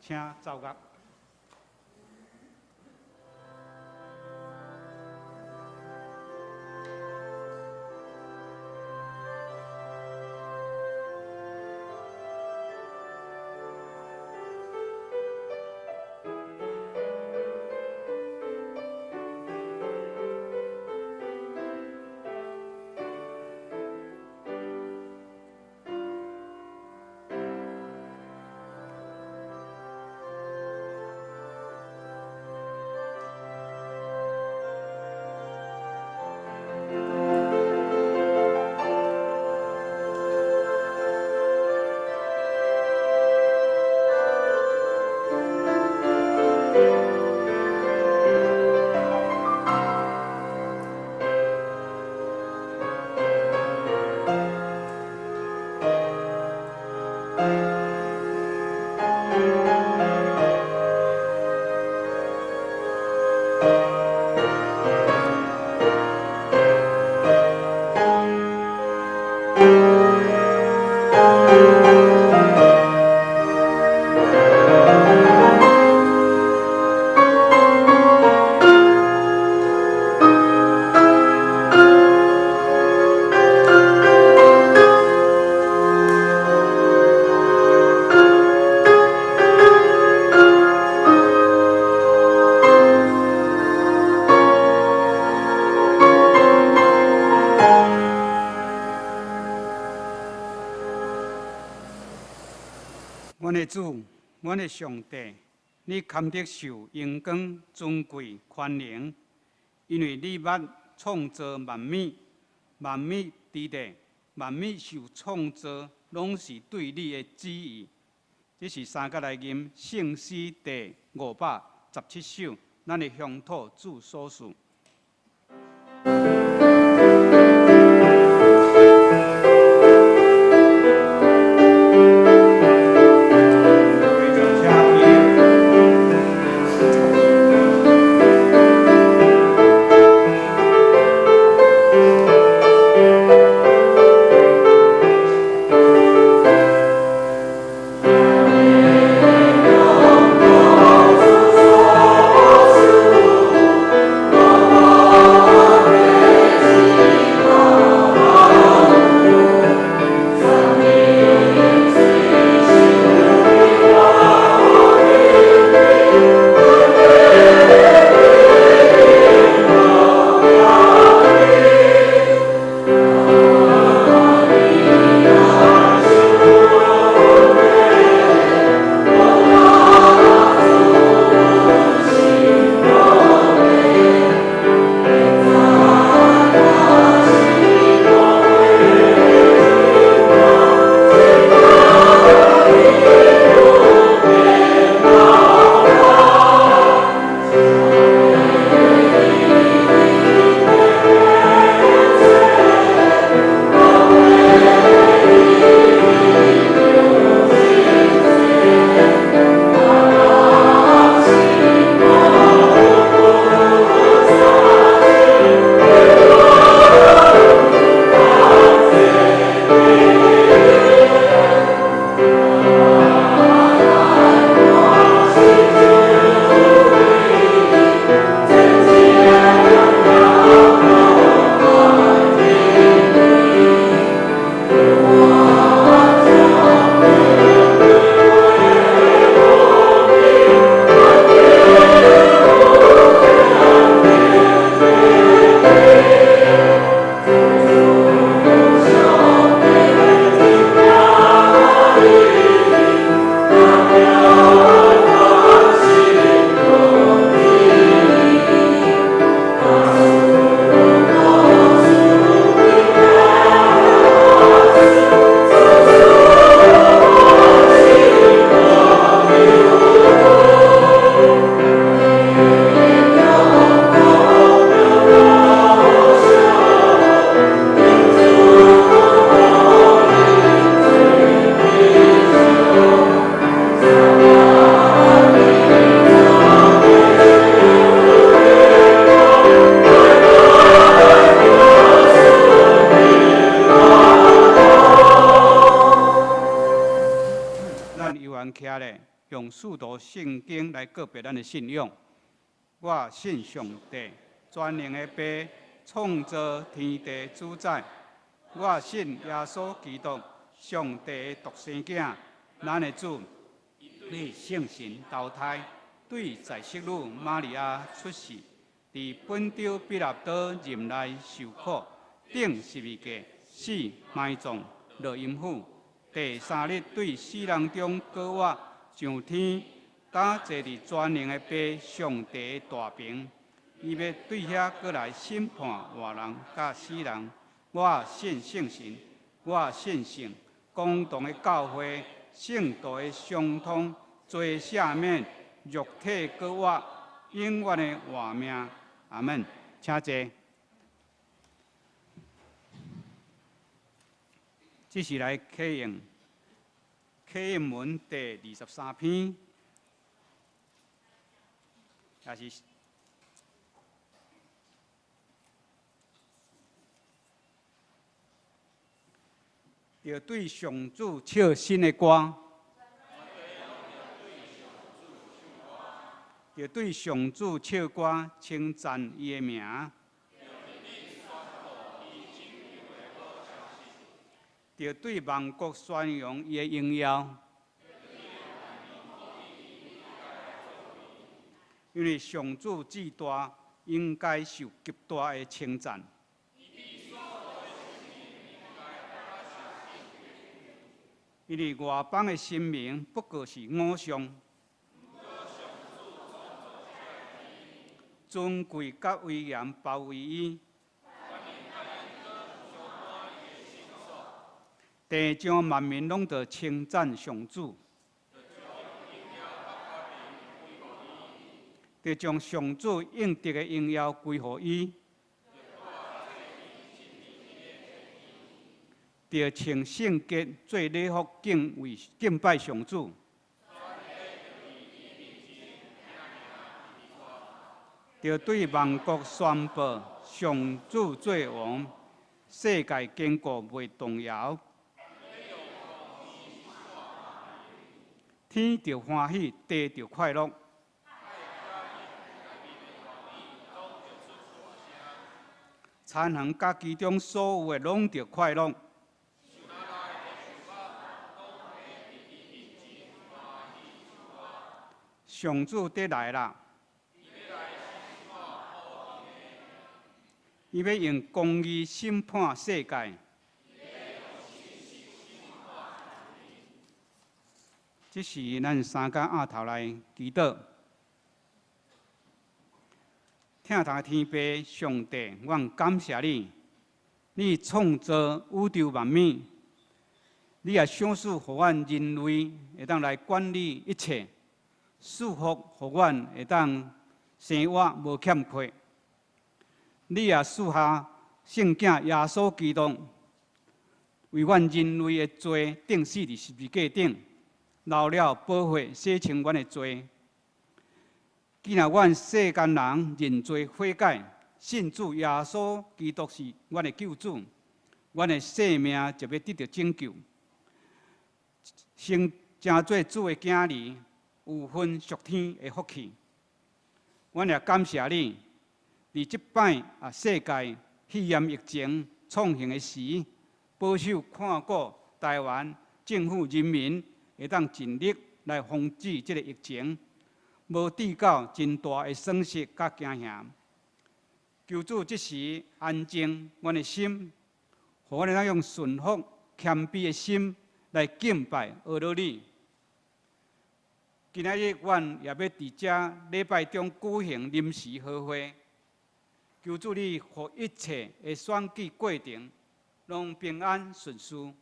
請奏樂。阮的主，阮的上帝，你堪得受榮光、尊貴、權能，因為你捌創造萬物，萬物佇地，萬物受創造，攏是對你的旨意。這是三角來吟聖詩第517首，咱的鄉土主所賜。用使徒聖經來告白咱的信仰。我信上帝，全能的父，創造天地主宰。我信耶穌基督，上帝的獨生囝，咱的主，伊聖神投胎，對在聖女瑪利亞出世，佇本丟彼拉多任內受苦，釘十字架，死埋葬，落陰府，第三日對死人中閣活，上天，搭坐佇全能的父上帝的大爿，伊欲對遐閣來審判活人佮死人。我信聖神，我信聖公同的教會，聖徒的相通，罪赦免，肉體閣活，永遠的活命。阿門。請坐。這是來啟應啟應文第23篇，也是著對上主唱新的歌，著對上主唱歌，稱讚伊的名。著對萬國宣揚伊的榮耀，因為上主至大，應該受極大的稱讚。因為外邦的神明不過是偶像，尊貴佮威嚴包圍伊，地上萬民攏著稱讚上主，著將上主應得的榮耀歸予伊，著穿聖潔做禮服敬畏敬拜上主，著對萬國宣布上主做王，世界堅固袂動搖。天著歡喜，地著快樂。田園佮其中所有的攏著快樂。上主佇來啦！伊欲用公義審判世界。這時，咱三甲仰頭來祈禱。疼痛的天父上帝，阮感謝你，你創造宇宙萬物，你也賞賜予阮人類會當來管理一切，賜福予阮會當生活無欠缺。你也賜下聖囝耶穌基督，為阮人類的罪釘死佇十字架頂，流了寶血洗清阮的罪。既若阮世間人認罪悔改，信主耶穌基督是阮的救主，阮的生命就欲得著拯救，成成做主的囝兒，有份屬天的福氣。阮也感謝你，佇這擺啊世界肺炎疫情創行的時，保守看顧臺灣政府人民會當盡力來防止這个疫情，無致到真大的損失佮驚嚇。求主這時安靜阮的心，予阮會當用順服謙卑的心來敬拜阿羅你。今仔日阮也欲佇遮禮拜中舉行臨時合會，求主你予一切的選舉過程攏平安順遂，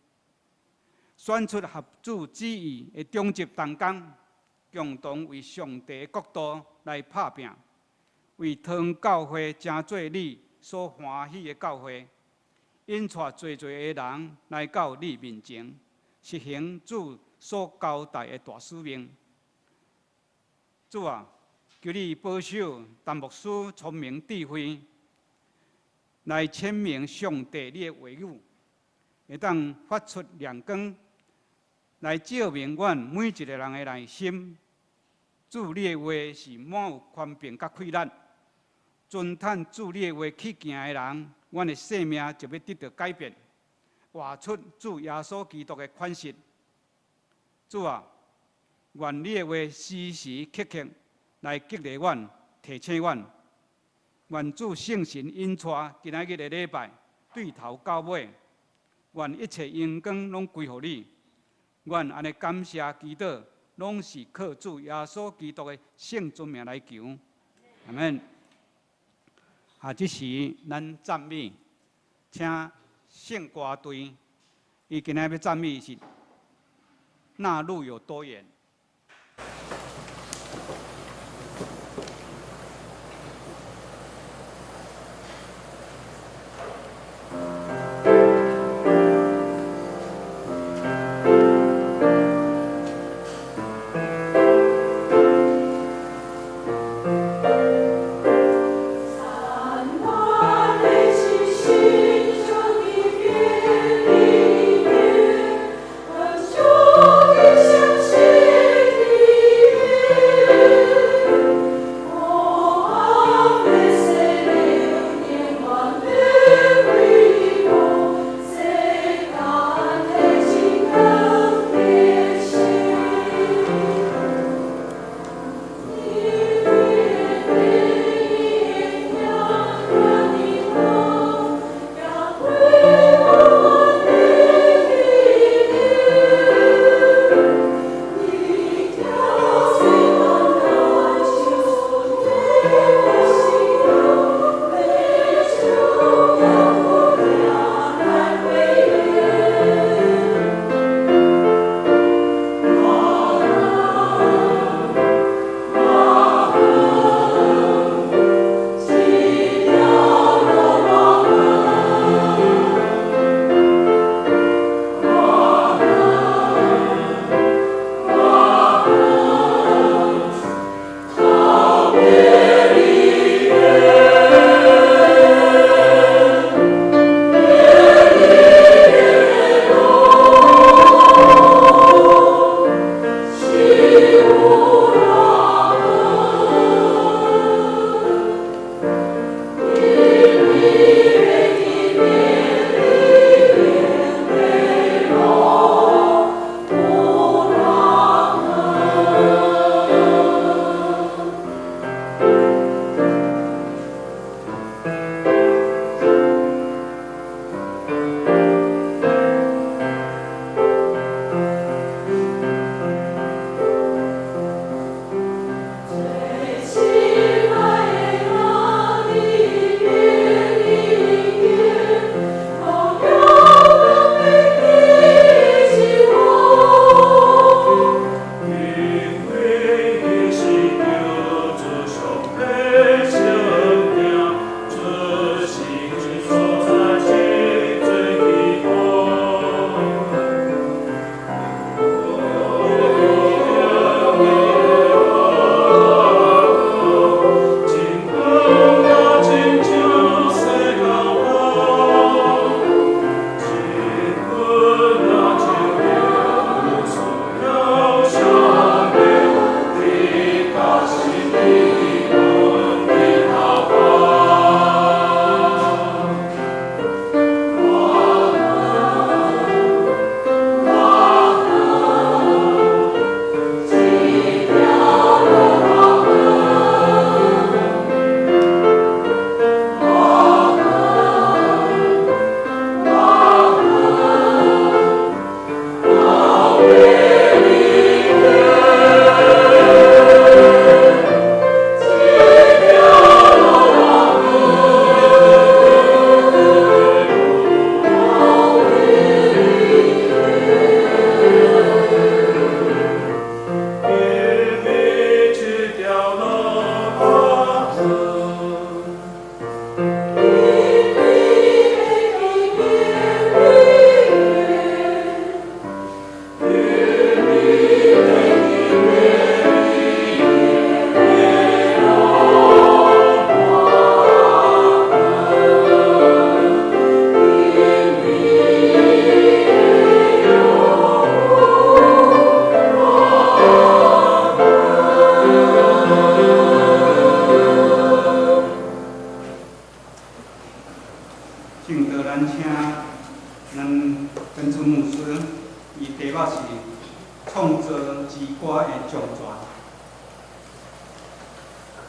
選出合主旨意的長執同工，共同為上帝的國度來拍拚，為唐教會成做你所歡喜的教會，引帶濟濟的人來到你面前，實行主所交代的大使命。主啊，求你保守陳牧師聰明智慧，來闡明上帝你的話語，會當發出亮光，來照明阮每一個人的內心。主，你的話是滿有權柄佮氣力，遵趁主你的話去行的人，阮的生命就欲得著改變，活出主耶穌基督的款式。主啊，願你的話時時刻刻來激勵阮、提醒阮。願主聖神引帶今仔日的禮拜，對頭到尾，願一切榮光攏歸予你。阮按呢感謝祈禱，攏是靠主耶穌基督的聖尊名來求。阿門。啊，這時咱讚美，請聖歌隊，伊今仔欲讚美是那路有多遠。 三萬的氣息，這地遍地遍，恆久的相信。掌權。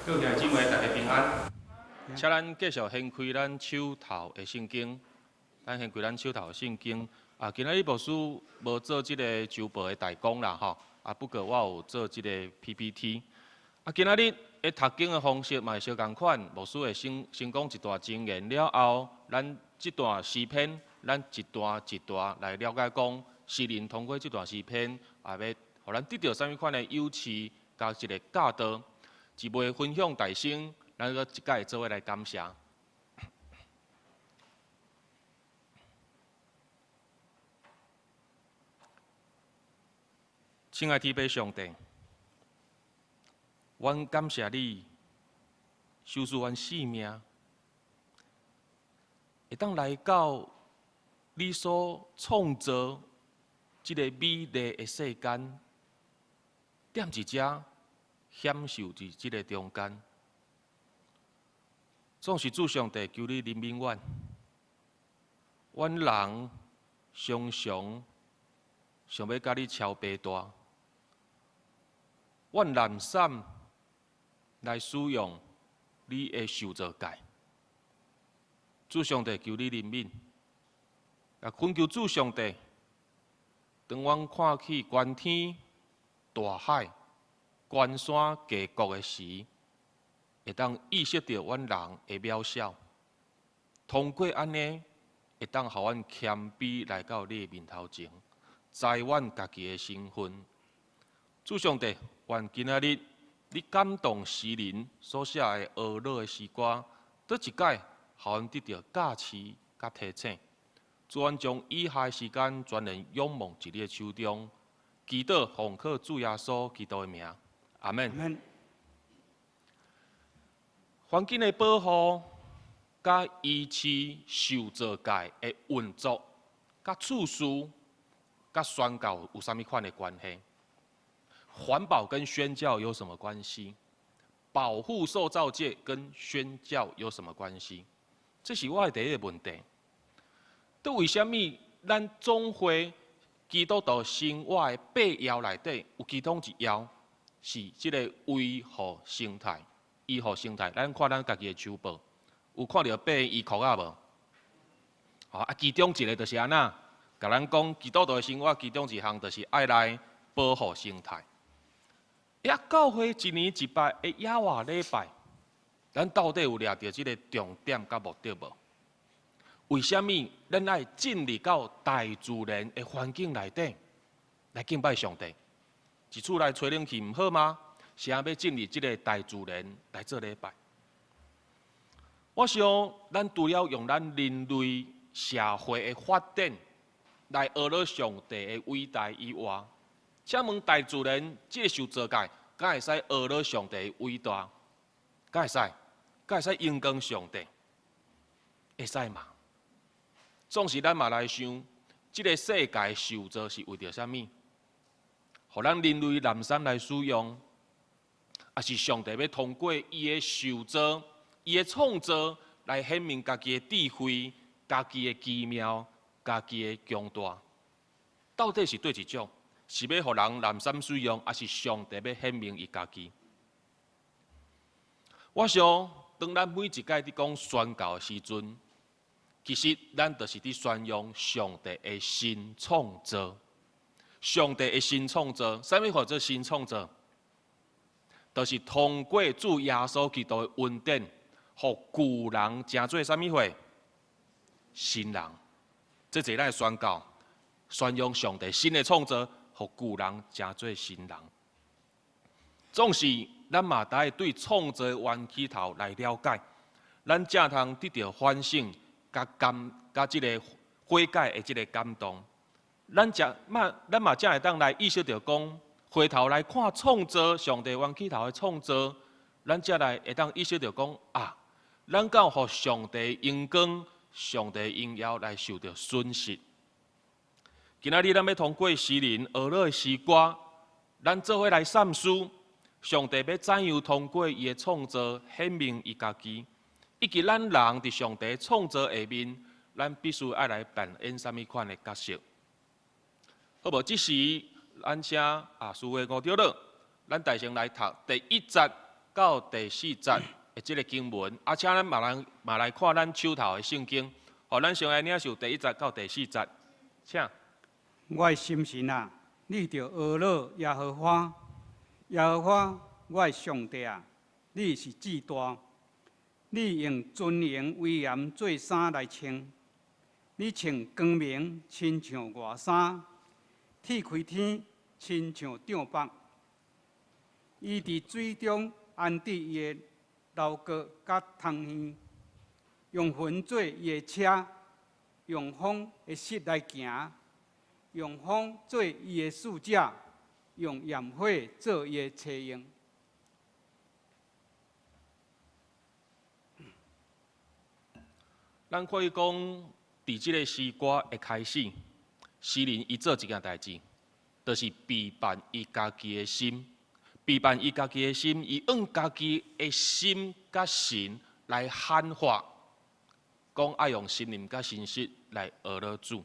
各位兄弟姊妹，大家平安。請咱繼續掀開咱手頭的聖經，咱掀開咱手頭的聖經。啊，今仔日牧師無做這個週報的代講啦，吼。啊，不過我有做這個 PPT。啊，今仔日的讀經的方式嘛會相仝款，牧師會先先講一段箴言了後，咱這段詩篇，咱一段一段來了解講，詩人通過這段詩篇，啊，欲予咱得著啥物款的啟示，佮一個教導。一袂分享大聲，咱閣一擺做伙來感謝。親愛天父上帝，阮感謝你，賞賜阮性命，會當來到你所創造這个美麗的世間，踮佇遮享受佇這个中間。總是主上帝求你憐憫阮，阮人常常想欲佮你超白大。阮濫散來使用你的受造界，主上帝求你憐憫，也懇求主上帝，當阮看起觀天、大海、關山溪谷的時，會當意識著阮人的渺小。通過按呢，會當予阮謙卑來到你的面頭前，知阮家己的身份。主上帝，願今仔日你感動詩人所寫的哀樂的詩歌，閣一擺，予阮得著教示佮提醒。主，阮將以下的時間全然仰望佇你的手中，祈禱奉靠主耶穌基督的名，阿們。環境的保護，佮維持受造界的運作，佮次序，佮宣教有啥物款的關係？環保跟宣教有什麼關係？保護受造界跟宣教有什麼關係？這是我的第一個問題。佇為啥物咱總會基督徒生活的八要內底有其中一要是這個維護生態？維護生態，咱看咱家己的手報，有看著八个依靠仔無？啊，其中一個就是按怎？共咱講基督徒的生活，其中一項就是愛來保護生態。啊，教會一年一擺的野外禮拜，咱到底有掠著這個重點佮目的無？為啥物咱愛進入到大自然的環境內底來敬拜上帝？佇厝內吹冷氣毋好嗎？是按欲進入這個大自然來做禮拜？我想，咱除了用咱人類社會的發展來學了上帝的偉大以外，請問大自然這個受造界，敢會使學了上帝的偉大？敢會使？敢會使榮光上帝？會使嗎？總是咱嘛來想，這個世界受造是為著啥物？予咱人類濫散來使用，抑是上帝欲通過伊的受造、伊的創造來顯明家己的智慧、家己的奇妙、家己的強大？到底是佗一種？是欲予人濫散使用，抑是上帝欲顯明伊家己？我想，當咱每一擺佇講宣教的時陣，其實咱就是佇宣揚上帝的新創造。上帝的新創造，啥物叫做新創造？就是通過主耶穌基督的恩典，予舊人成做啥物貨？新人。這就是咱的宣教，宣揚上帝新的創造，予舊人成做新人。總是咱嘛得愛對創造源起頭來了解，咱才通得著反省、佮感、佮這个悔改的這个感動。咱才嘛，咱嘛才會當來意識著講，回頭來看創造上帝源起頭的創造，咱才來會當意識著講啊，咱敢有予上帝榮光、上帝榮耀來受著損失。今仔日咱欲通過詩人呵咾的詩歌，咱做伙來三思，上帝欲怎樣通過伊的創造顯明伊家己，以及咱人佇上帝創造下面，咱必須愛來扮演啥物款的角色。好無？這時，咱請啊，司會吳長老咱大先來讀第一節到第四節的這个經文。啊，請咱嘛來嘛來看咱手頭的聖經。予咱先來領受第一節到第四節，請。我的心神啊，你著呵咾耶和華，耶和華，我的上帝啊，你是至大，你用尊榮威嚴做衫來穿，你穿光明親像外衫，鐵開天親像帳幕。伊佇水中安置伊的樓閣佮窗耳，用雲做伊的車，用風的翼來行，用風做伊的使者，用炎火做伊的車用。咱可以講，佇這个詩歌的開始，詩人伊做一件代誌，就是備辦伊家己的心，備辦伊家己的心，伊按家己的心佮神來喊話，講愛用心靈佮誠實來呵咾主，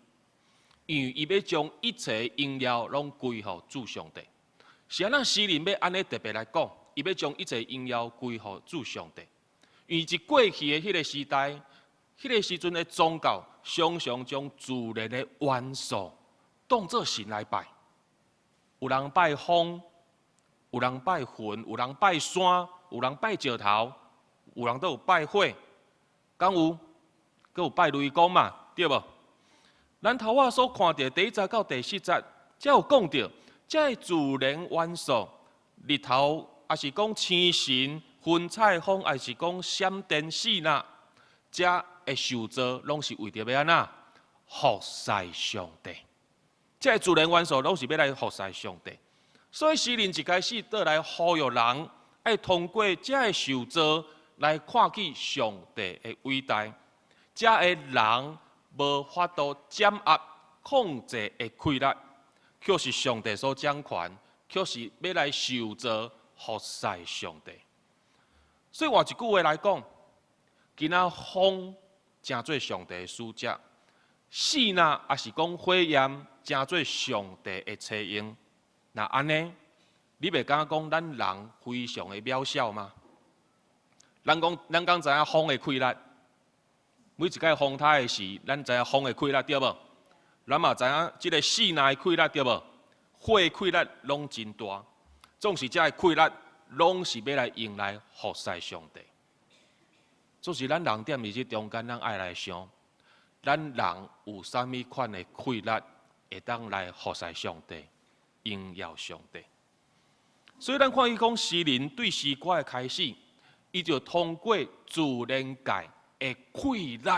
因為伊欲將一切榮耀攏歸予主上帝。是按怎詩人欲按呢特別來講，伊欲將一切榮耀歸予主上帝，因為佇過去的彼个時代，彼个時陣的宗教常常將自然的元素當做神來拜，有人拜風，有人拜雲，有人拜山，有人拜石頭，有人閣有拜火，敢有？閣有拜雷公嘛？對無？咱頭仔所看著第一節到第四節，才有講著，這个自然元素，日頭，抑是講星辰、雲彩、風，抑是講閃電四啦，這的受造，攏是為著欲按怎服侍上帝。這个自然元素攏是欲來服侍上帝。所以詩人一開始倒來呼籲人，愛通過這个受造來看見上帝的偉大。這个人無法度掌握控制的氣力，卻是上帝所掌權，卻是欲來受造服侍上帝。所以換一句話來講，今仔風成做上帝的使者，死若抑是講火焰成做上帝的車用。若按呢，你袂感覺講咱人非常的渺小嗎？咱講，咱敢知影風的氣力？每一擺風颱的時，咱知影風的氣力對無？咱嘛知影這个四若的氣力對無？火的氣力攏真大，總是這个氣力攏是欲來用來服侍上帝。總是咱人踮佇這中間，咱愛來想，咱人有啥物款的氣力會當來服侍上帝、榮耀上帝？所以咱看伊講詩人對詩歌的開始，伊就通過自然界的氣力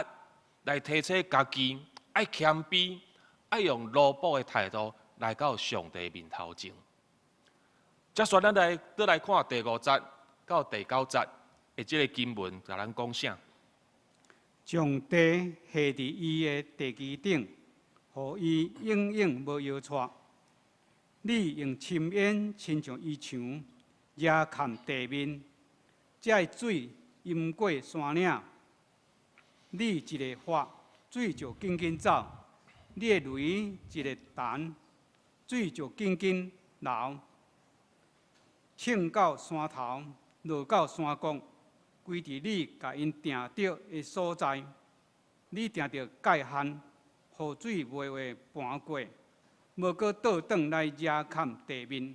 來提醒家己，愛謙卑，愛用奴僕的態度來到上帝面頭前。接續咱來倒來看第五節到第九節的這个經文，共咱講啥？將地下佇伊的地基頂，予伊永永無搖掣。你用深淵親像衣裳，遮蓋地面，這个水淹過山嶺。你一个發，水就緊緊走；你的雷一个彈，水就緊緊流。衝到山頭，落到山谷，歸佇你共𪜶定著的所在。你定著界限，予水袂會盤過，無閣倒轉來遮蓋地面。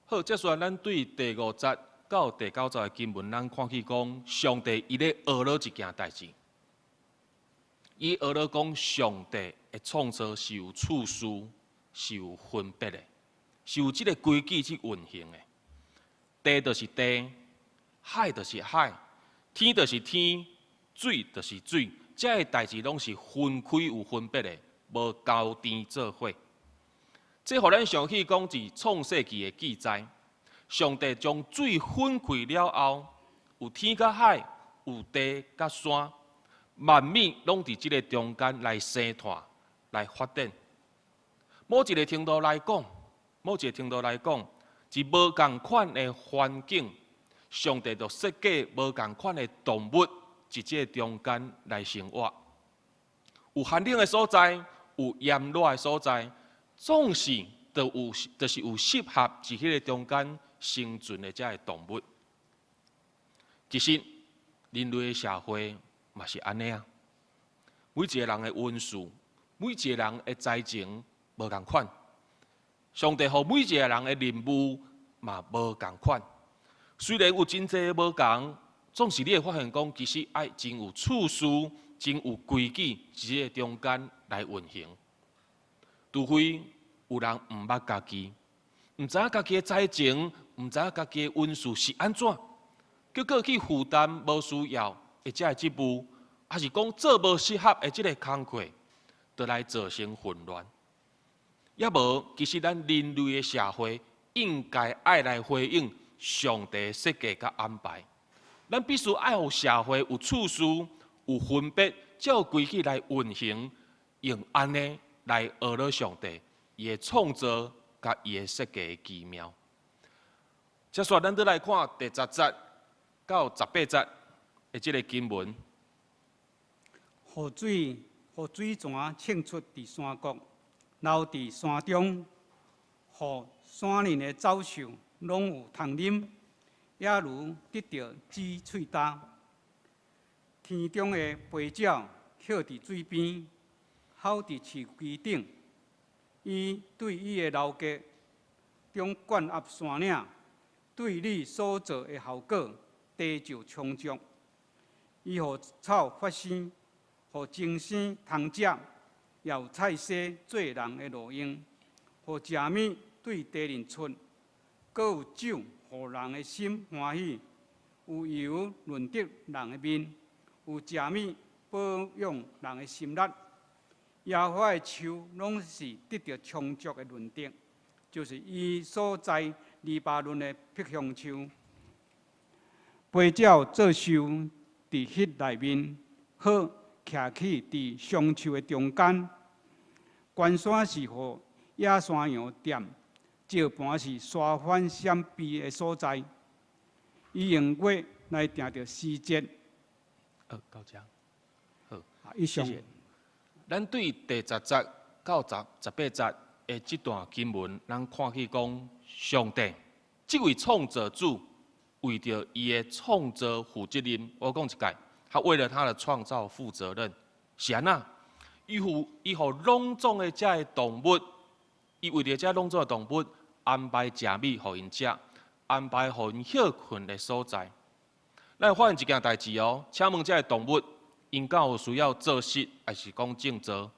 好，這煞咱對第五節到第九節的經文，咱看見講，上帝伊咧呵咾一件代誌。伊呵咾講，上帝的創造是有次序，是有分別的，是有這个規矩去運行的。地就是地，海就是海，天就是天，水就是水，這个代誌攏是分開有分別的，無交纏做伙。這予咱想起講，佇創世記的記載，上帝將水分開了後，有天佮海，有地佮山，萬物攏佇這个中間來生湠、來發展。某一个程度來講，某一个程度來講，佇無仝款的環境，上帝就設計無仝款的動物，佇這个中間來生活。有寒冷的所在，有炎熱的所在，總是就有就是有適合佇彼個中間生存的這个動物。其實人類的社會嘛是按呢啊，每一個人的恩賜，每一個人的才情無仝款，上帝予每一個人的任務嘛無仝款。雖然有真濟無仝，總是你會發現講，其實愛真有次序，真有規矩，佇這個中間來運行。除非有人毋捌家己，毋知影家己的才情，毋知影家己的恩賜是按怎，結果去負擔無需要的這个職務，抑是講做無適合的這个工課，就來造成混亂。抑無，其實咱人類的社會應該愛來回應上帝設計佮安排。咱必須愛予社會有次序、有分別，照規矩來運行，用按呢來學了上帝伊的創造佮伊的設計的奇妙。接續咱閣來看第10節到18節的這个經文。予水泉衝出佇山谷，流佇山中，予山林的走獸攏有通啉，也如得著止喙焦。天中的飛鳥歇佇水邊，候佇樹枝頂。伊對伊的樓閣中灌壓山嶺，對你所造的效果，地就充足。伊予草發生，予精生通食，也有菜蔬做人的路用，予食物對地裡出，閣有酒予人的心歡喜，有油潤澤人的面，有食物保養人的心力。耶和華的樹攏是得著充足的潤澤，就是伊所栽黎巴嫩的柏香樹。飛鳥做岫佇彼內面，鶴徛起佇松樹的中間。關山是予野山羊踮，石磐是沙番閃避的所在。伊用月來定著時節。好，到遮。好，以上。謝謝。咱對第10節到十八節的這段經文，咱看見講，上帝這位創造主為著伊的創造負責任。我講一擺，他為了他的創造負責任，是按怎？伊予攏總的這个動物，伊為著這攏總的動物安排食物予𪜶食，安排予𪜶歇睏的所在。咱會發現一件代誌哦，請問這个動物，𪜶敢有需要做穡，抑是講種苧？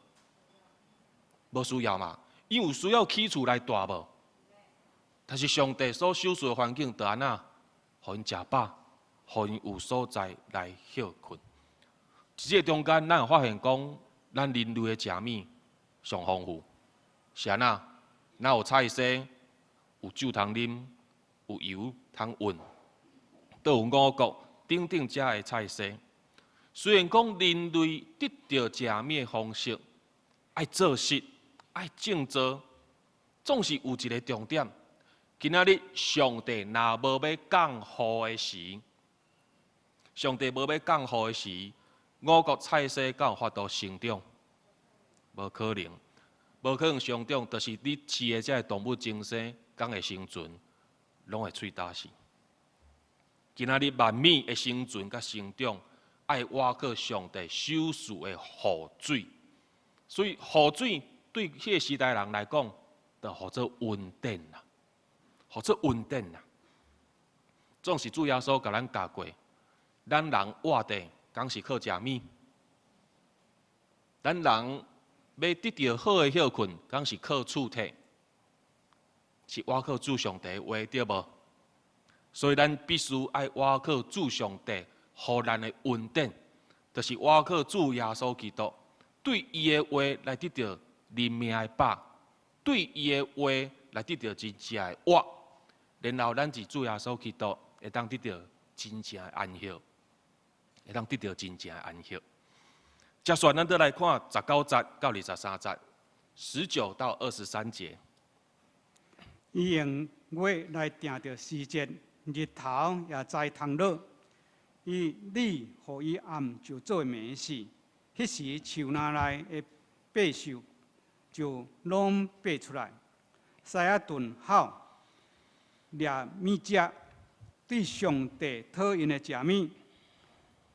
無需要嘛？𪜶有需要起厝來蹛無？但是上帝所修造的環境，就按怎？予𪜶食飽，予𪜶有所在來歇睏。佇這个中間，咱會發現講，咱人類的食物上豐富，是按怎？咱有菜蔬，有酒通啉，有油通運，都有五穀等等遮的菜蔬。雖然講人類得著食物的方式，愛做穡，愛種苧，總是有一个重點。今仔日上帝若無欲降雨的時，上帝無欲降雨的時，五穀菜蔬敢有法度生長？無可能，無可能生長，就是你飼的這个動物精生，敢會生存，攏會喙焦死。今仔日萬物的生存佮生長，愛倚靠上帝賞賜的雨水，所以雨水對彼个時代人來講，就號做恩典啦，號做恩典啦。總是主耶穌共咱教過，咱人活著，敢是靠食物？咱人欲得著好的歇睏，敢是靠厝體？是倚靠主上帝的話，對無？所以咱必須愛倚靠主上帝，予咱的恩典，就是倚靠主耶穌基督，對伊的話來得著靈命的飽，對伊的話來得著真正的活，然後咱佇主耶穌基督會當得著真正的安息，會當得著真正的安息。接續咱閣來看19節到23節，19到23節。伊用月來定著時節，日頭也知通落。伊日予伊暗就做暝時，彼時樹林內的百獸就攏爬出來。獅仔頓吼，掠物食，對上帝討𪜶的食物。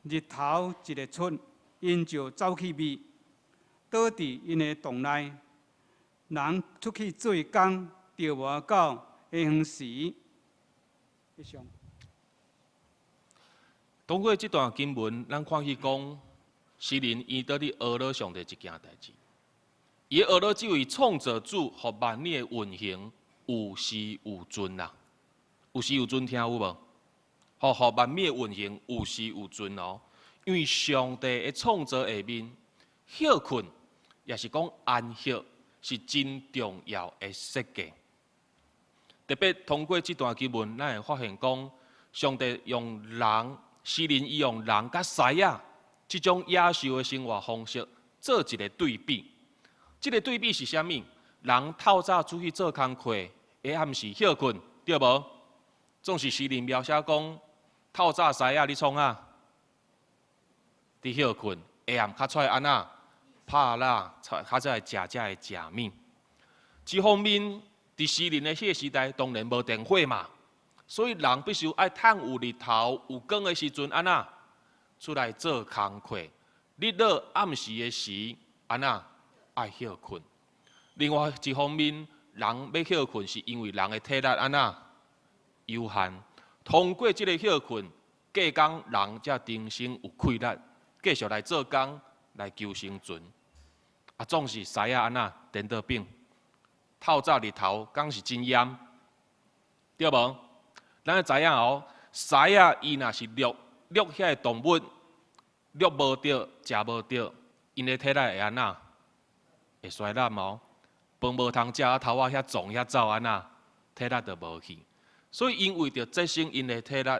日頭一个出，𪜶就走去覓，倒佇𪜶的洞內。人出去做工，著無到下昏時。以上。通過這段經文，咱看見講，詩人伊佇咧呵咾上帝一件代誌。伊呵咾這位創造主，予萬物的運行有時有陣啦，有時有陣聽有無？予萬物的運行有時有陣哦。因為上帝的創造下面，歇睏也是講安息，是真重要的設計。特別通過這段經文，咱會發現講，上帝用人，詩人伊用人佮獅仔這種野獸的生活方式做一個對比。這個對比是啥物？人透早出去做工課，下暗時歇睏，對無？總是詩人描寫講，透早獅仔咧創啥？佇歇睏，下暗較出來按怎？拍獵，較才會食遮的食物。一方面，佇詩人的彼個時代，當然無電火嘛，所以人必須愛趁有日頭有光的時陣，按怎出來做工課。日落暗時的時，按怎愛歇睏。另外一方面，人欲歇睏是因為人的體力按怎有限，通過這个歇睏，隔工人才重新有氣力，繼續來做工來求生存。啊，總是獅仔按怎顛倒反。透早日頭敢是真炎，對無？咱知影哦，獅仔伊若是掠掠遐个動物，掠無著，食無著，𪜶的體力會按怎？會衰老哦。飯無通食，啊頭仔遐撞遐走按怎？體力就無去。所以𪜶為著節省𪜶的體力，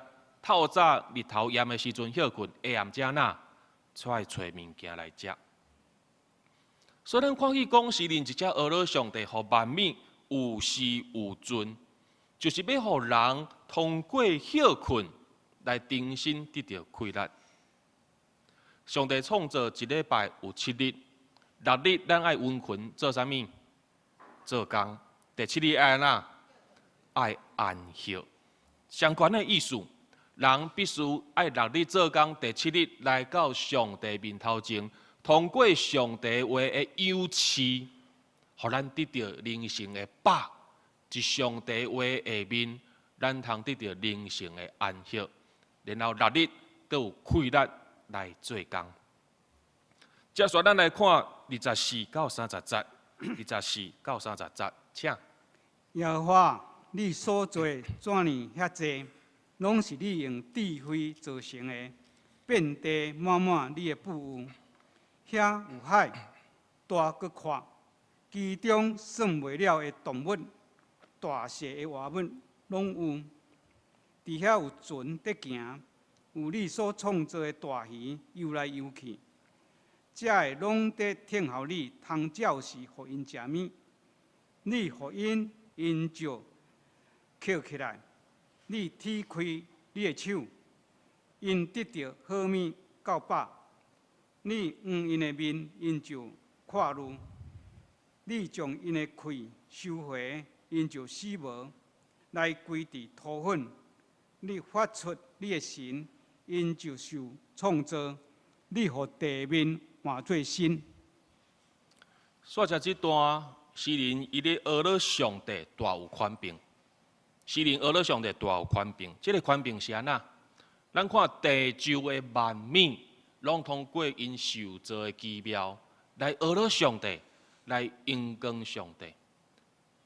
透早日頭炎的時陣歇睏，下暗才哪出來揣物件來食。所以咱看見講詩人一隻呵咾上帝，予萬物有時有陣，就是欲予人通過歇睏來重新得著氣力。上帝創造一禮拜有7日，6日咱愛溫勤做啥物？做工。第七日愛按怎？愛安息。相關的意思，人必須愛六日做工，第七日來到上帝面頭前。通過上帝話的養飼，予咱得著靈性的飽。佇上帝話下面，咱通得著靈性的安息。然後六日閣有氣力來做工。接續咱來看24到30節，24到30節，請。耶和華，你所做怎爾遐濟，攏是你用智慧造成的，遍地滿滿你的富有。遐有海，大閣闊，其中算袂了的動物、大細的活物攏有。佇遐有船佇行，有你所創造的大魚游來游去。這个攏佇等候你，通照時予𪜶食物。你予𪜶，𪜶就抾起來；你展開你的手，𪜶得著好物夠飽。你向𪜶的面，𪜶就闊愈；你將𪜶的氣收回，𪜶就死無，來歸佇塗粉。你發出你的神，𪜶就受創造；你予地面換做新。煞遮這段，詩人伊咧呵咾上帝大有權柄。詩人呵咾上帝大有權柄，這个權柄是按怎？咱看地球的萬物，攏通過𪜶受造的奇妙來呵咾上帝，來榮光上帝。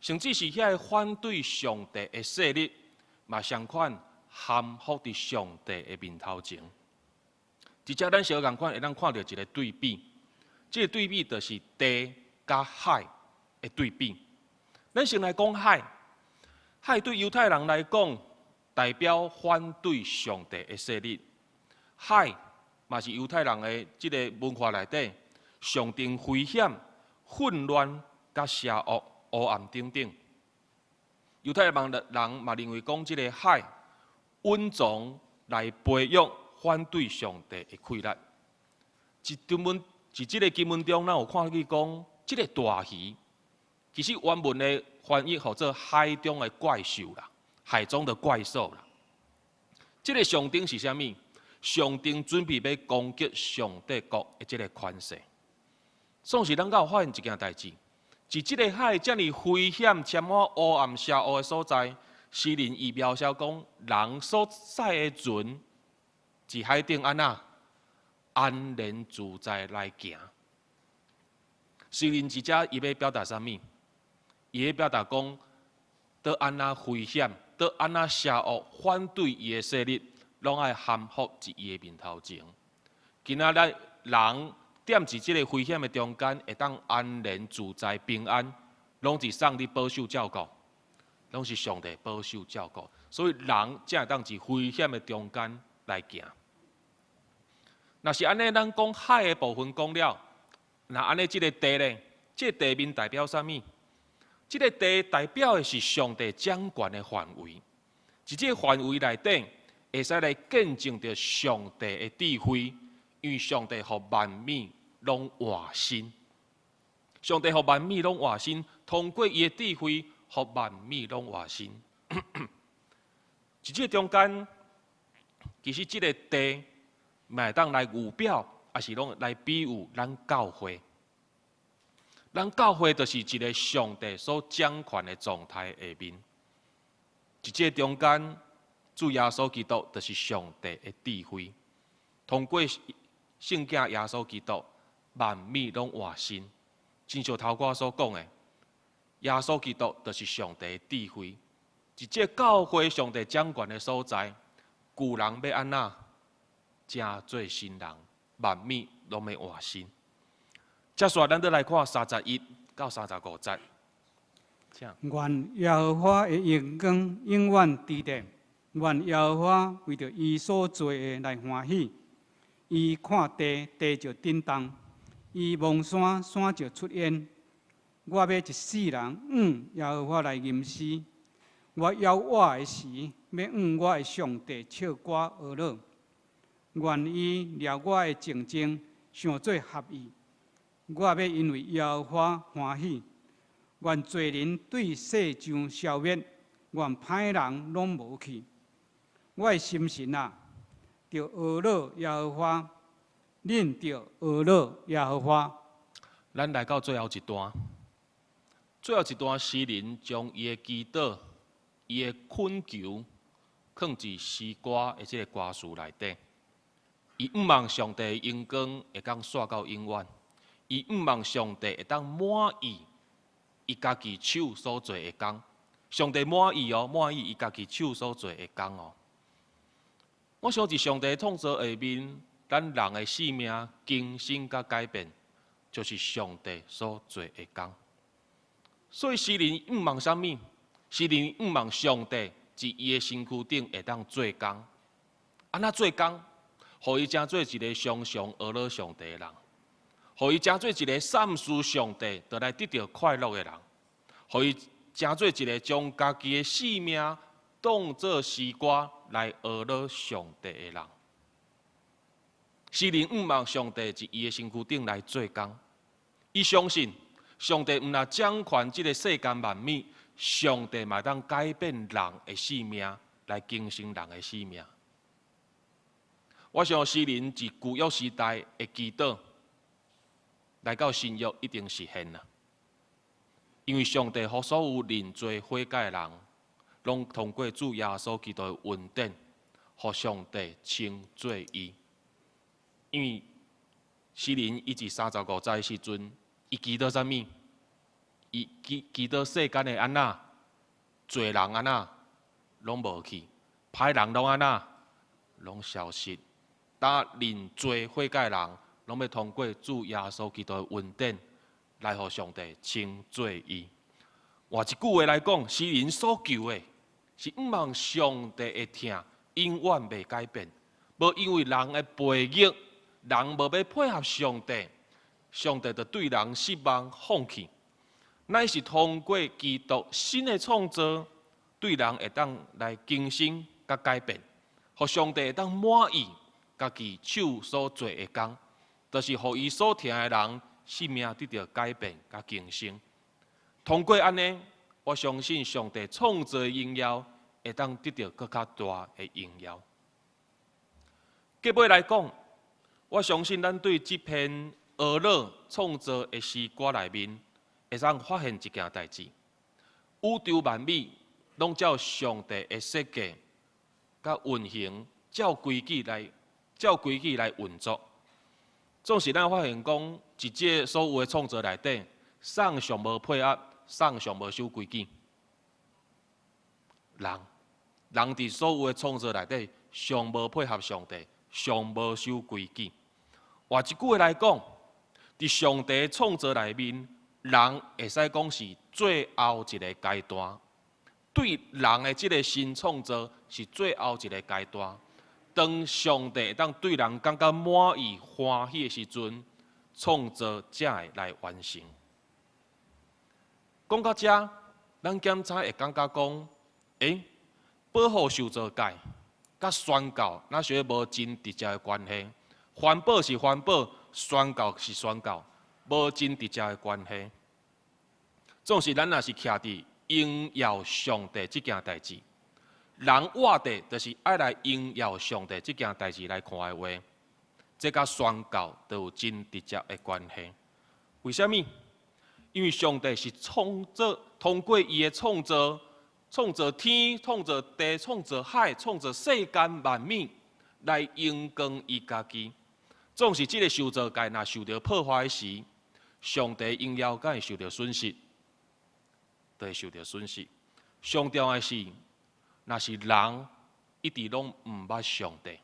甚至是遐个反對上帝的勢力，嘛相款降服佇上帝的面頭前。佇遮咱相仝款會當看著一个對比，這个對比就是地佮海的對比。咱先來講海，海對猶太人來講，代表反對上帝的勢力。海嘛是猶太人的這个文化內底，象徵危險、混亂、佮邪惡、黑暗等等。猶太人的人嘛認為講，這个海蘊藏來培育反對上帝的氣力。佇經文，佇這个經文中，咱有看見講，這个大魚，其實原文的翻譯號做海中的怪獸啦，海中的怪獸啦。這個象徵是啥物？象徵準備欲攻擊上帝國的這个權勢。創世咱敢有發現一件代誌，佇這个海遮爾危險、充滿烏暗邪惡的所在，詩人伊描寫講，人所駛的船，佇海頂按怎安然自在來行。詩人佇遮伊欲表達啥物？伊欲表達講，佗按怎危險，佗按怎邪惡，反對伊的勢力，攏愛降服佇伊的面頭前。今仔日人踮佇這个危險的中間，會當安然自在平安，攏是上帝保守照顧，攏是上帝保守照顧。所以人才會當佇危險的中間來行。若是按呢，咱講海的部分講了，若按呢，這个地咧，這個地面代表啥物？這个地代表的是上帝掌權的範圍，佇這个範圍內底，會使來見證著上帝的智慧，因為上帝予萬物攏換新，上帝予萬物攏換新，通過伊的智慧，予萬物攏換新。佇這個中間，其實這个地嘛會當來預表，抑是講來比喻咱教會。咱教會就是一个上帝所掌權的狀態下面。佇這個中間，主耶穌基督就是上帝的智慧，通過聖子耶穌基督，萬物攏換新。親像頭拄所講的，耶穌基督就是上帝的智慧。佇這個教會上帝掌權的所在，舊人欲按怎，成做新人，萬物攏欲換新。接續咱閣來看31到35節。願耶和華的榮光永遠佇咧，願耶和華為著伊所做的來歡喜。伊看地，地就震動；伊摸山，山就出煙。我欲一世人向耶和華來吟詩。我枵餓的時，欲向我的上帝唱歌呵咾。願伊掠我的戰爭，想做合意。我欲因為耶和華歡喜。願罪人對世上消滅，願歹人攏無去。我的心神啊，著呵咾耶和華，恁著呵咾耶和華。咱來到最後一段，最後一段詩人將伊的祈禱、伊的懇求，囥佇詩歌的這个歌詞內底。伊向望上帝的榮光會當紲到永遠，伊向望上帝會當滿意伊家己手所做的工。上帝滿意哦，滿意伊家己手所做的工哦。我想佇上帝創造下面，咱人的性命更新佮改變，就是上帝所做的工。所以詩人向望啥物？詩人向望上帝佇伊的身軀頂會當做工。按怎做工？予伊成做一个常常呵咾上帝的人，予伊成做一个賛事上帝，就來得著快樂的人，予伊成做一个將家己的性命當做詩歌來呵咾上帝的人。詩人向望上帝佇伊的身軀頂來做工，伊相信上帝毋但掌權這个世間萬物，上帝嘛會當改變人的性命，來更新人的性命。我想詩人佇舊約時代的祈禱，來到新約一定實現啦。因為上帝予所有認罪悔改的人，攏通過主耶穌基督的恩典，予上帝稱做義。因為詩人伊佇35節的時陣，伊祈禱啥物？伊祈禱世間的按怎，罪人按怎，攏無去，歹人攏按怎，攏消失。當認罪悔改的人，攏欲通過主耶穌基督的恩典，來予上帝稱做義。換一句話來講，詩人所求的，是向望上帝的疼永遠袂改變，無因為人的背逆，人無欲配合上帝，上帝就對人失望放棄。乃是通過基督新的創造，對人會當來更新佮改變，予上帝會當滿意家己手所做的工，就是予伊所疼的人性命得著改變佮更新。通過按呢，我相信上帝創造的榮耀會當得著閣較大的榮耀。結尾來講，我相信咱對這篇俄勒創造的詩歌內面，會當發現一件代誌：宇宙萬物攏照上帝的設計佮運行，照規矩來運作。總是咱發現講，佇這所有的創造內底，啥上無配合，啥上無守規矩。人，人佇所有的創造內底，上無配合上帝，上無守規矩。換一句話來講，佇上帝創造內面，人會使講是最後一個階段。對人的這个新創造是最後一个階段。當上帝會當對人感覺滿意歡喜的時陣，創造才會來完成。講到遮，咱檢查會感覺講，保護受造界，佮宣教，若是無真直接的關係。環保是環保，宣教是宣教，無真直接的關係。總是咱若是徛佇榮耀上帝這件代誌，人活著就是愛來榮耀上帝這件代誌來看的話，這佮宣教就有真直接的關係。為啥物？因為上帝是創造，通過伊的創造，創造天、創造地、創造海、創造世間萬物，來榮光伊家己。總是這个受造界若受著破壞時，上帝榮耀敢會受著損失？就會受著損失。上重要的是，若是人一直攏毋捌上帝，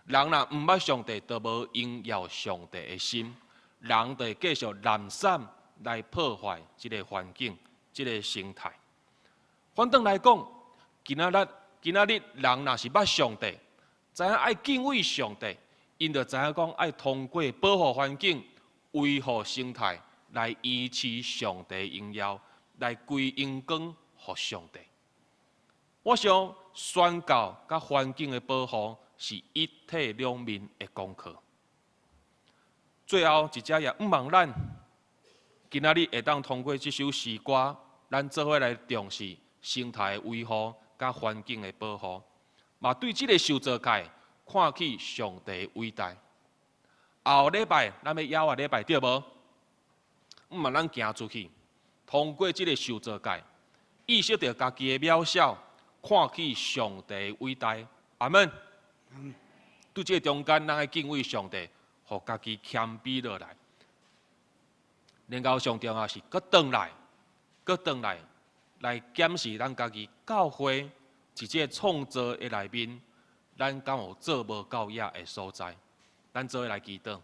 人若毋捌上帝，就無榮耀上帝的心，人就會繼續濫散來破壞這个環境、這个生態。反轉來講，今仔日人若是捌上帝，知影愛敬畏上帝，𪜶就知影講愛通過保護環境、維護生態來維持上帝榮耀，來歸榮光予上帝。我想宣教佮環境的保護是一體兩面的功課。最後，一隻也向望咱今仔日會當通過這首詩歌，咱做伙來重視生態的維護佮環境的保護，嘛對這个受造界看起上帝偉大。後禮拜咱欲邀仔禮拜對無？向望咱行出去，通過這个受造界，意識著家己的渺小，看起上帝偉大。阿門。對這个中間，咱愛敬畏上帝，予家己謙卑落來。然後上重要是，閣轉來，閣轉來，來檢視咱家己教會，佇這个創造的內面，咱敢有做無夠額的所在？咱做伙來祈禱。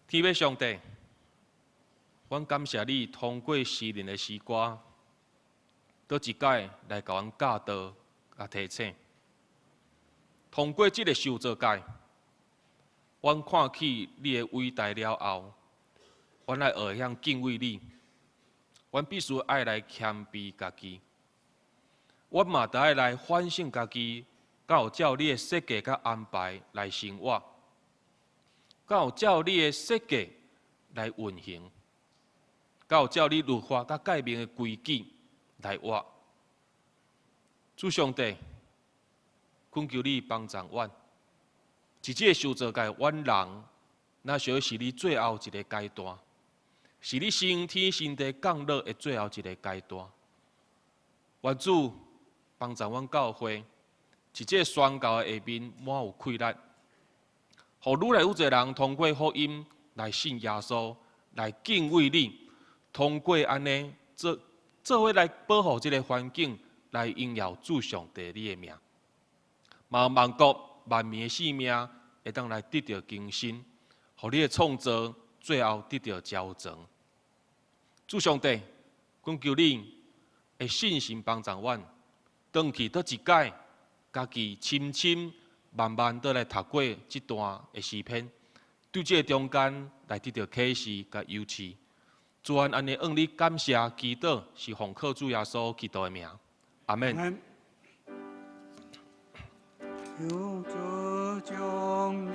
天父上帝，阮感謝你通過詩人的詩歌，閣一擺來共阮教導、佮提醒。通過這个受造界，阮看起你的偉大了後，阮愛學曉敬畏你。阮必須愛來謙卑家己，阮嘛著愛來反省家己，敢有照你的設計佮安排來生活，敢有照你的設計來運行，敢有照你律法佮誡命的規矩來活。主上帝，懇求你幫助阮，佇這个受造界，阮人若屬是你最後一个階段，是你升天升地降落的最後一个階段。願主幫助阮教會，佇這个宣教的下面滿有氣力，予愈來愈濟人通過福音來信耶穌，來敬畏你，通過按呢做做伙來保護這个環境，來榮耀主上帝你的名。嘛萬國萬民的性命會當來得著更新，予你的創造最後得著成全。主上帝，懇求你的信心幫助阮，轉去閣一擺，家己深深慢慢的來讀過這段的詩篇，對這个中間來得著啟示佮扶持。主啊，按呢向你感謝祈禱，是奉靠主耶穌基督的名，阿門。求主將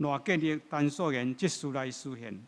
賴建立、陳素妍執事來司獻。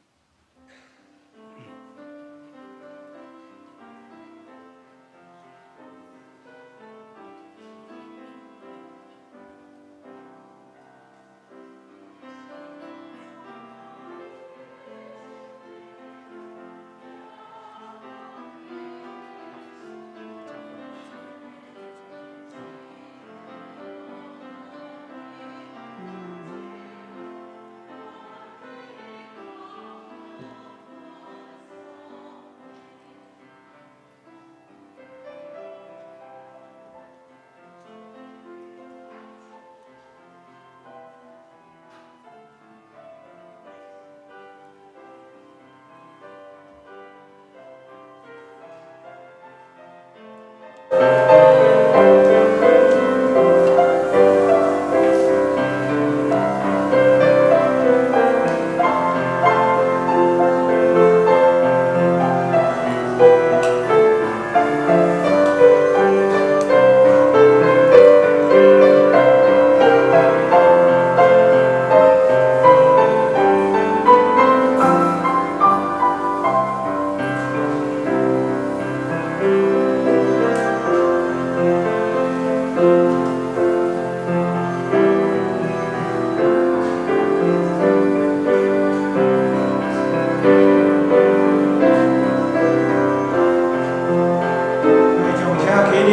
會眾請起立。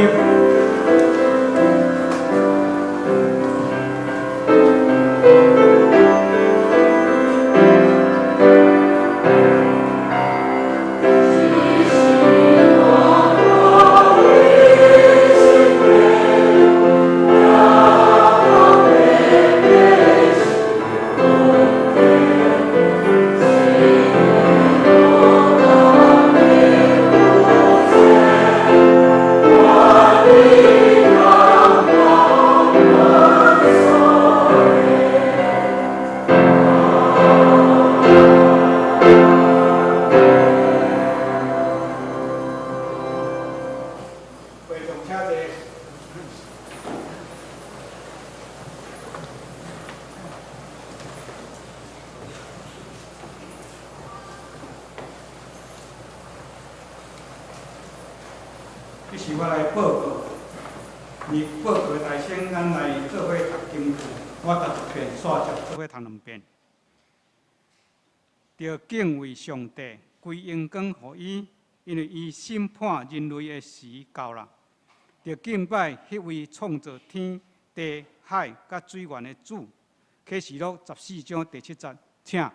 會眾請坐。這是我來報告，你報告大先，咱來做伙讀經句，我讀一遍，煞接做伙讀兩遍。著敬畏上帝，歸榮光予伊，因為伊審判人類的時到啦。著敬拜彼位創造天地海佮水源的主。啟示錄14章第7節，請。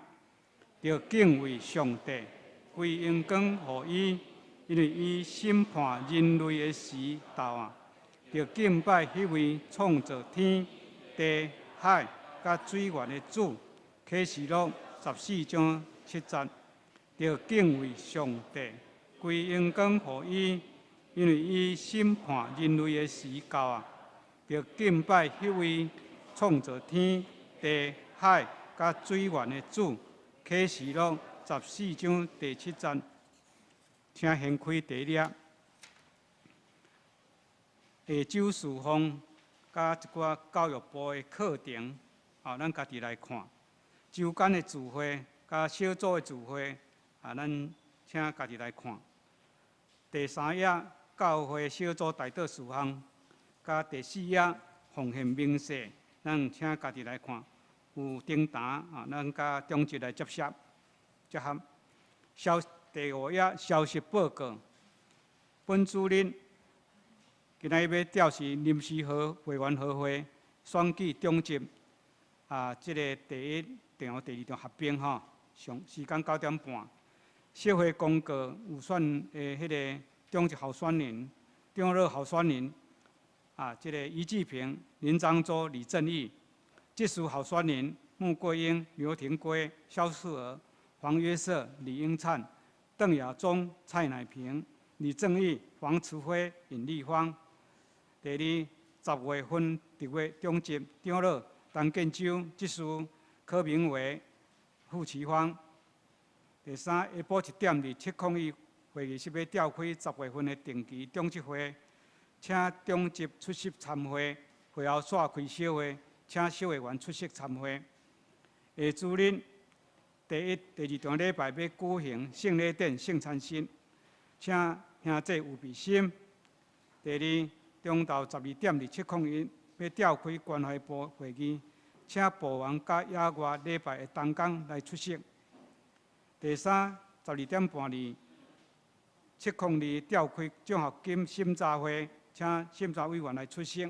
著敬畏上帝，歸榮光予伊，因為伊審判人類的時到啊。著敬拜彼位創造天地海佮水源的主。啟示錄14章7節，著敬畏上帝，歸榮光予伊，因為伊審判人類的時到啊。著敬拜彼位創造天地海佮水源的主。啟示錄14章第7節，請掀開第一頁。下晝侍奉佮一寡教育部的課程，啊，咱家己來看。週間的聚會佮小組的聚會，啊，咱請家己來看。第三頁教會小組代禱事項，佮第四頁奉獻明細，咱請家己來看。有訂單啊，咱佮長執來接洽接合。消第五頁消息報告，本主日今仔日欲調是臨時和會員合會選舉長執啊，這个第一場、第二場合併吼，上時間9點半。社會公告有選的彼个長執候選人、長老候選人啊，這个余志平、林漳洲、李正義。執事候選人穆桂英、劉廷圭、蕭世娥、黃約瑟、李英燦、鄧亞中、蔡乃平、李正義、黃慈輝、尹麗芳。第二，10月份特會長執長老陳建州，執事柯明偉、傅其芳。第三，下晡1點2701會議室欲召開10月份的定期長執會，請長執出席參會，會後煞開小會。請小會員出席參會。下主日第一、第二场礼拜欲举行圣礼典、圣餐式，请兄弟预备心。第二，中昼12点27空一欲召开关怀部会议，请部员佮野外礼拜的同工来出席。第三，12点半2702召开奖学金审查会，请审查委员来出席。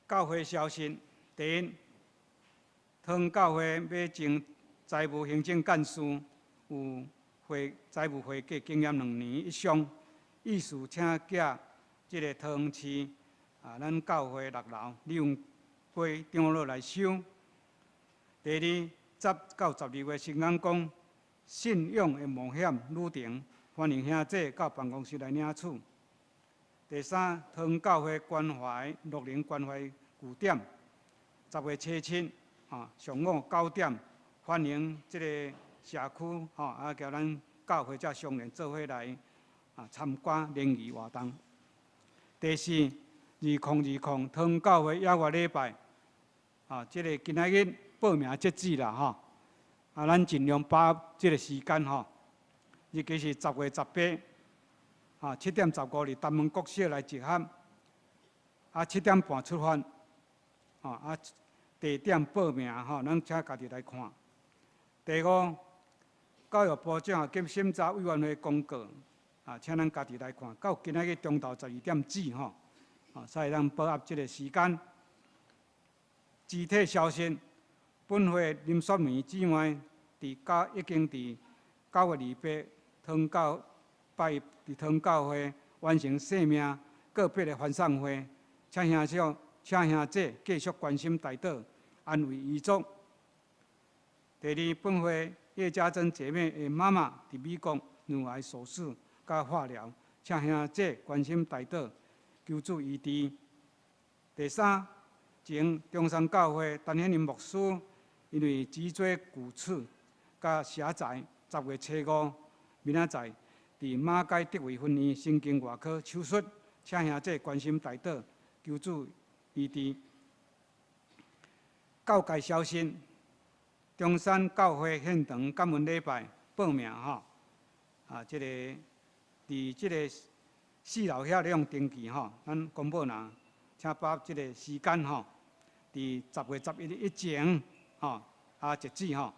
教会消息：第一，桃教会欲征财务行政干事，有会财务会计经验2年以上，意思请寄这个桃园市啊，咱教会六楼李永辉长老来收。第二，10到12月新港讲信仰的冒险旅程，欢迎兄弟到办公室来领取。第三，桃园教会关怀乐龄关怀据点，10月初7，上午9点，欢迎这个社区佮咱教会遮乡邻做伙来参加联谊活动。第四，2020桃园教会野外礼拜，这个今仔日报名截止啦吼，咱尽量把握这个时间吼，日期是10月18。7点15伫东门国小来集合，7点半出发，地点报名吼，咱请家己来看。第五，教育部奖学金审查委员会公告，请咱家己来看。到今仔日中昼12点止吼，所以咱把握这个时间。肢体消息，本会林雪梅姊妹已经伫9月28桃园教拜伫桃园教会完成生命告别的欢送会，请兄长、请兄姐继续关心代祷，安慰遗族。第二，本会叶家珍姐妹的妈妈伫美国乳癌手术佮化疗，请兄姐关心代祷，求主医治。第三，前中山教会陈显林牧师因为脊椎骨刺佮狭窄，10月初5明仔载伫马偕德维分院神经外科手术，请兄弟关心代祷，求主医治。教界消息，中山教会现场感恩礼拜报名吼，这个伫这个四楼遐咧用登记吼，咱公布栏，请把握这个时间吼，伫10月11日以前吼，截止吼。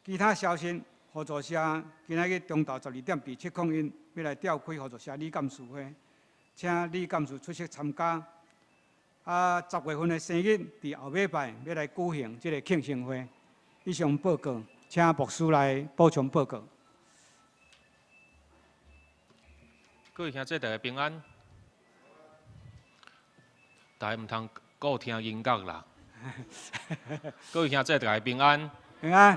其他消息。互助社今仔日中昼12点27空一欲来召开互助社理监事会，请理监事出席参加。10月份的生日伫后礼拜欲来举行这个庆生会。以上报告，请牧师来补充报告。各位兄弟，大家平安。大家毋通顾听音乐啦。各位兄弟，大家平安。平安。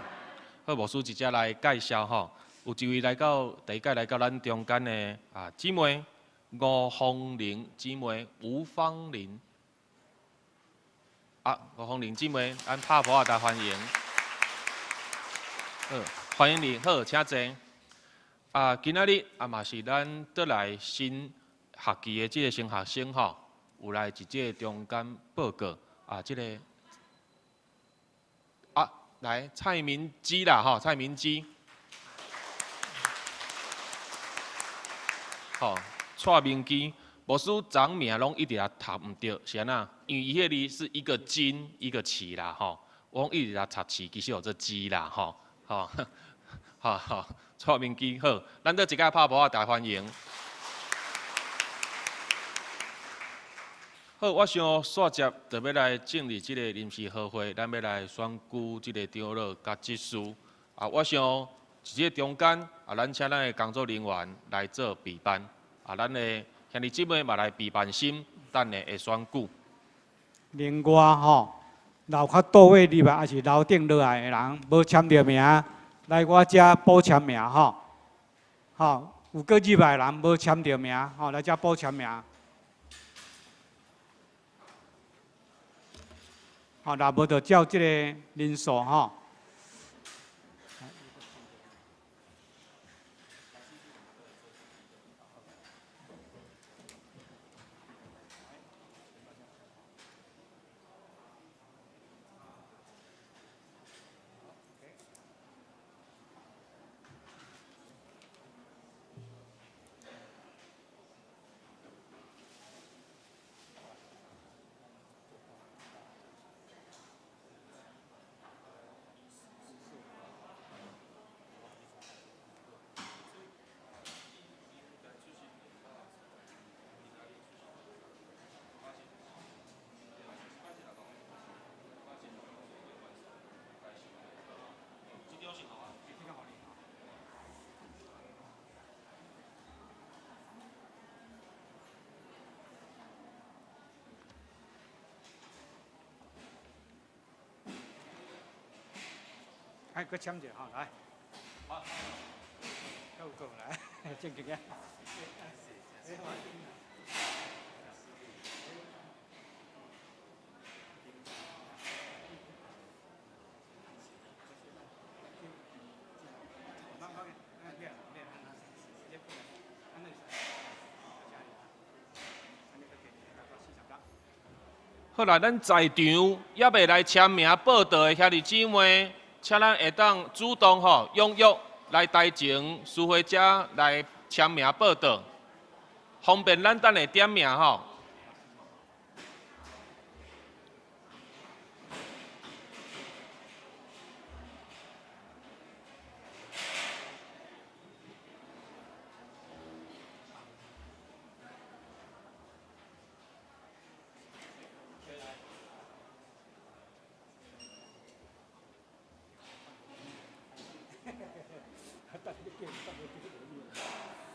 好，牧师直接来介绍吼，有一位来到第一届来到咱中间的姊妹吴芳玲姊妹，吴芳玲。吴芳玲姊妹，咱拍噗仔来欢迎。好，欢迎你，好，请坐。今仔日嘛是咱倒来新学期的这个新学生吼，有来伫这个中间报告这个。来，蔡明基啦，吼，蔡明基，吼，蔡明基，牧师昨名拢一直也读毋著，是按怎？因为伊彼个字是一个金一个齐啦，吼，我一直咧读齐，其实号做基啦，吼，吼，好好，蔡明基好，咱阁一摆拍噗仔大欢迎。好，我想煞接就欲来进入这个临时合会，咱欲来选举这个长老佮执事。我想伫这个中间，咱请咱的工作人员来做备办。咱的兄弟姊妹嘛来备办心，等下会选举。另外吼，楼跤倒位入来，抑是楼顶落来的人，无签著名，来我遮补签名吼。吼，有阁入来的人无签著名，吼，来遮补签名。吼，若无就照这个人数吼。來，閣簽一下吼，來。好，夠夠來，正經嘅。好啦，咱在場猶未來簽名報到的兄弟姊妹，請咱會當主動吼踴躍來台前司會遮來簽名報到，方便咱等下點名吼。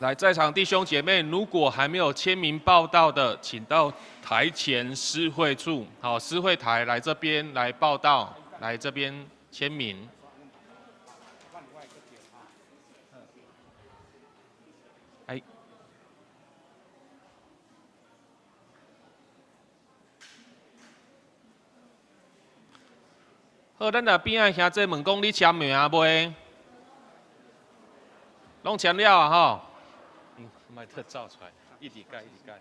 來，在場弟兄姐妹，如果還沒有簽名報到的，請到台前司會處，好，司會台來這邊來報到，來這邊簽名。哎。好，咱若邊仔兄弟問講，你簽名未？攏簽了啊吼。莫特照出來，一直改，一直改。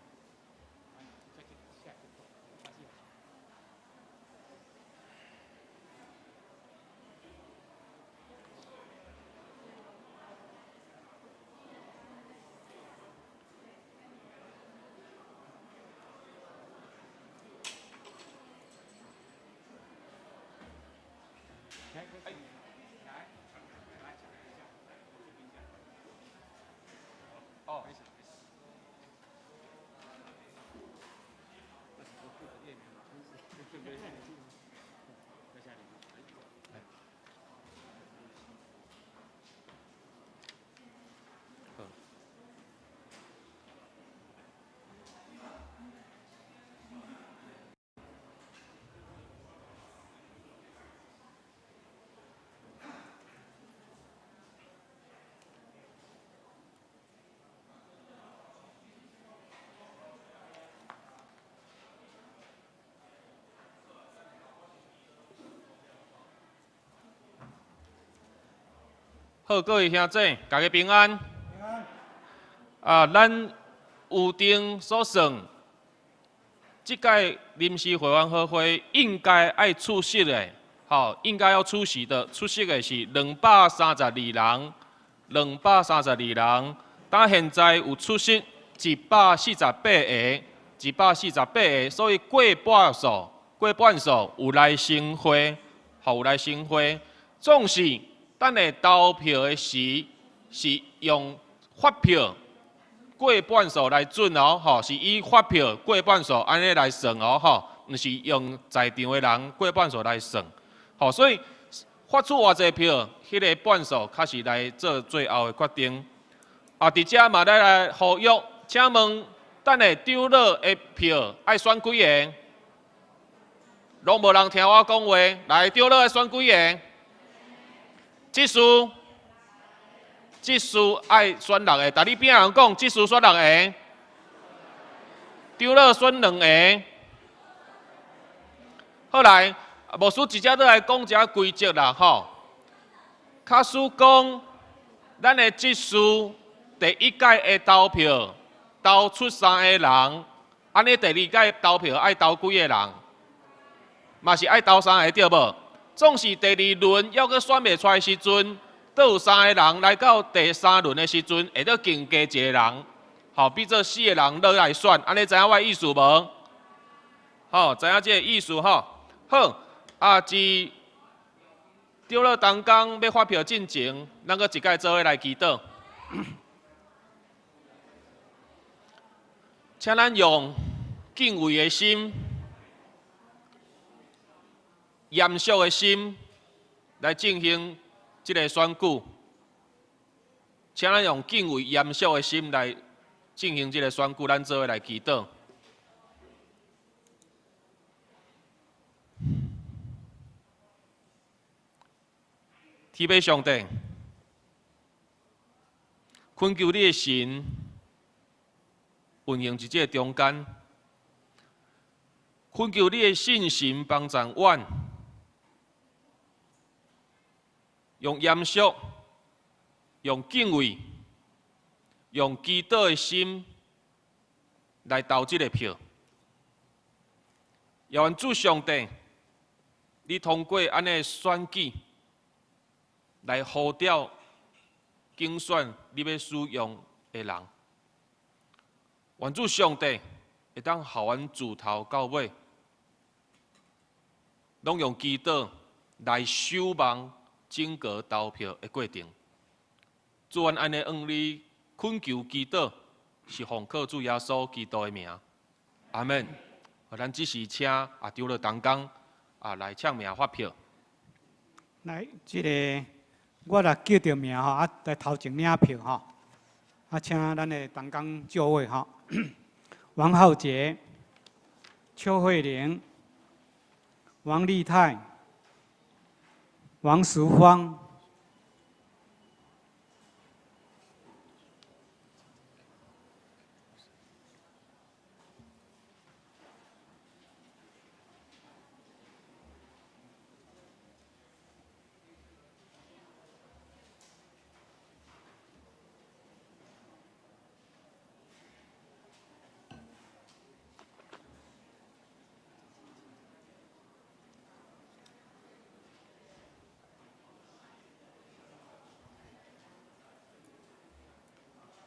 好，各位兄弟，大家平安。啊，咱有定所算，這屆臨時會員和會應該愛出席的，吼，應該要出席的，出席的是232人，232人。到現在有出席148個，148個，所以過半數，過半數有來盛會，吼，有來盛會，總是。咱的投票的時是用發票過半數來準哦，吼，是以發票過半數按呢來算哦，吼，毋是用在場的人過半數來算，吼，所以發出偌濟票，彼個半數確實來做最後的決定。啊，佇遮嘛，咱來呼籲，請問咱的長老的票愛選幾个？攏無人聽我講話，來，長老愛選幾个？執事，執事愛選六个，逐你邊仔人講，執事選六个，長老選兩个。好來，牧師直接落來講一下規則啦，吼。假使講，咱的執事第一屆的投票投出三个人，按呢第二屆投票愛投幾个人？嘛是愛投三个對無？總是第二輪猶閣選袂出來時陣，閣有三個人來到第三輪的時陣，會閣增加一個人，吼，變做四個人落來選，按呢知影我的意思無？吼，知影這个意思吼？好，啊，佇長老同工欲發票進前，咱閣一擺做伙來祈禱，請咱用敬畏的心。嚴肅的心來進行這个選舉，請咱用敬畏、嚴肅的心來進行這个選舉，咱做伙來祈禱。天父上帝，懇求你的神運行佇這个中間，懇求你的聖神幫助阮，用嚴肅、用敬畏、用祈禱的心來投這个票。也願主上帝，你通過按呢選舉來呼召、揀選你欲使用的人。願主上帝會當予阮自頭到尾，攏用祈禱來守望整個投票的過程。主，阮按呢向你懇求祈禱，是奉靠主耶穌基督的名。阿們。咱這時請啊長老同工啊來唱名發票。來，這个我若叫著名吼，啊來頭前領票吼。啊，請咱的同工就位吼。王浩杰、邱慧玲、王麗泰、王淑芳、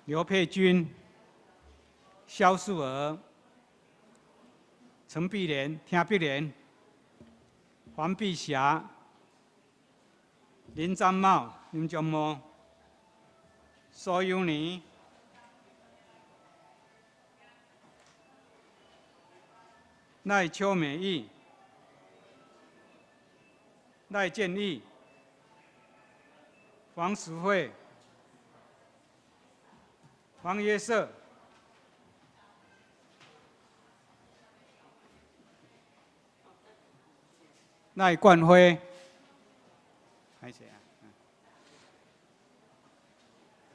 劉佩君、蕭素娥、陳碧蓮、聽碧蓮、黃碧霞、林章茂、林章茂、蘇有妮、賴邱美玉、賴建義、黃淑慧、黃約瑟、賴冠輝，還誰啊？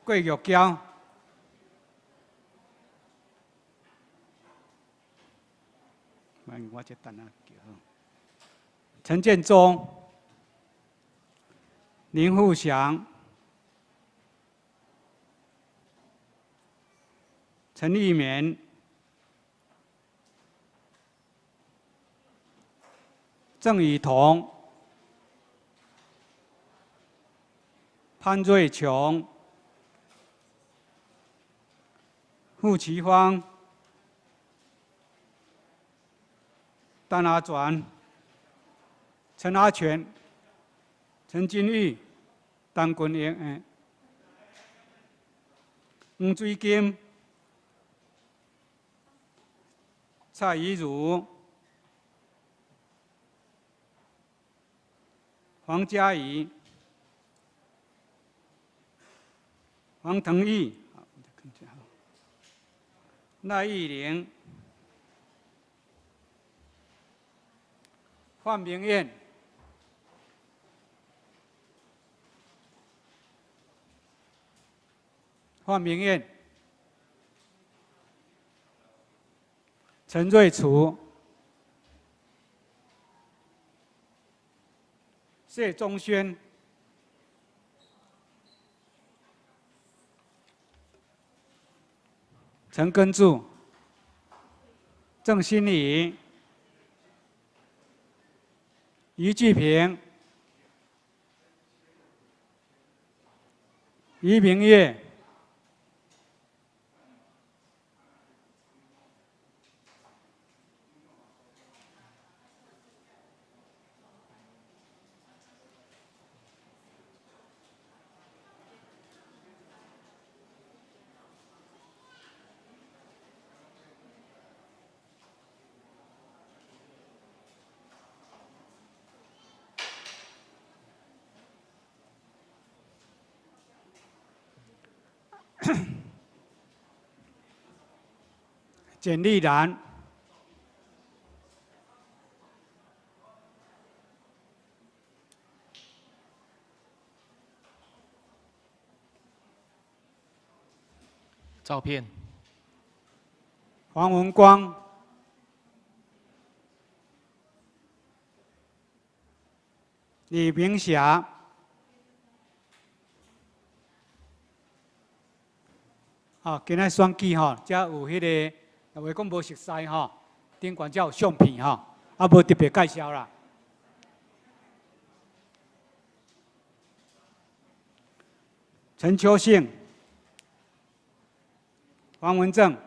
郭玉嬌、我這等下叫。陳建忠、林富祥、陳玉綿、鄭雨桐、潘瑞瓊、傅其芳、鄧阿轉、陳阿全、陳金玉、陳君英、黃水金、蔡怡如、黃嘉怡、黃騰義、賴玉玲、范明艷、范明艷、陳瑞礎、謝宗軒、陳根柱、鄭新宇、余繼平、余明月、簡麗蘭、照片。黃文光、李明霞、吼，今仔選舉吼，遮有彼个，話講無熟似吼，頂懸遮有相片吼，啊無特別介紹啦。陳秋盛、黃文正、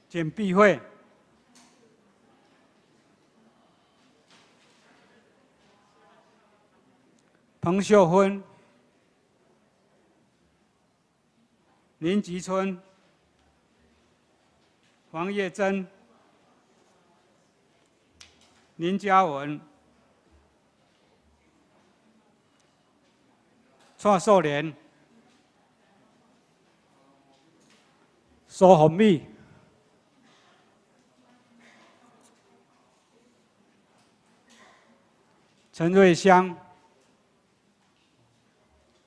簡碧惠、彭秀芬、林吉春、黃葉珍、林嘉文、蔡素蓮、蘇鳳美、陳瑞香、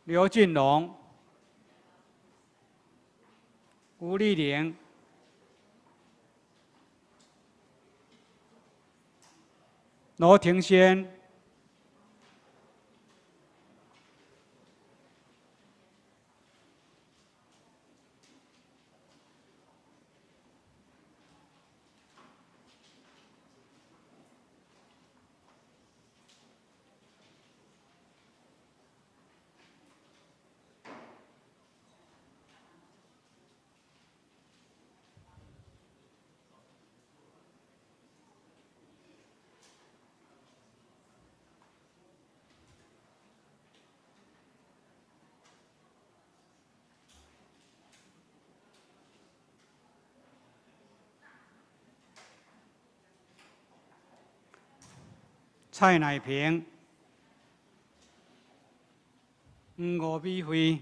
劉俊龍、吳麗玲、羅庭仙、蔡乃平、黃吳美惠、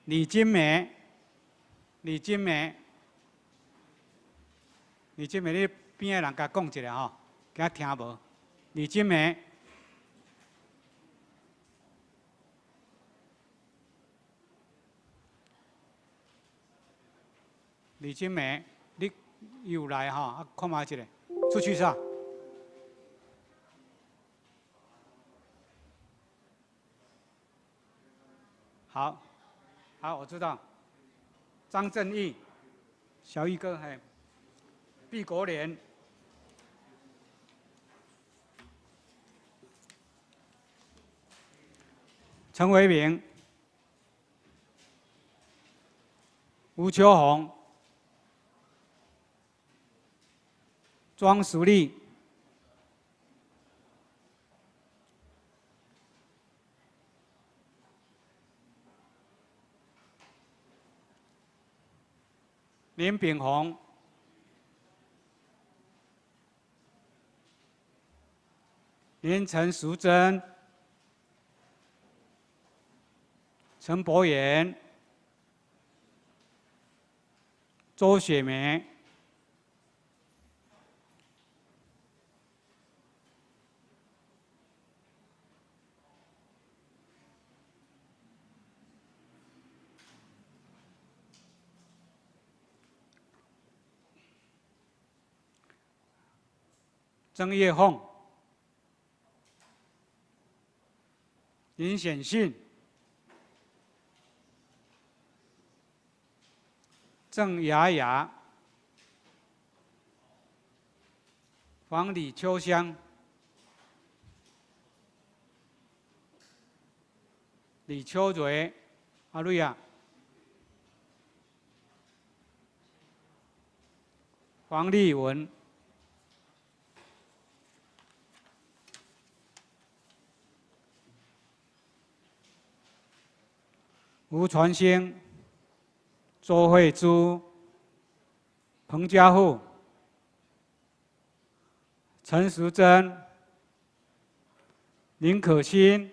李金梅、李金梅、李金梅，你邊仔人共講一下吼，驚聽無？李金梅，李金梅，你有來吼？啊，看覓一下，出去啥？好，好，我知道。張正義，小玉哥，嘿，畢國蓮，陳維明，吳秋紅，莊淑麗，林炳宏、林陳淑貞、陳柏言、周雪梅、曾葉鳳、林顯信、鄭雅雅、黃李秋香、李秋蕊、阿瑞亞、黃麗文、吳傳興、周慧珠、彭家富、陳淑貞、林可欣、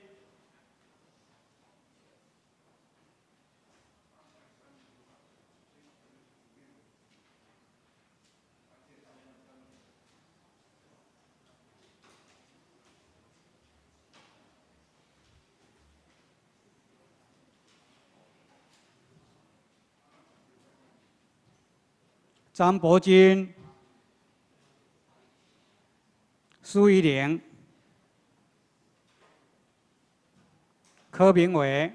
張伯鈞、蘇依玲、柯明偉、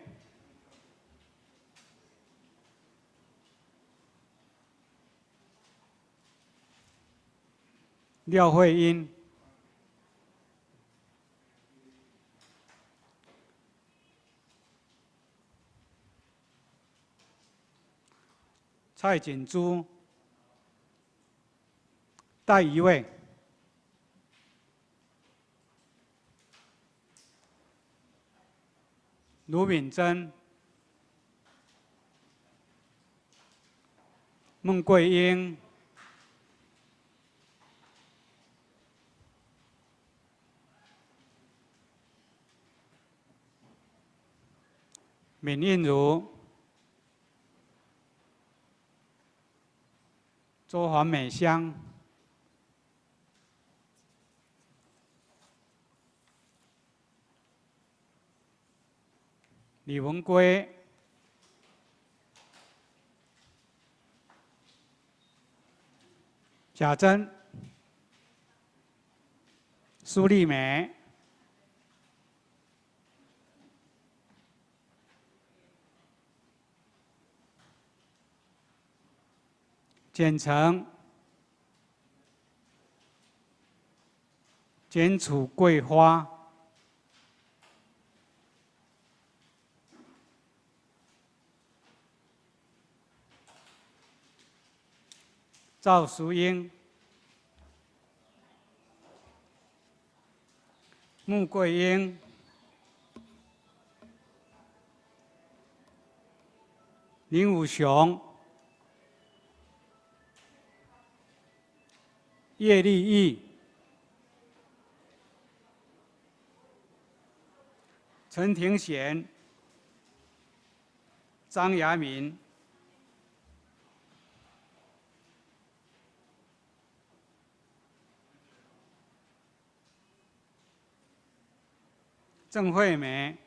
廖慧英、蔡錦珠、戴一位、盧敏珍、孟桂英、閔映如、周黃美香、李文圭、賈珍、蘇麗梅、簡成、簡楚桂花、趙淑英、穆桂英、林武雄、葉麗義、陳廷賢、張雅敏、鄭惠美、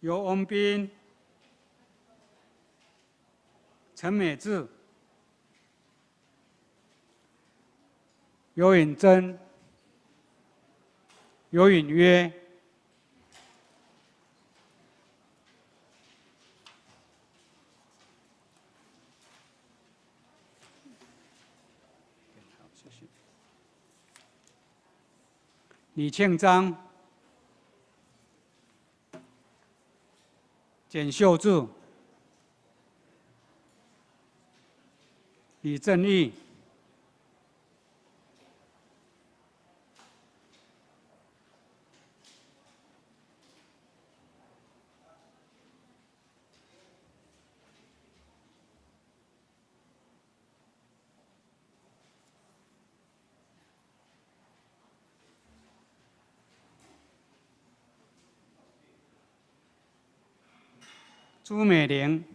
游文斌、陳美智、尤允珍、尤允約、李慶章、簡秀柱、李正義、朱美玲、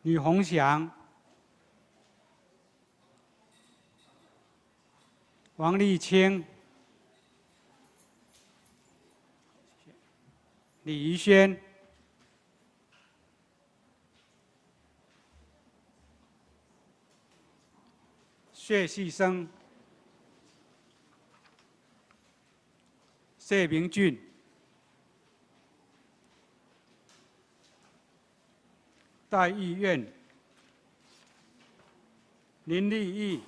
呂宏祥、王麗清、李怡萱、謝旭升、謝明俊、戴玉燕、林立義、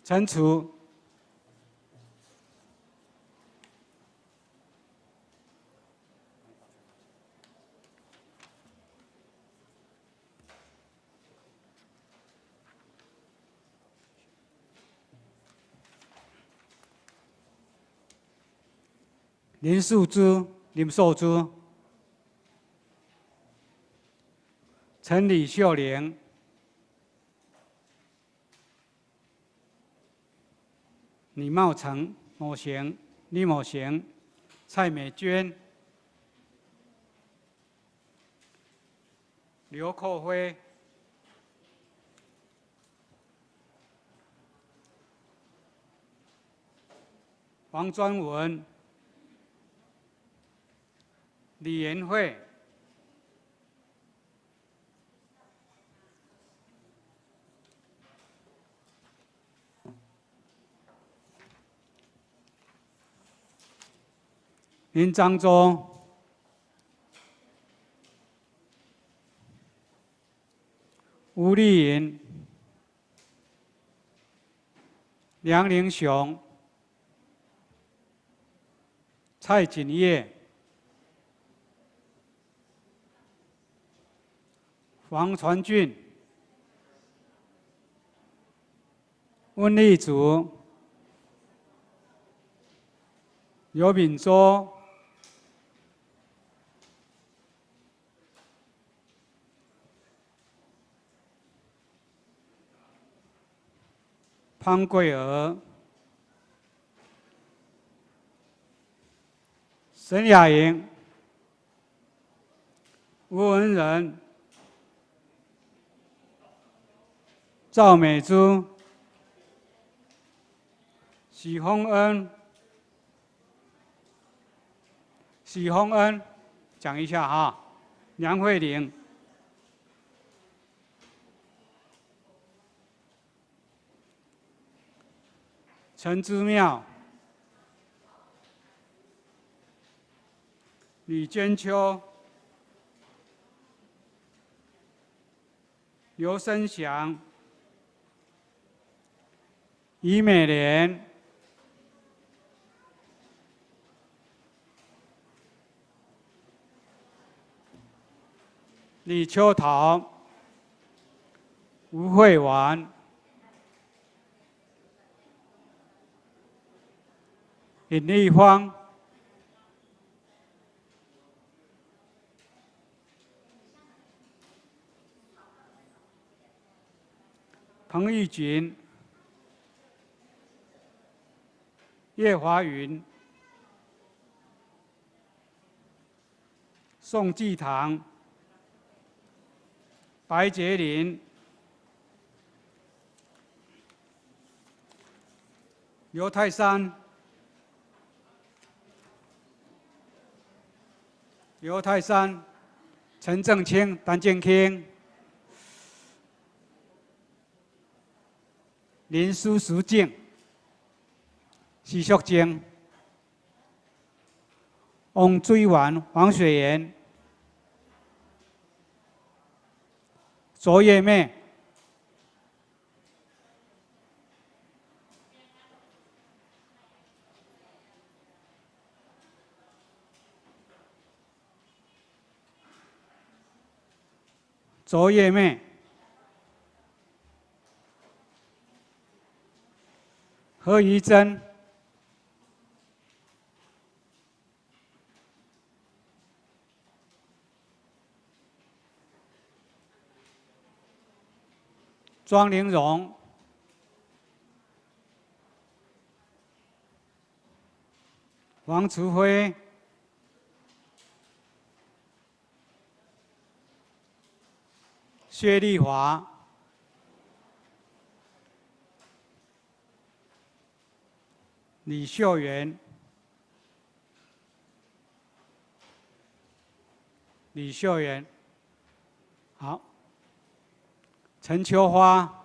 陳楚、林素珠、林素珠、陳李秀玲、李茂成、某賢、李某賢、蔡美娟、劉寇輝、黃專文、李延慧、林漳州、吴丽莹、梁玲雄、蔡锦业、黄传俊、温丽竹、刘敏洲、潘桂娥、沈雅莹、吴文仁、赵美珠、许宏恩、许宏恩，讲一下哈，梁慧玲、陈之妙、李娟秋、刘生祥、于美莲、李秋桃、吴慧婉、尹丽芳、彭玉锦、叶华云、宋继堂、白杰林、刘泰山、刘泰山、陈正清、陈正清、林苏淑静、徐淑晶、王水源、黄雪妍、卓月妹、卓月妹、何怡珍、庄玲荣、王慈辉、薛丽华、李秀媛、李秀媛，好，陈秋花、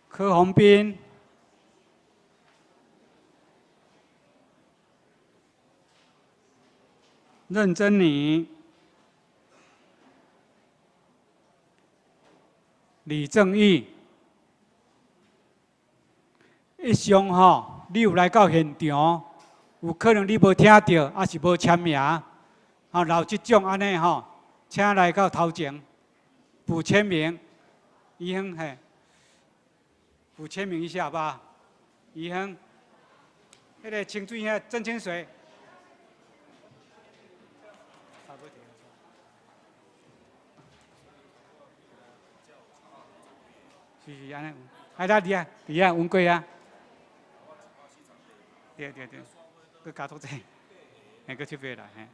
柯宏斌、任珍妮、李正义。以上吼，你有來到現場，有可能你無聽著，抑是無簽名，吼，留這種按呢吼，請來到頭前補簽名，醫生嘿，補簽名一下好不好？醫生，彼個清水遐曾清水。是是按呢，哎，咱佇遐，佇遐溫過啊。對對對，閣加多濟，嘿，閣七八來嘿。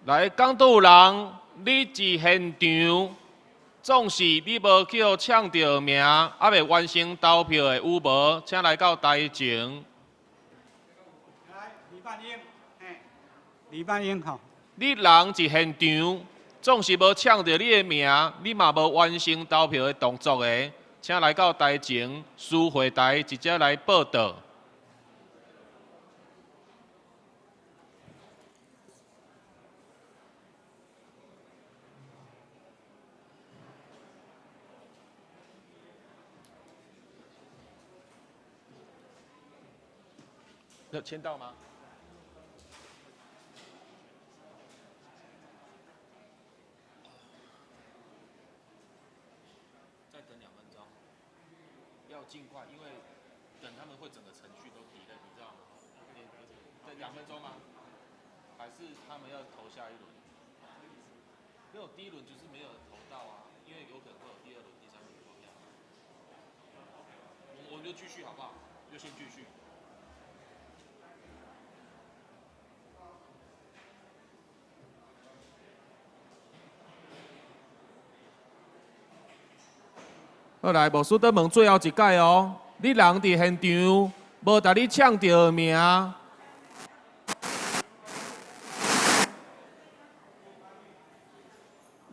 來，講道人，你佇現場，總是你無去予搶著名，猶未完成投票的有無？請來到台前。來，李萬英，嘿，李萬英吼。你人佇現場，總是無搶著你的名，你嘛無完成投票的動作的，請來到台前，司會台直接來報到。有簽到嗎？再等2分鐘，要盡快，因為等他們會整個程序都提的，你知道嗎？再2分鐘嗎？還是他們要投下一輪？沒有，第一輪就是沒有人投到啊，因為有可能會有第二輪、第三輪投票。我們就繼續好不好？就先繼續。好來，牧師閣問最後一擺哦。你人佇現場，無共你搶著名，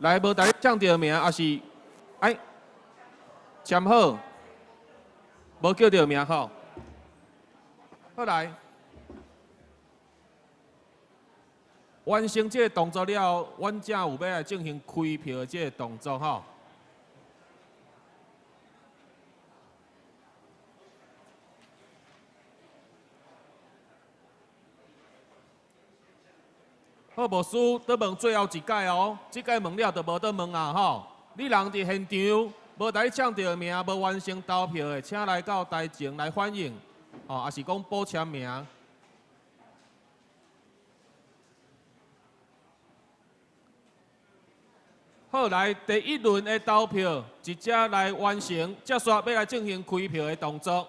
來無共你搶著名，抑是愛簽好，無叫著名吼。好來，完成這個動作了後，阮才有欲來進行開票的這個動作吼。好，牧師，閣問最後一擺哦，這擺問了就無閣問啊吼。你人佇現場，無共你搶著名，無完成投票的，請來到台前來反映，吼，抑是講補簽名。好，來第一輪的投票直接來完成，接續欲來進行開票的動作。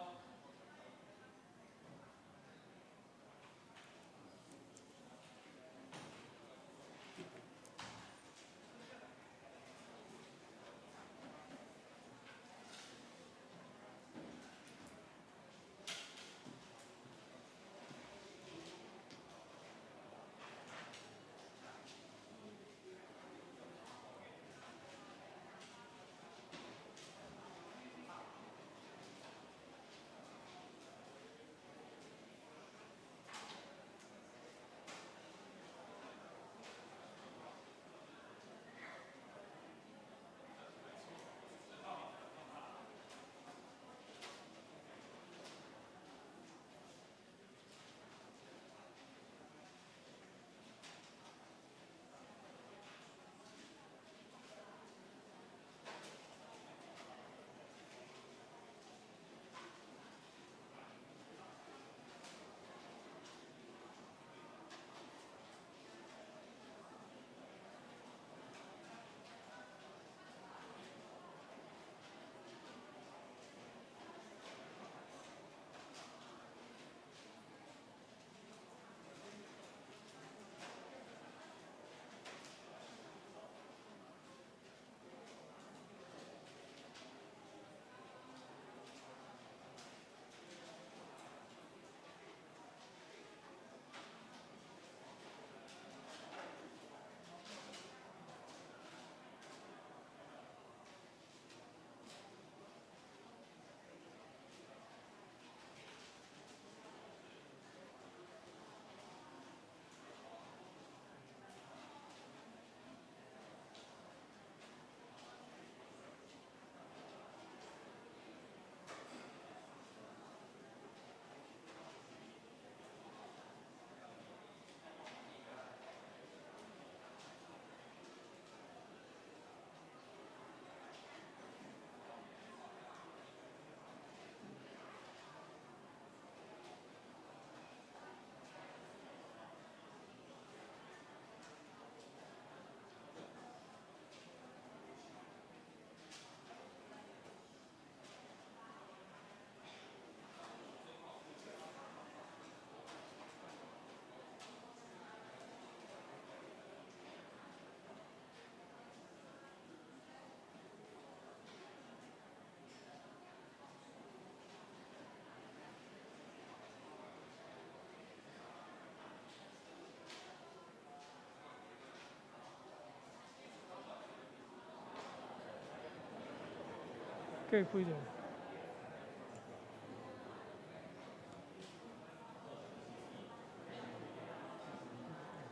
過開者。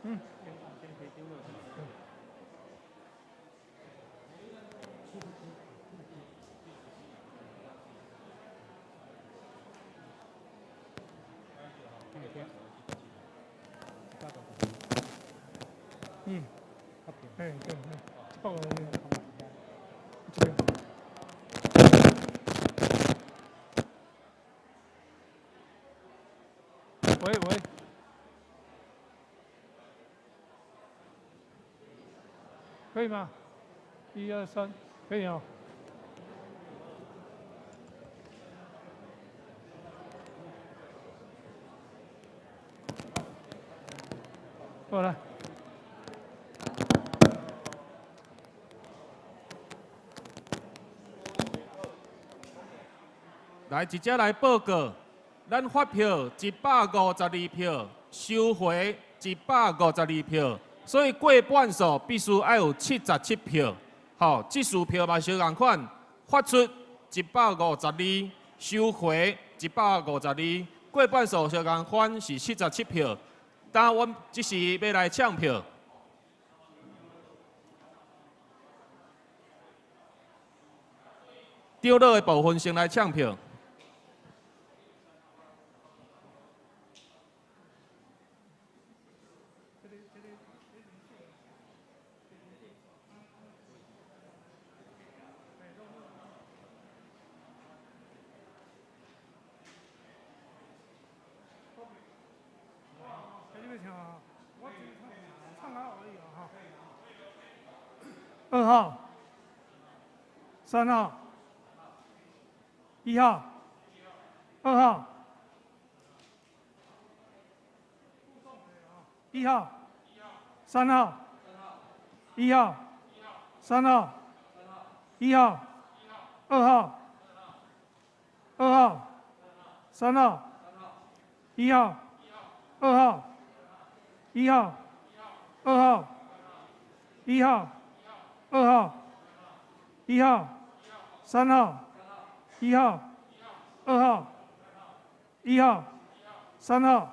嗯。嗯，哎對，150，這個。喂喂，可以嗎？一二三，可以哦。過來。來，直接來報告，咱發票152票，收回152票，所以過半數必須愛有77票。吼，這數票嘛相仝款，發出152，收回152，過半數相仝款是77票。當阮這時欲來搶票。長老的部分先來搶票。 2號、3號、1號、2號、1號、3號、1號、3號、1號、2號、2號、3號、1號、2號、1號、2號、1號、2號、1號、3號、1號、2號、1號、3號、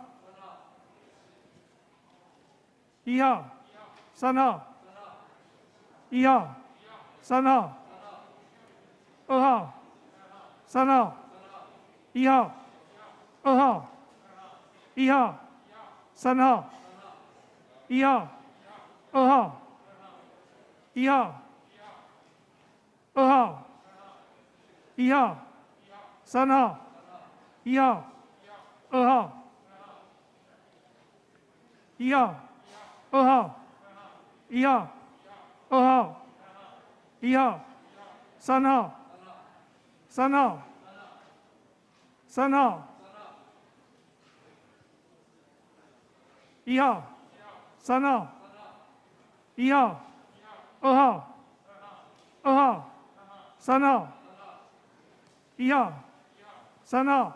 1號、3號、1號、3號、2號、3號、1號、2號、1號、3號、1號、2號、1號、2號、1號、3號、1號、2號、1號、2號、1號、2號、1號、3號、3號、3號、1號、3號、1號、2號、2號、3號、1號、3號、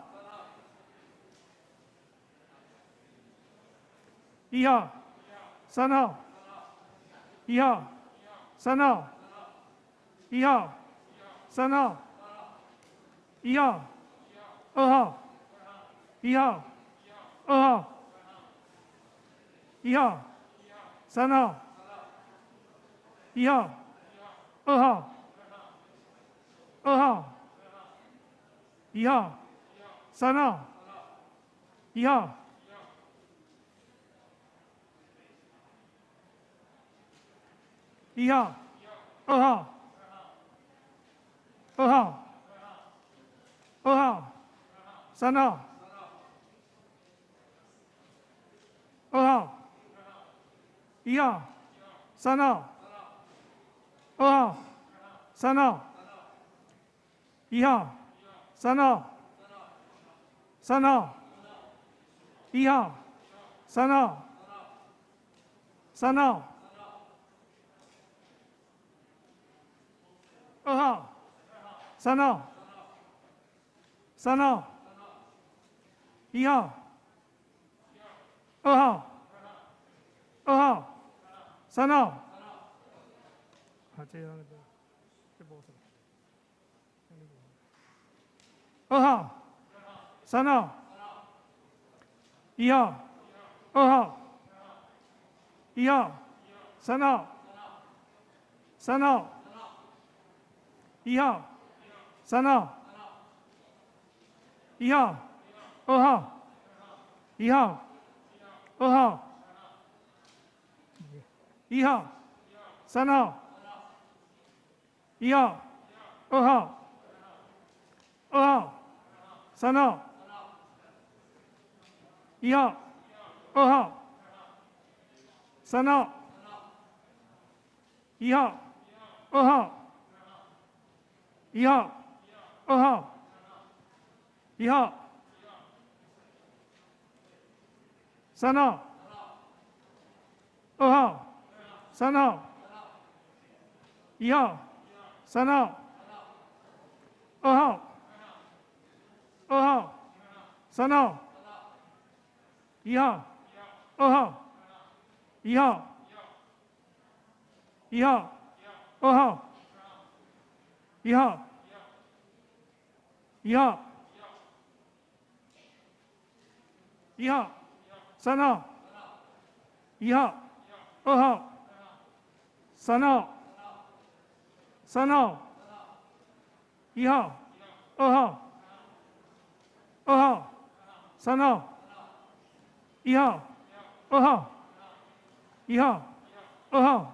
1號、3號、1號、3號、1號、3號、1號、2號、1號、2號、1號、3號、1號、2號、2號、1號、3號、1號、1號、2號、2號、2號、3號、2號、1號、3號、2號、3號、1號、3號、3號、1號、3號、3號、2號、3號、3號、1號、2號、2號、3號。啊，這樣這無錯。二號，三號，一號，二號，一號，三號，三號，一號，三號，一號，二號，一號，二號，一號，三號，一號，二號，二號，三號，一號，二號，三號，一號，二號，一號，二號，一號，三號，二號，三號，一號，三號，二號，二號，三號，一號，二號，一號，一號，二號，一號，一號，一號，三號，一號，二號，三號，三號，一號，二號，二號，三號，一號，二號，一號，二號，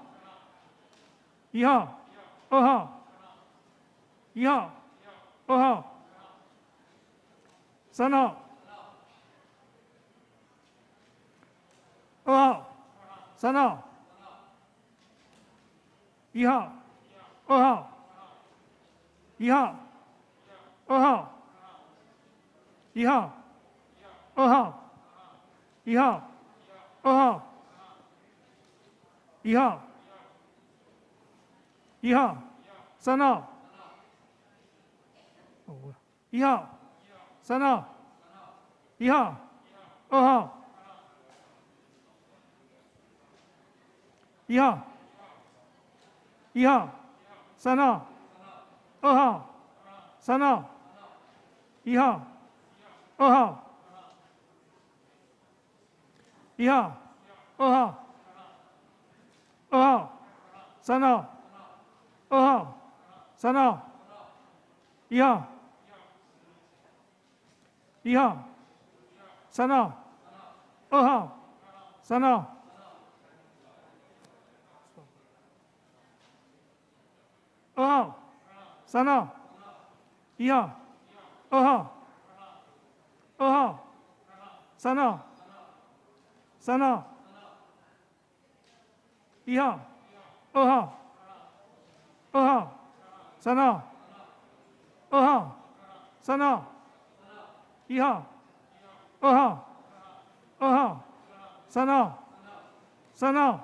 一號，二號，一號，二號，三號，二號，三號，一號，二號，一號，二號，一號，二號，一號，二號，一號，一號，三號，一號，三號，一號，二號，一號，一號，三號，二號，三號，一號，二號，一號，二號，二號，三號，二號，三號，一號，一號，三號，二號，三號，二號，三號，一號，二號，二號，三號，三號，一號，二號，二號，三號，二號，三號，一號，二號，二號，三號，三號，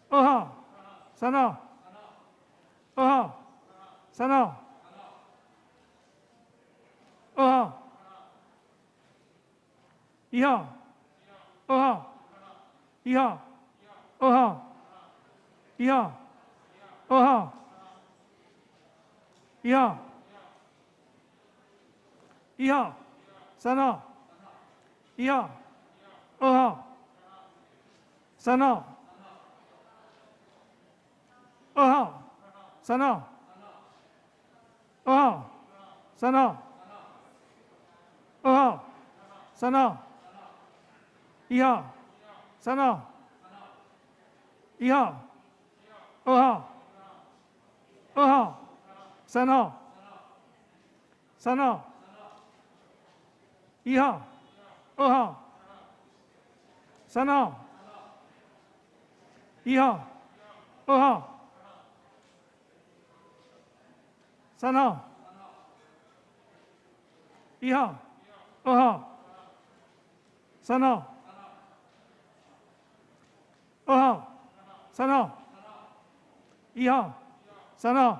二號，三號，二號，三號，二號，一號，二號，一號，二號，一號，二號，一號，一號，三號，一號，二號，三號，二號，三號，二號，三號，二號，三號，一號，三號，一號，二號，二號，三號，三號，一號，二號，三號，一號，二號，三號，一號，二號，三號，二號，三號，一號，三號，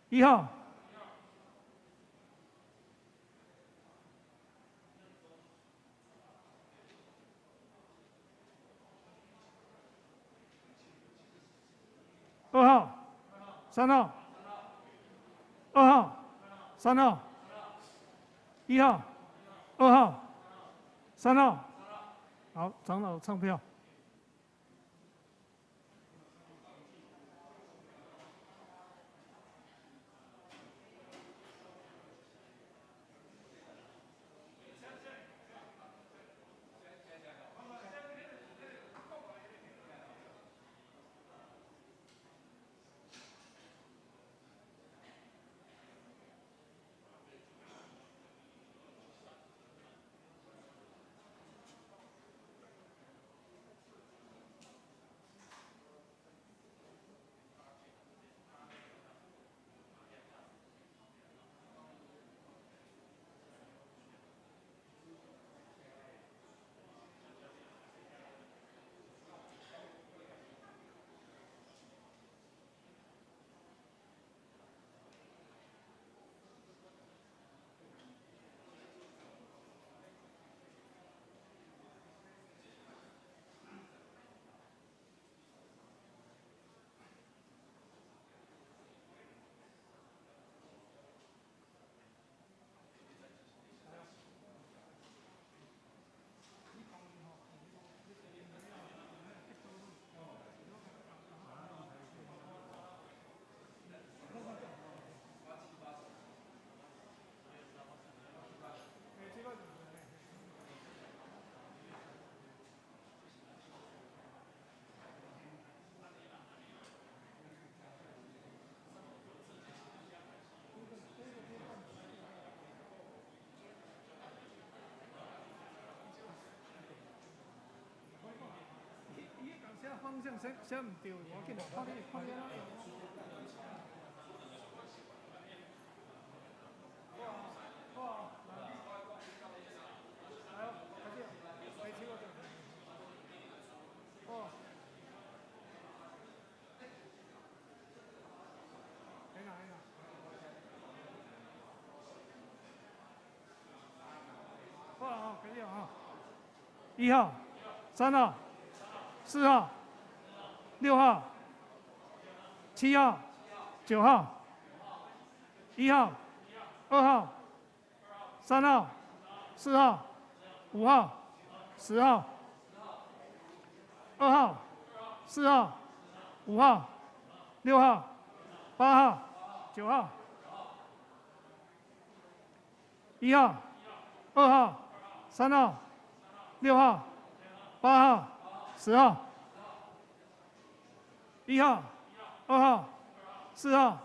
一號，二號，三號，二號，三號，一號，二號，三號。好，長老唱票。方向寫寫毋對，無要緊，看你看你按怎用。好啊，好啊，來哦，開始哦，開始我就。好。來啦來啦。好啊，好，開始哦。一號、三號、四號、六號、七號、九號、一號、二號、三號、四號、五號、十號、二號、四號、五號、六號、八號、九號、一號、二號、三號、六號、八號、十號、一號、二號、四號、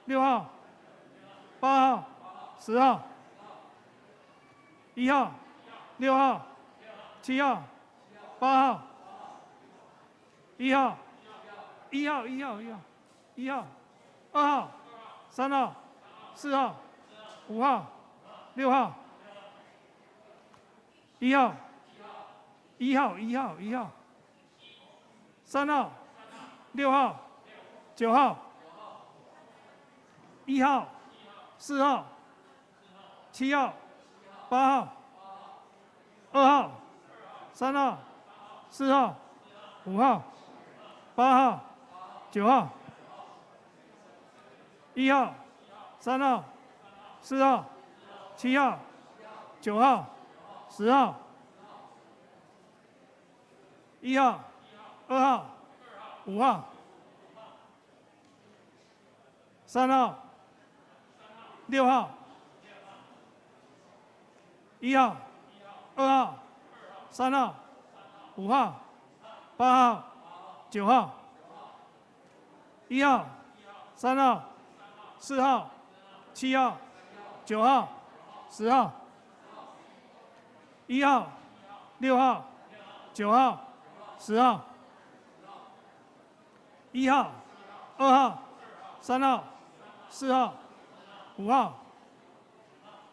六號、八號、十號、一號、六號、七號、八號、一號、一號、一號、一號、一號、二號、三號、四號、五號、六號、一號、一號、一號、一號、三號、六號、九號、一號、四號、七號、八號、二號、三號、四號、五號、八號、九號、一號、三號、四號、七號、九號、十號、一號、二號、五號、三號、六號、一號、二號、三號、五號、八號、九號、一號、三號、四號、七號、九號、十號、一號、六號、九號、十號、一號、二號、三號、四號、五號、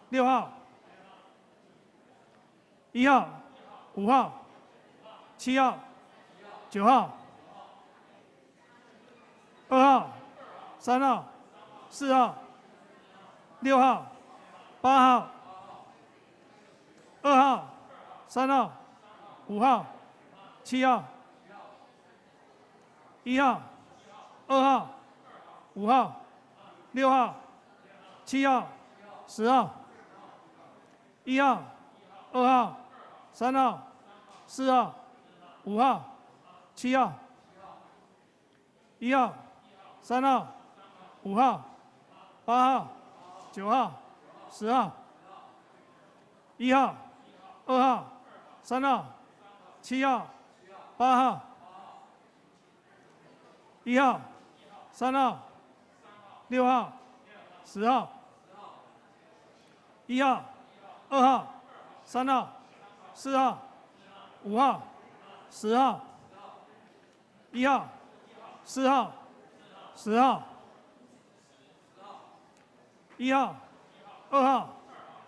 六號、一號、五號、七號、九號、二號、三號、四號、六號、八號、二號、三號、五號、七號、一號、二號、5號、6號、7號、10號、1號、2號、3號、4號、5號、7號、1號、3號、5號、8號、9號、10號、1號、2號、3號、7號、8號、1號、3號、6號、10號、1號、2號、3號、4號、5號、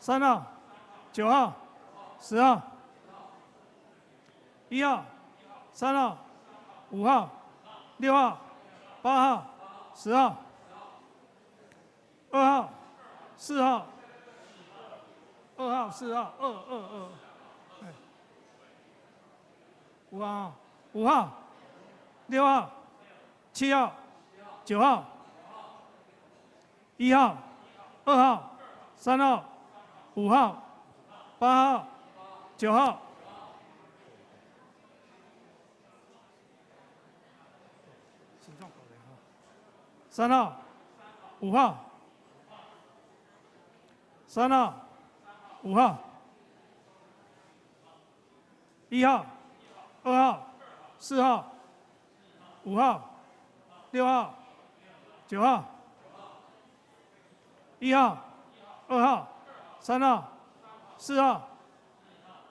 10號、1號、4號、10號、1號、2號、3號、9號、10號、1號、3號、5號、6號、8號、10號、2號、4號、2號、4號、2、2、2，哎，5號、5號、6號、7號、9號、1號、2號、3號、5號、8號、9號。3號、5號、3號、5號、1號、2號、4號、5號、6號、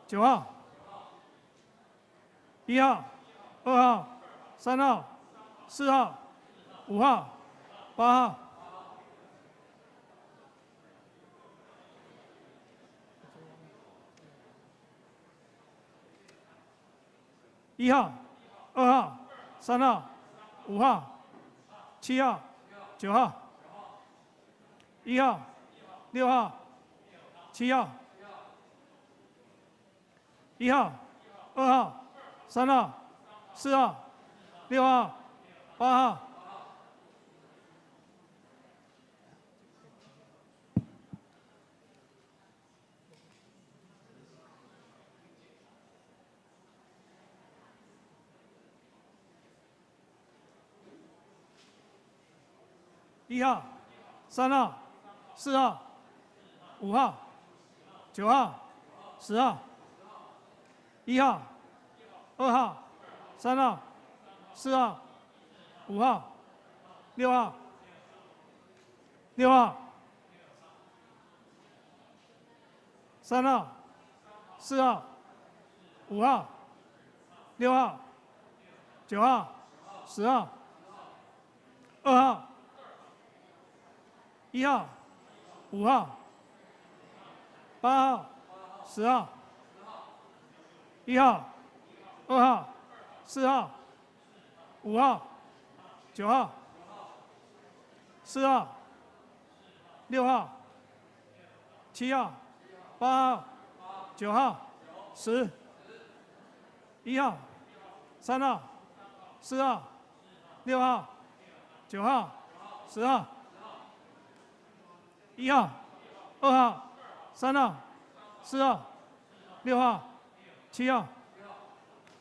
9號、1號、2號、3號、4號、9號、1號、2號、3號、4號、5號、8號。1號、2號、3號、5號、7號、9號、1號、6號、7號、1號、2號、3號、4號、6號、8號。1號、3號、4號、5號、9號、10號、1號、2號、3號、4號、5號、6號、6號、3號、4號、5號、6號、9號、10號、2號、1號、5號、8號、10號、1號、2號、4號、5號、9號、4號、6號、7號、8號、9號、10、1號、3號、4號、6號、9號、10號、1號、2號、3號、4號、6號、7號、1號、9號、1號、7號、9號、3號、5號、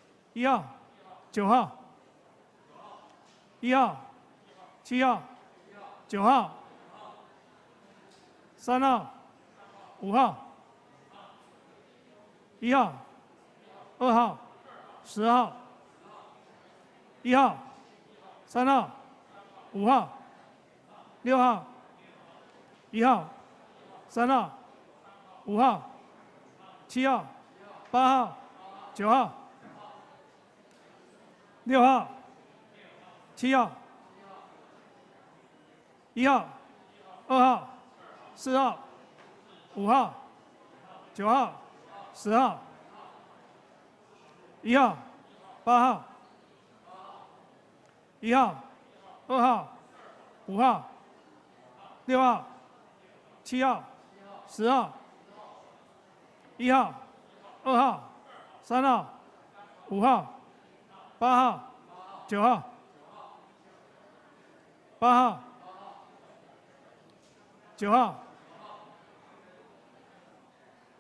1號、2號、10號、1號、3號、5號、6號、1號、3號、5號、7號、8號、9號、6號、7號、1號、2號、4號、5號、9號、10號、1號、8號、1號、2號、5號、6號、7號、10號、1號、2號、3號、5號、8號、9號、8號、9號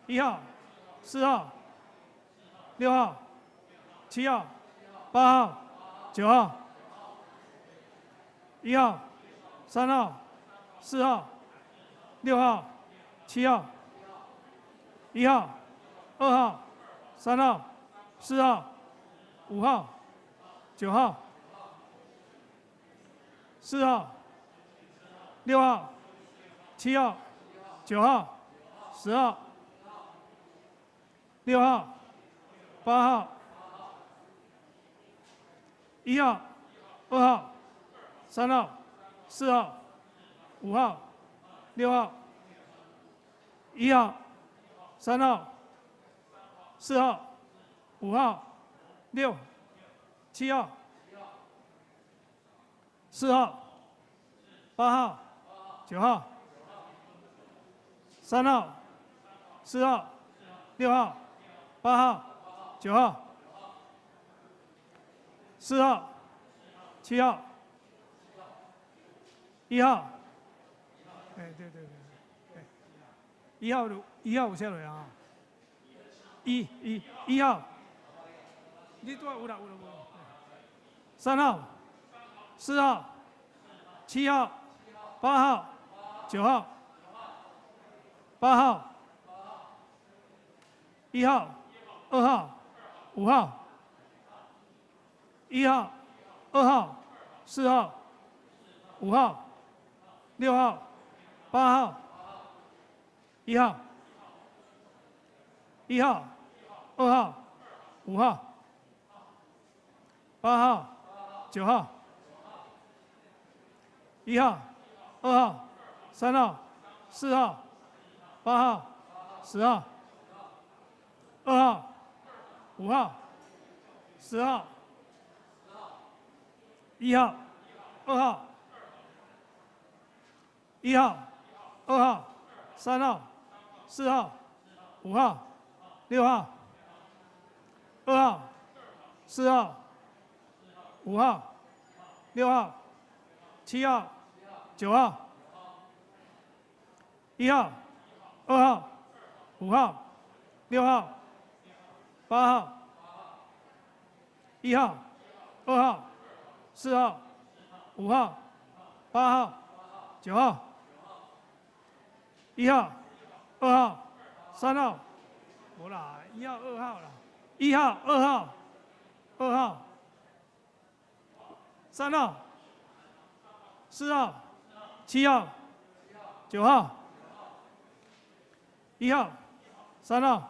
，1號，4號，6號，7號，8號，9號，1號，3號，4號，6號，7號，1號，2號，3號，4號，5號，9號，4號，6號，7號，9號，10號，6號，8號，1號，2號，3號，4號，5號，6號，1號，3號，4號，5號，6、7號，4號，8號，9號，3號，4號，6號，8號，9號，4號，7號，1號，哎，對對對對，1號1號有寫落啊，1號，你拄仔有啦有啦有。3號，4號，7號，8號，9號，8號，1號，2號，5號，1號，2號，4號，5號，6號，8號，1號，1號，2號，5號，8號，9號，1號，2號，3號，4號，8號，10號，2號，5號，10號，1號，2號，1號，2號，3號，4號，5號，6號，2號，4號，5號，6號，7號，9號，1號，2號，5號，6號，8號，1號，2號，4號，5號，8號，9號，1號，2號，3號，無啦，1號、2號啦，1號、2號、2號，3號，4號，7號，9號，1號，3號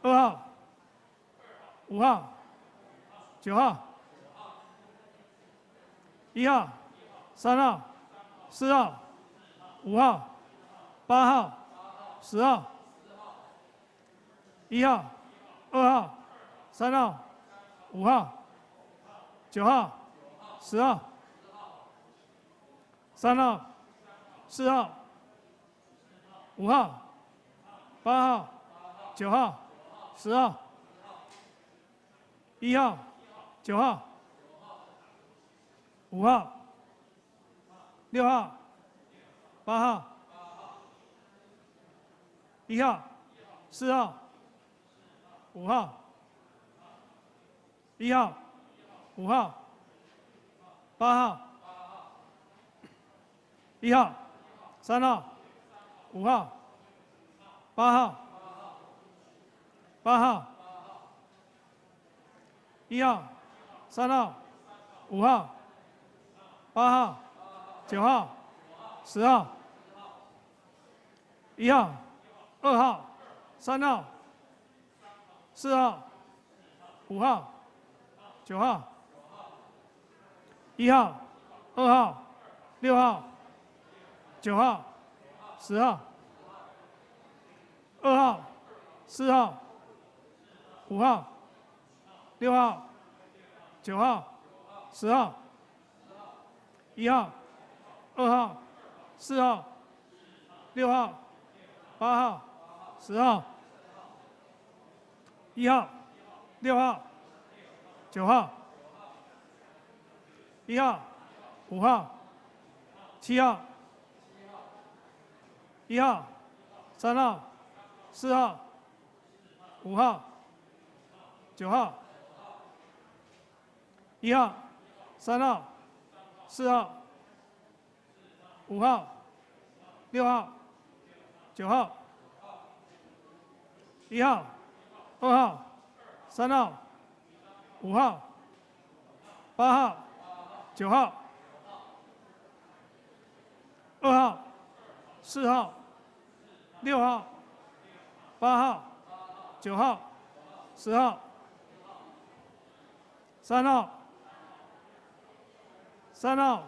，2號，5號，9號，1號，3號，4號，5號，8號，10號，1號，2號，3號，5號，9號，10號，3號，4號，5號，8號，9號，10號，1號，9號，5號，6號，8號，1號，4號，5號，1號，5號，8號，1號，3號，5號，8號，8號，1號，3號，5號，8號，9號，10號，1號，2號，3號，4號，5號，9號，1號，2號，6號，9號，10號，2號，4號，5號，6號，9號，10號，1號，2號，4號，6號，8號，10號，1號，6號，9號，1號，5號，7號，一號、三號、四號、五號、九號。一號、三號、四號、五號、六號、九號。一號、二號、三號、五號、八號、九號。二號、四號、六號、八號、九號、十號。三號、三號、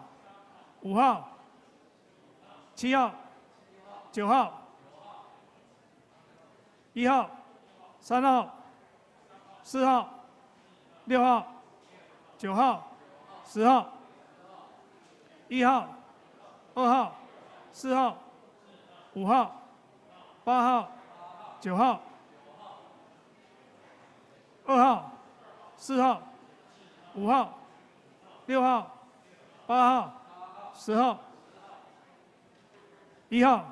五號、七號、九號。一號、三號、四號、六號、九號、十號。一號、二號、四號、五號、八號、九號。二號、四號、五號、六號、八號、十號。一號、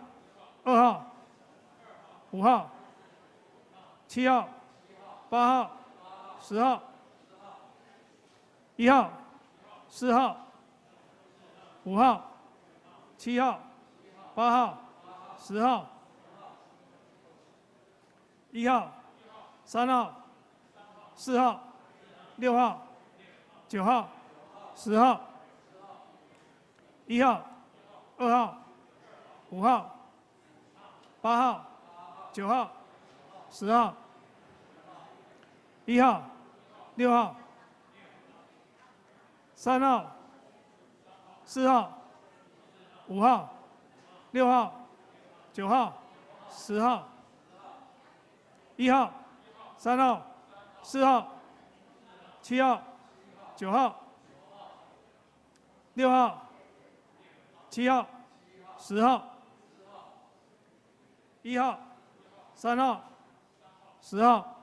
二號、五號、七號、八號、十號。一號、四號、五號、七號、八號、十號。一號、三號、四號、六號、九號、十號。一號、二號、五號、八號、九號、十號。一號、六號、三號、四號、五號、六號、九號、十號。一號、三號、四號、七號、九號、六號、七號、十號。一號、三號、十號、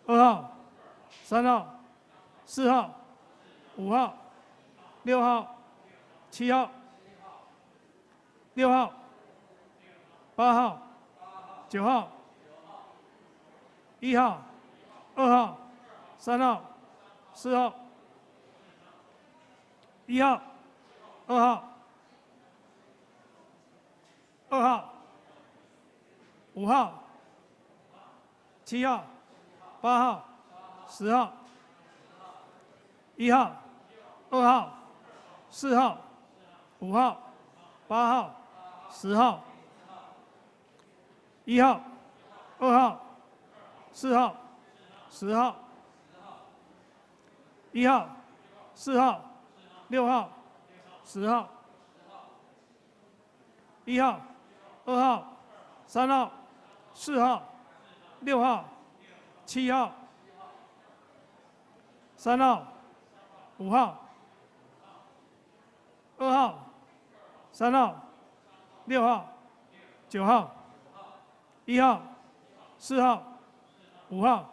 二號、三號、四號、五號、六號、七號、六號、八號、九號。一號、二號、三號、四號。一號、二號、二號、五號、七號、八號、十號。一號、二號、四號、五號、八號、十號。一號、二號、四號、十號。一號、四號、六號、十號。一號、二號、三號、四號、六號、七號、三號、五號、二號、三號、六號、九號。一號、四號、五號、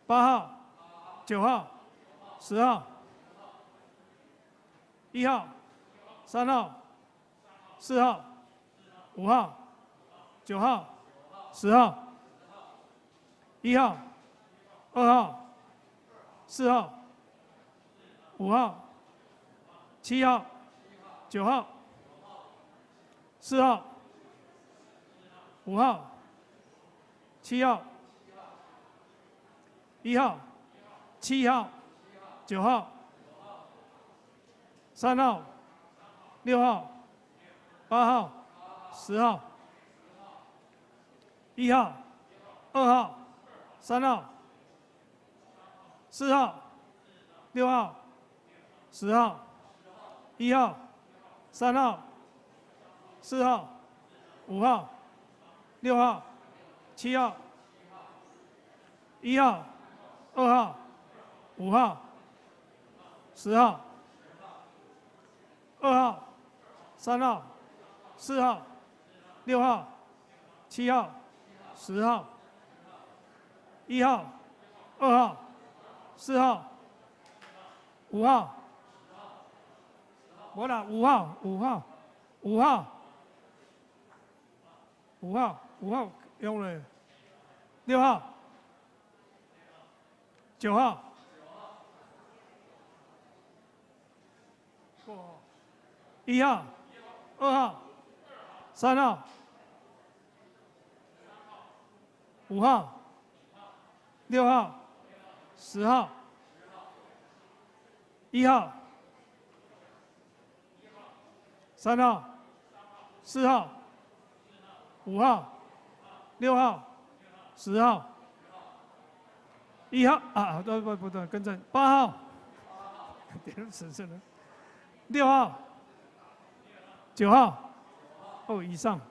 八號、九號、十號。一號、三號、四號、五號、九號、十號。一號、二號、四號、五號、七號、九號、四號、五號、七號、一號、七號、九號、三號、六號、八號、十號。一號、二號、三號、四號、六號、十號。一號、三號、四號、五號、六號、七號。一號、二號、五號、十號。二號、三號、四號、六號、七號、十號。一號、二號、四號、五號。無啦，五號，五號，五號。5號，5號用了，6號，9號，1號，2號，3號，5號，6號，10號，1號，3號，4號。5號、6號、10號、1號啊，對不不對，更正，8號，點死死了，6號、9號，哦，以上。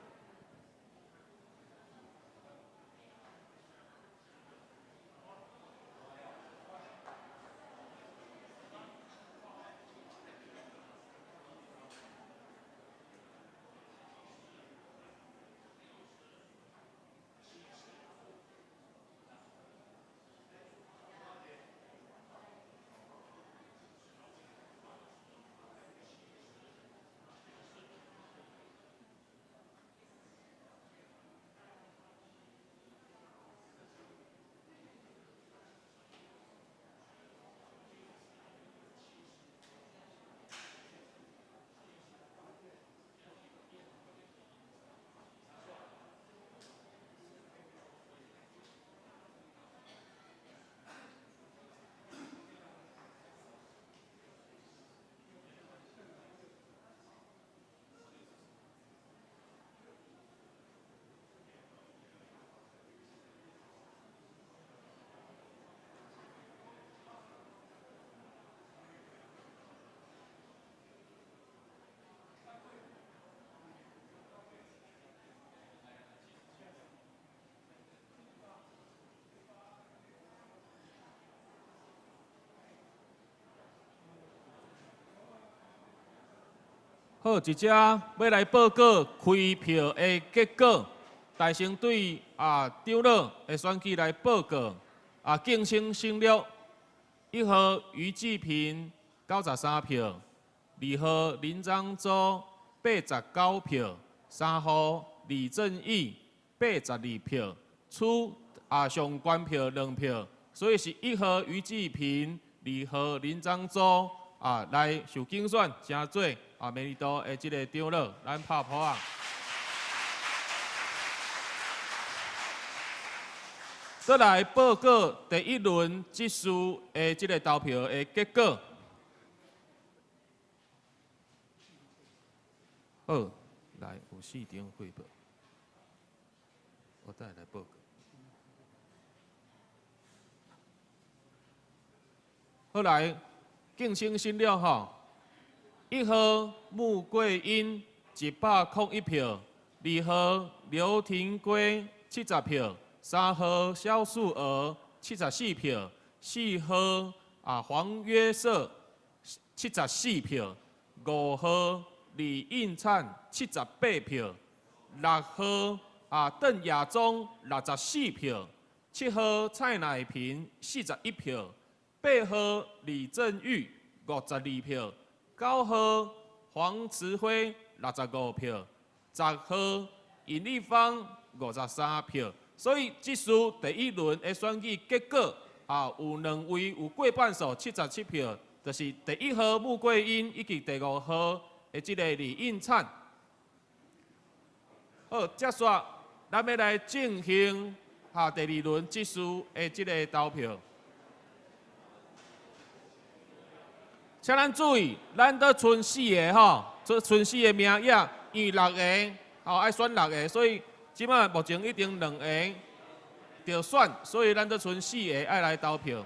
好，這遮欲來報告開票的結果。大成對長老的選舉來報告，競爭省略，1號余志平93票，2號林漳洲89票，3號李正義82票，出上懸票2票，所以是1號余志平，2號林漳洲來受競選，成做美麗島的這个長老，咱拍噗仔。再來報告第一輪執事的這个投票的結果。好，來有四張匯報，我再來報告。好來，競爭新了吼，1號穆桂英101票，2號劉廷圭70票，3號蕭素娥74票，4號黃約瑟74票，5號李應燦78票，6號鄧亞中64票，7號蔡乃平41票，8號李正玉52票，9號黃慈輝65票，10號尹麗芳53票。所以這次第一輪的選舉結果有兩位有過半數77票，就是第1號穆桂英以及第5號的這个李應燦。好，接續咱欲來進行第二輪執事的這个投票。請咱注意，咱都賰四个吼，賰四个名額，因為六个愛選六个，所以這擺目前已經兩個著選，所以咱都賰四个愛來投票。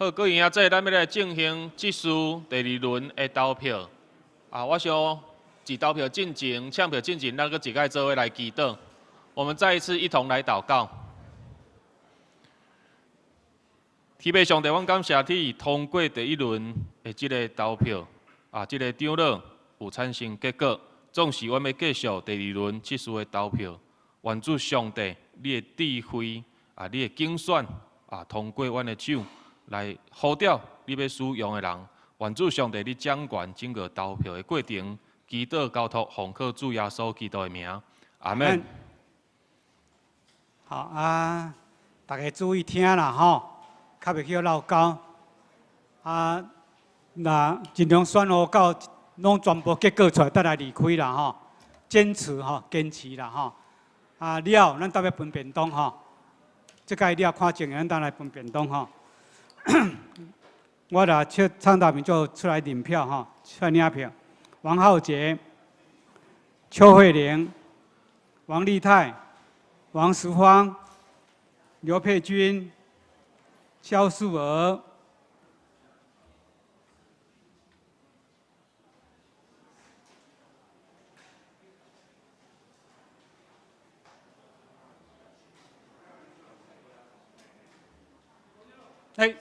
好，各位兄弟，咱欲來進行執事第二輪的投票。啊，我想佇投票進前、搶票進前，咱閣一擺做伙來祈禱。我們再一次一同來禱告。天父上帝，阮感謝你通過第一輪的這个投票，啊，這个長老有產生結果。總是阮欲繼續第二輪執事的投票。願主上帝，你的智慧啊，你的揀選啊，通過阮的手來呼召你欲使用的人。願主上帝，你掌權整個投票的過程，祈禱交託奉靠主耶穌基督的名，阿們。好啊，大家注意聽啦吼，較袂去落勾。啊，若盡量選好到攏全部結果出來，才來離開啦吼。堅持吼，堅持啦吼。啊了，咱搭欲分便當吼。這擺了看情形，咱等來分便當吼。我若請創大明就出來領票吼，出來領票。王浩杰、邱慧玲、王立泰、王淑芳、劉佩君、蕭素娥、欸，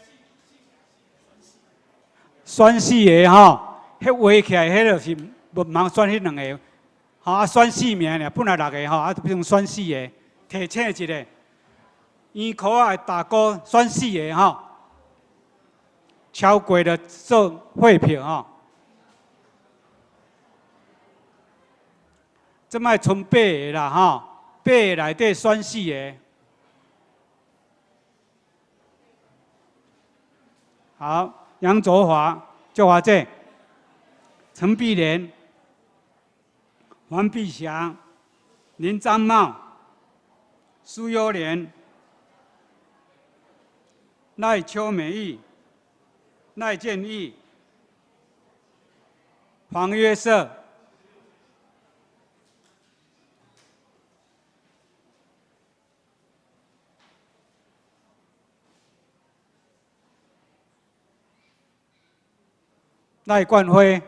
選四个吼，彼畫起來，彼就是無通選彼兩个，吼啊選四名爾，本來六个吼，啊變成選四个，提醒一下，圓箍仔的大哥選四个吼，超過就做廢票吼。這擺賰八个啦吼，八个內底選四个。好，楊卓華、卓華姐、陳碧蓮、黃碧霞、林章茂、蘇優蓮、賴秋美玉、賴建義、黃約瑟、賴冠輝、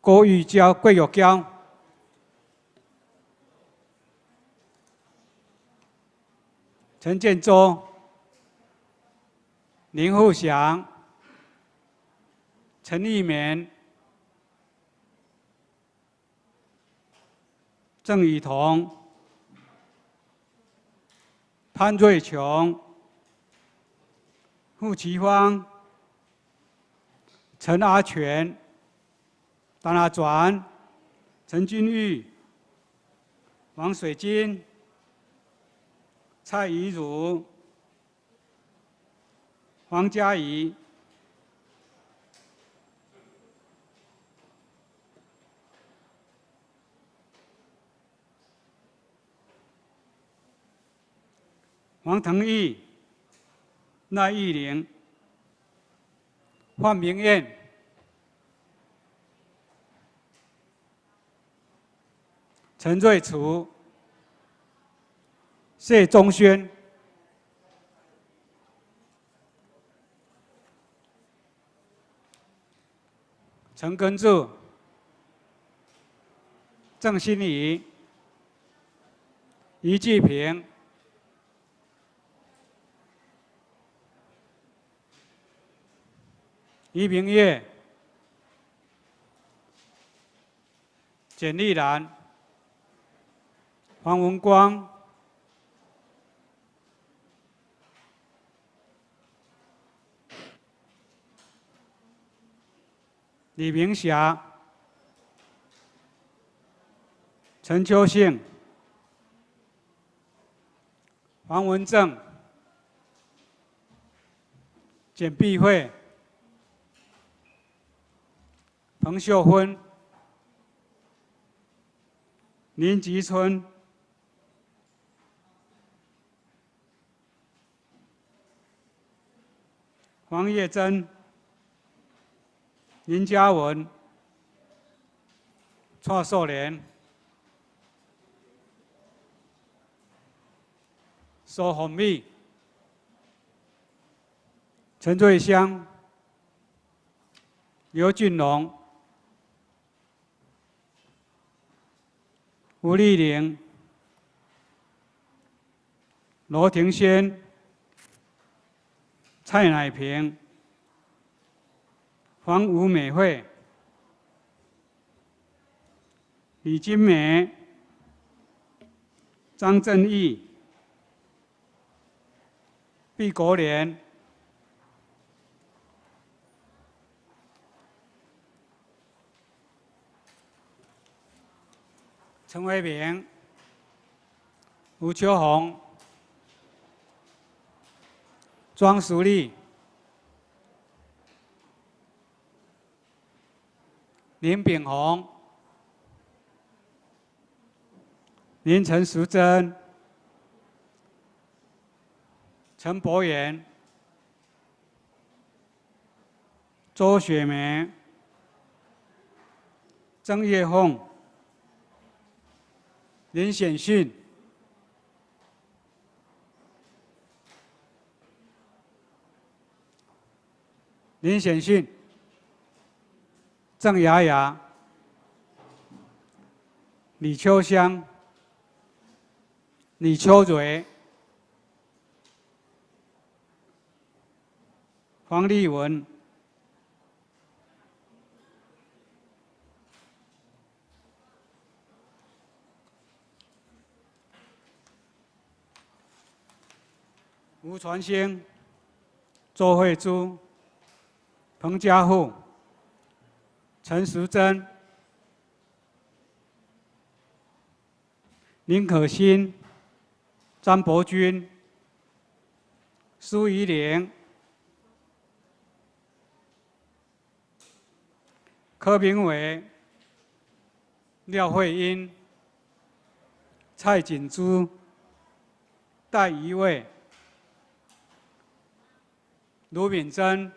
郭玉嬌、郭玉嬌、陳建州、林富祥、陳義綿、鄭雨桐、潘瑞瓊、傅其芳、陳阿全、陳阿轉、陳君玉、王水金、蔡怡如、黃嘉怡、黃騰義、賴玉玲、范明艷、陳瑞礎、謝宗軒、陳根柱、鄭欣宜、余繼平、余明月、簡麗蘭、黃文光、李明霞、陳秋信、黃文正、簡碧惠、彭秀芬、林吉春、黃葉珍、林嘉文、蔡素蓮、蘇鳳美、陈瑞香、刘俊龙、吴丽玲、罗庭轩、蔡乃平、黄吴美惠、李金梅、张正义、毕国莲、陈伟明、吴秋红、庄淑丽、林炳宏、林陈淑贞、陈博远、周雪梅、曾月凤、林显训、林显训、郑雅雅、李秋香、李秋蕊、黄丽文、吴传兴、周慧珠、彭家富、陈淑贞、林可欣、张伯君、苏怡玲、柯明伟、廖慧英、蔡锦珠、戴怡卫、卢敏珍、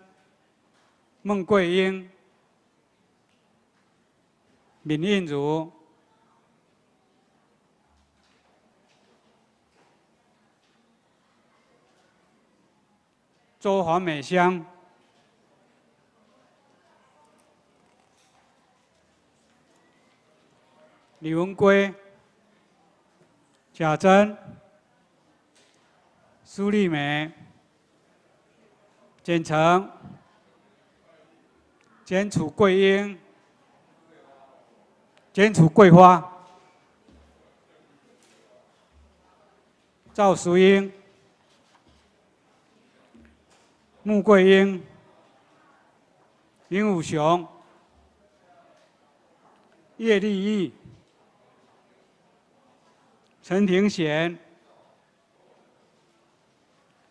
孟桂英、闵应如、周黄美香、李文圭、贾珍、苏丽梅、简成、简楚桂英、简楚桂花、赵淑英、穆桂英、林武雄、叶丽义、陈廷贤、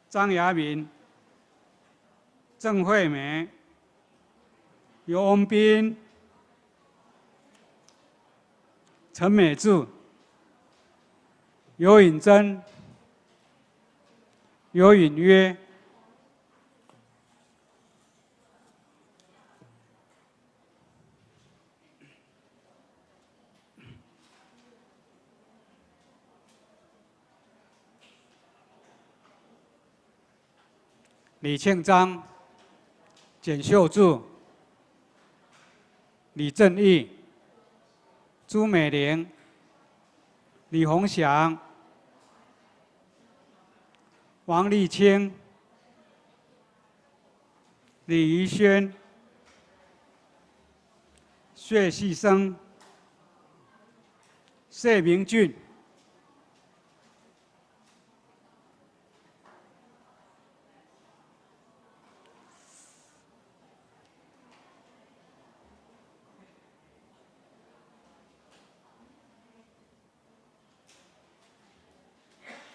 张雅敏、郑惠梅、尤文斌、陈美智、尤颖珍、尤颖约、李庆章、简秀柱、李正义、朱美玲、李鸿祥、王立清、李怡轩、谢旭升、谢明俊、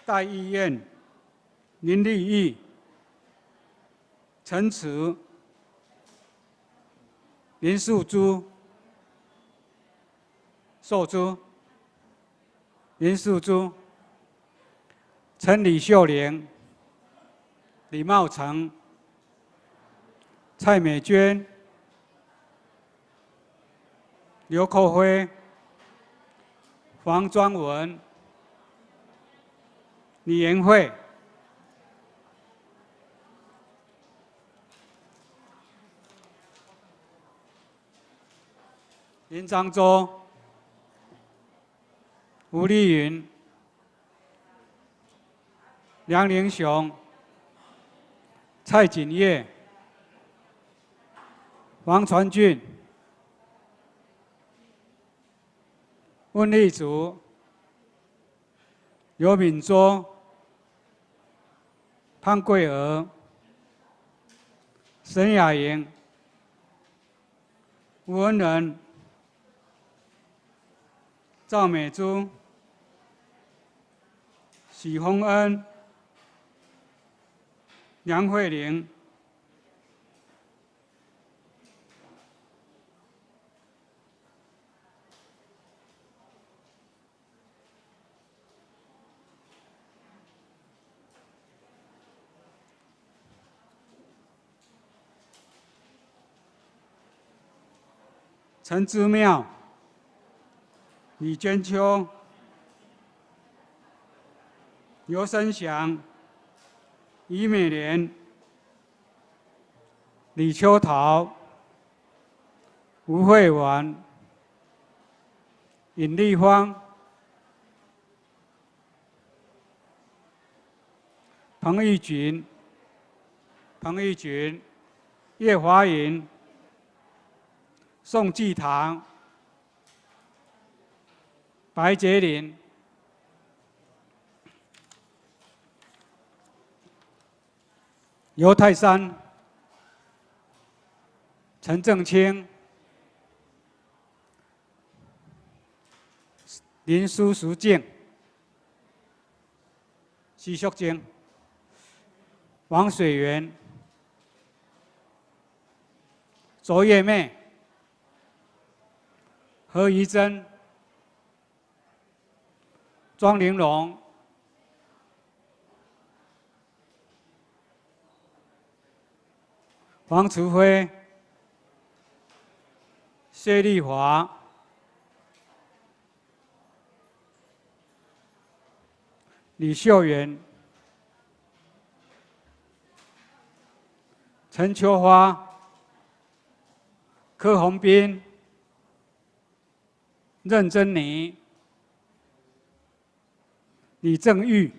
戴义燕、林立义、陈慈、林素珠、寿珠、林素珠、陈李秀玲、李茂成、蔡美娟、刘寇辉、黄庄文、李延慧、林漳洲、吴丽云、梁玲雄、蔡锦业、王传俊、温丽竹、刘敏卓、潘桂娥、沈雅莹、吴文仁、赵美珠、许宏恩、梁慧玲、陈之妙、李娟秋、刘生祥、于美莲、李秋桃、吴慧婉、尹丽芳、彭玉锦、彭玉锦、叶华莹、宋继堂、白杰林、尤泰山、陈正清、林苏淑静、徐淑晶、王水源、卓月妹、何怡珍、庄玲珑、黄慈辉、谢丽华、李秀媛、陈秋花、柯宏斌、任珍妮、李正玉、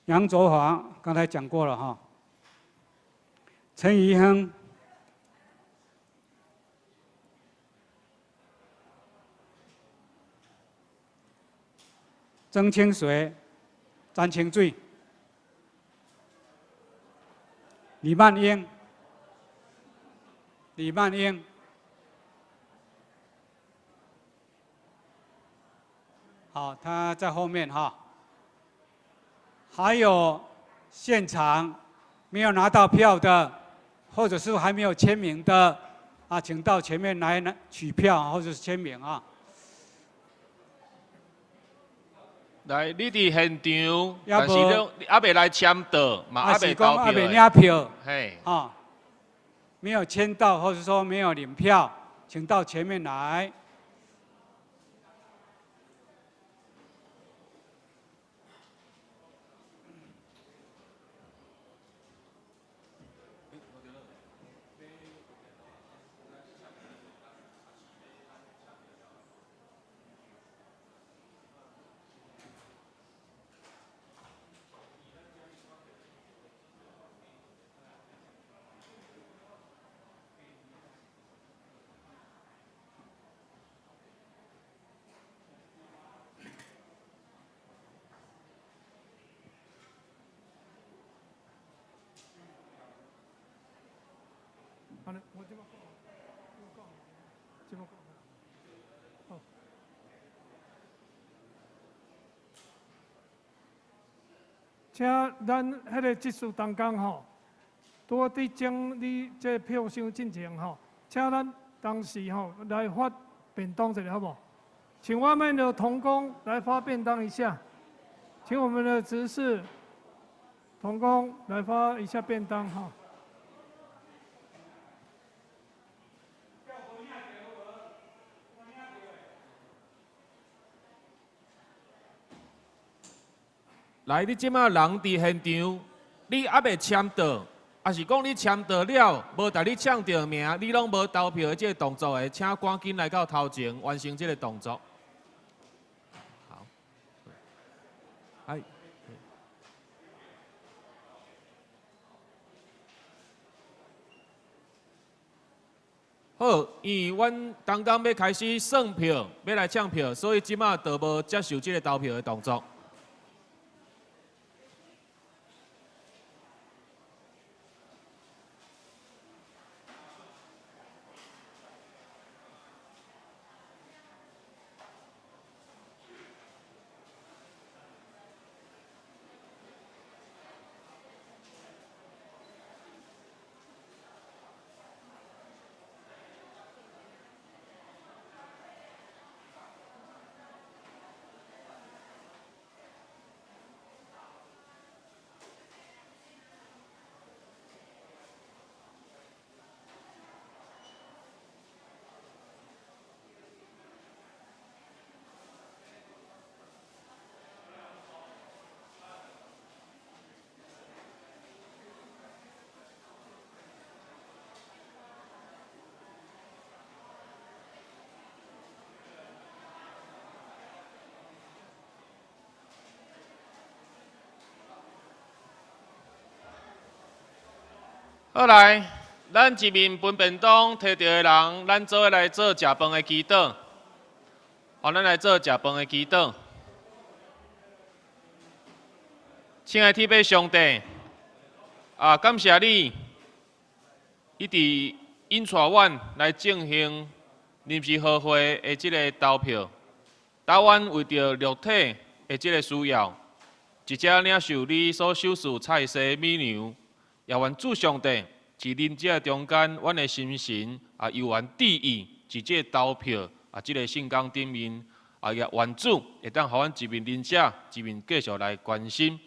杨卓华，刚才讲过了哈。陈怡亨、曾清水、詹清水、李曼英、李曼英。好，他在后面哈。还有现场没有拿到票的，或者是还没有签名的，啊，请到前面来拿取票或者是签名啊。来，你伫现场，但是你犹未来签到，嘛犹未投票。犹未领票，嘿，啊，没有签到或者说没有领票，请到前面来。我这么讲，这么讲，好。请咱彼个执事同工吼，拄仔伫整理这票箱进前吼，请咱同时吼来发便当一下好无？请外面的同工来发便当一下，请我们的执事同工来发一下便当哈。来，你这马人伫现场，你犹未签到，抑是講你簽到了，無共你唱著名，你攏無投票的這个動作的，請趕緊來到頭前完成這个動作。好，哎。好，因為阮剛剛欲開始算票，欲來唱票，所以這馬就無接受這个投票的動作。好來，咱一面分便當提著的人，咱做伙來做食飯的祈禱。好，咱來做食飯的祈禱。親愛的天父上帝，啊，感謝你一直引帶阮來進行臨時合會的這个投票，帶阮為著肉體的這个需要，直接領受你所賞賜菜色米糧。也願主上帝佇恁這中間，阮的心神啊，猶原致意佇這个投票啊，這个信講頂面啊，也願主會當予阮一面啉食，一面繼續來關心，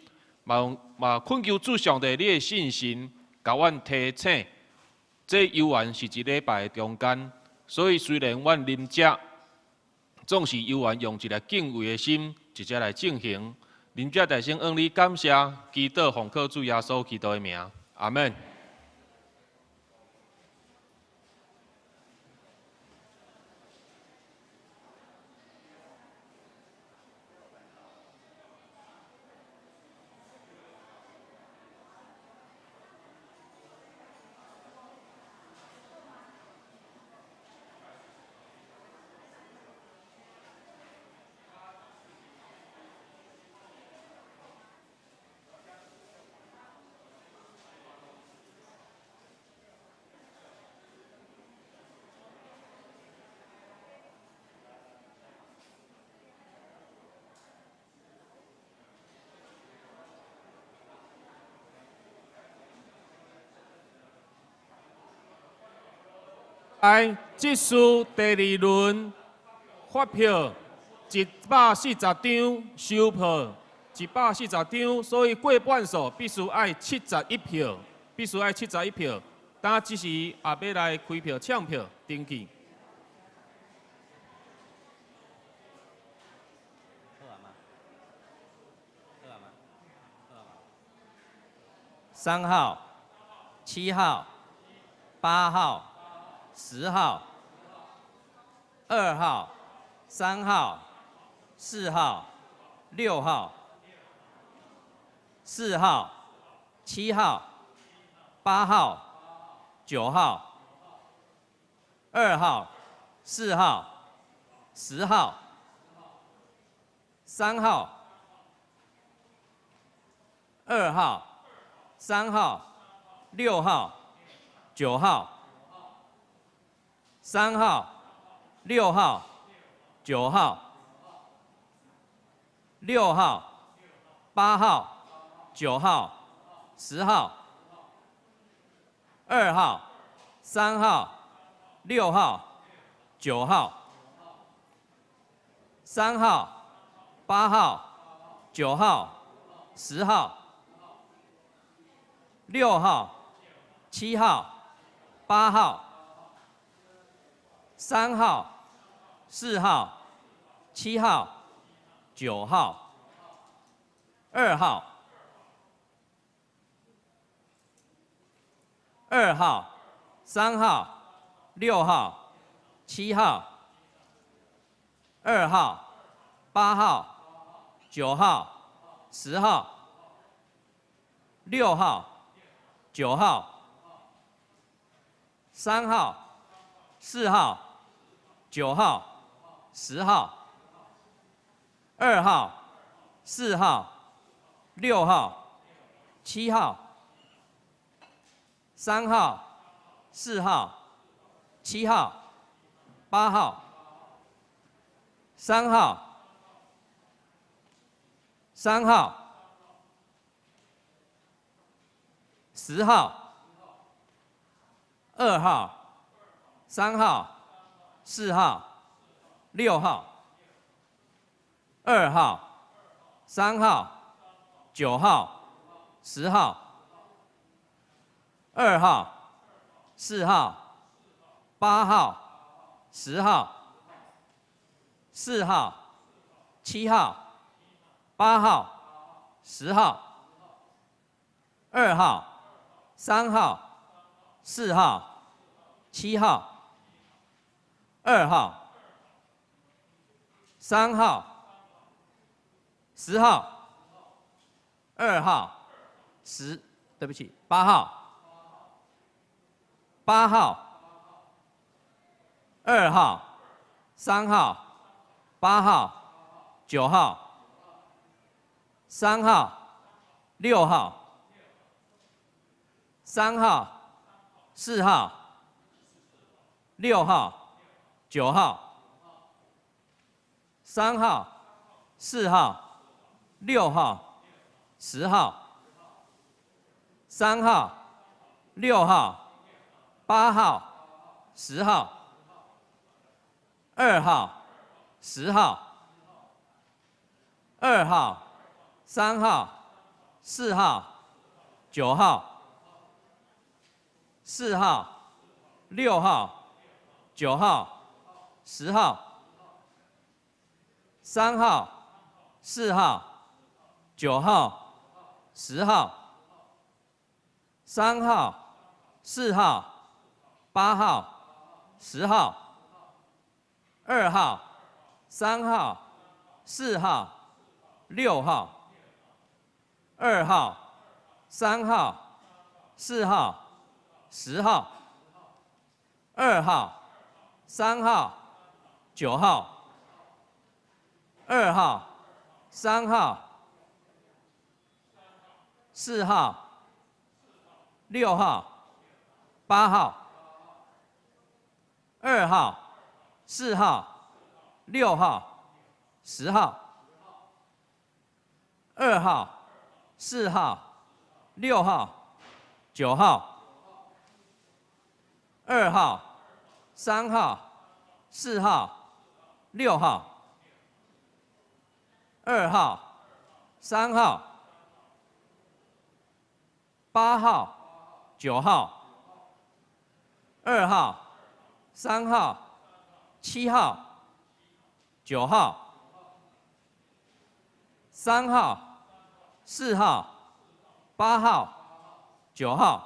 嘛嘛懇求主上帝你的信心，共阮提醒，這猶原是一禮拜的中間，所以雖然阮啉食，總是猶原用一个敬畏的心，直接來進行。啉食大聲向你感謝，祈禱奉靠主耶穌基督的名。阿們。來，這次第二輪發票140張，收票140張，所以過半數必須愛71票，必須愛71票。當這時也欲來開票、搶票、登記。三號、七號、八號、10號、2號、3號、4號、6號、4號、7號、8號、9號、2號、4號、10號、3號、2號、3號、6號、9號、3號、6號、9號、6號、8號、9號、10號、2號、3號、6號、9號、3號、8號、9號、10號、6號、7號、8號、3號、4號、7號、9號、2號。二號、三號、六號、七號、二號、八號、九號、十號、六號、九號、三號、四號、九號、十號、二號、四號、六號、七號、三號、四號、七號、八號、三號、三號、10號、2號、3號、4號、6號、2號、3號、9號、10號、2號、4號、8號、10號、4號、7號、8號、10號、2號、3號、4號、7號、2號、3號、10號、2號、10，對不起，8號、8號、2號、3號、8號、9號、3號、6號、3號、4號、6號、9號、3號、4號、6號、10號、3號、6號、8號、10號、2號、10號、2號、3號、4號、9號、4號、6號、9號、10號、3號、4號、9號、10號、3號、4號、8號、10號、2號、3號、4號、6號、2號、3號、4號、10號、2號、3號、9號、2號、3號、4號、6號、8號、2號、4號、6號、10號、2號、4號、6號、9號、2號、3號、4號、6號、2號、3號、8號、9號、2號、3號、7號、9號、3號、4號、8號、9號、2號、3號、4號、7號、2號、7號、8號、10號、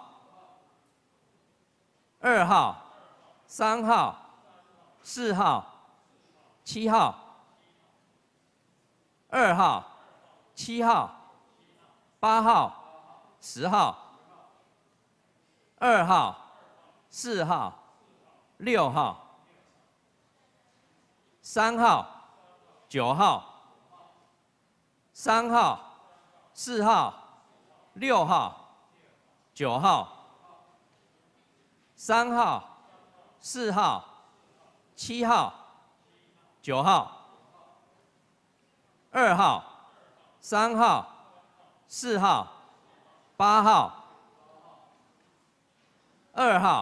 2號、4號、6號、3號、9號、3號、4號、6號、9號、3號、4號、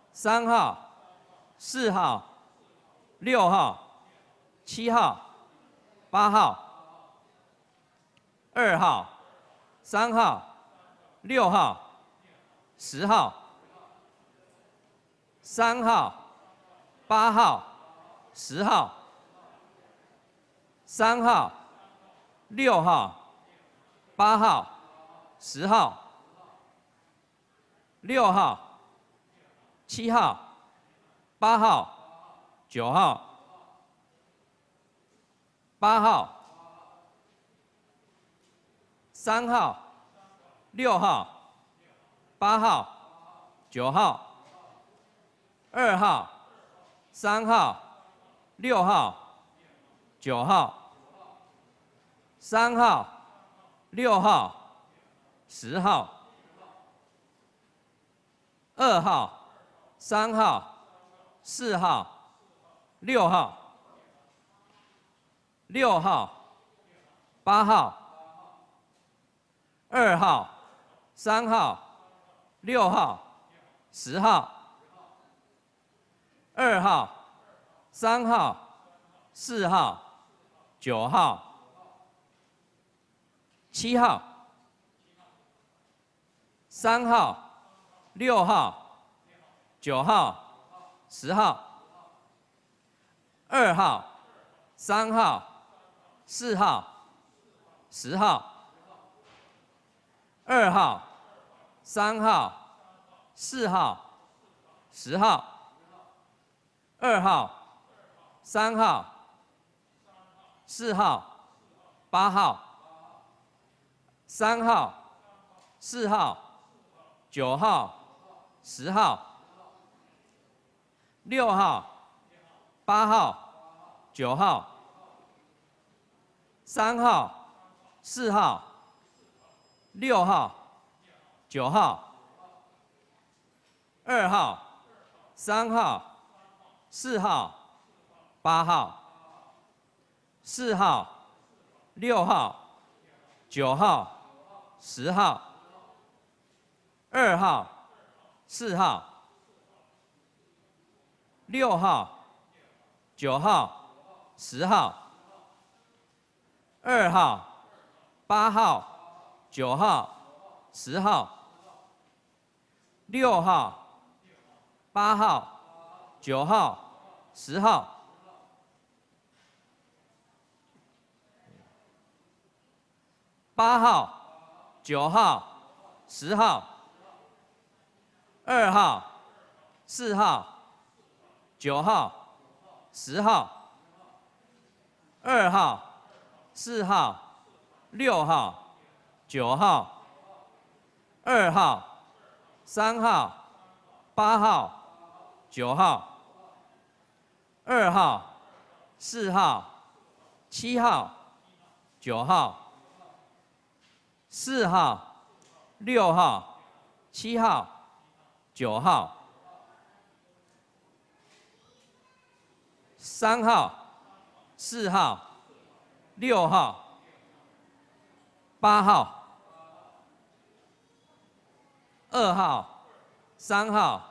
7號、9號、2號、3號、4號、8號、2號、3號、4號、6號、7號、8號、2號、3號、6號、10號、3號、8號、10號、3號、6號、8號、10號、六號、七號、八號、九號、八號、三號、六號、八號、九號、二號、三號、六號、九號、三號、六號、10號、2號、3號、4號、6號、6號、8號、2號、3號、6號、10號、2號、3號、4號、9號、7號、3號、6號、9號、10號、2號、3號、4號、10號、2號、3號、4號、10號、2號、3號、4號、8號、3號、4號、9號、10號、6號、8號、9號、3號、4號、6號、9號、2號、3號、4號、8號、4號、6號、9號、10號、2號、4號、6號、9號、10號、2號、8號、9號、10號、6號、8號、9號、10號、8號、9號、10號、2號、4號、9號、10號、2號、4號、6號、9號、2號、3號、8號、9號、2號、4號、7號、9號、4號、6號、7號、9號、3號、4號、6號、8號、2號、3號、4號、6號、2號、8號、9號、10號、2號、3號、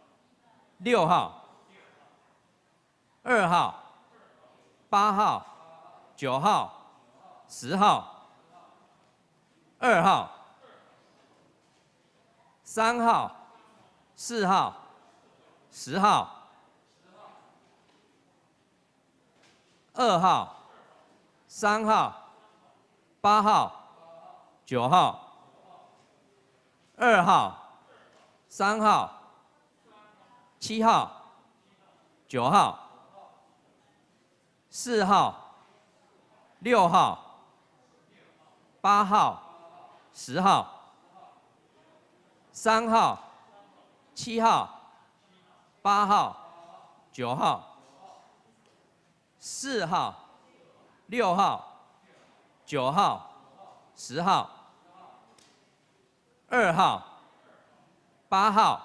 4號、10號、2號、3號、8號、9號、2號、3號、7號、9號、4號、6號、8號、10號、3號、7號、8號、9號、4號、6號、9號、10號、2號、8號、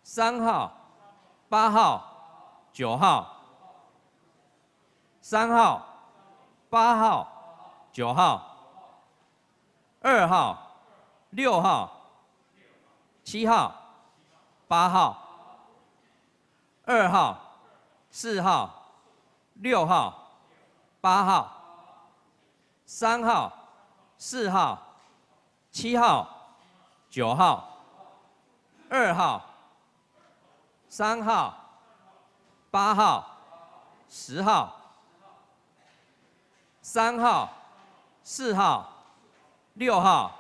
3號、8號、9號、3號、8號、9號、2號、6號、7號、8號、2號、4號、6號、8號、3號、4號、7號、9號、2號、3號、8號、10號、3號、4號、6號、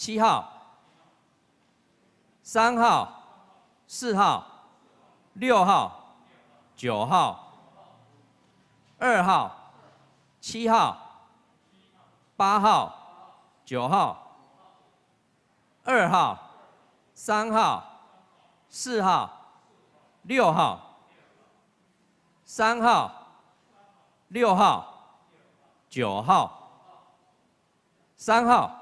7號、3號、4號、6號、9號、2號、7號、8號、9號、2號、3號、4號、6號、3號、6號、9號、3號、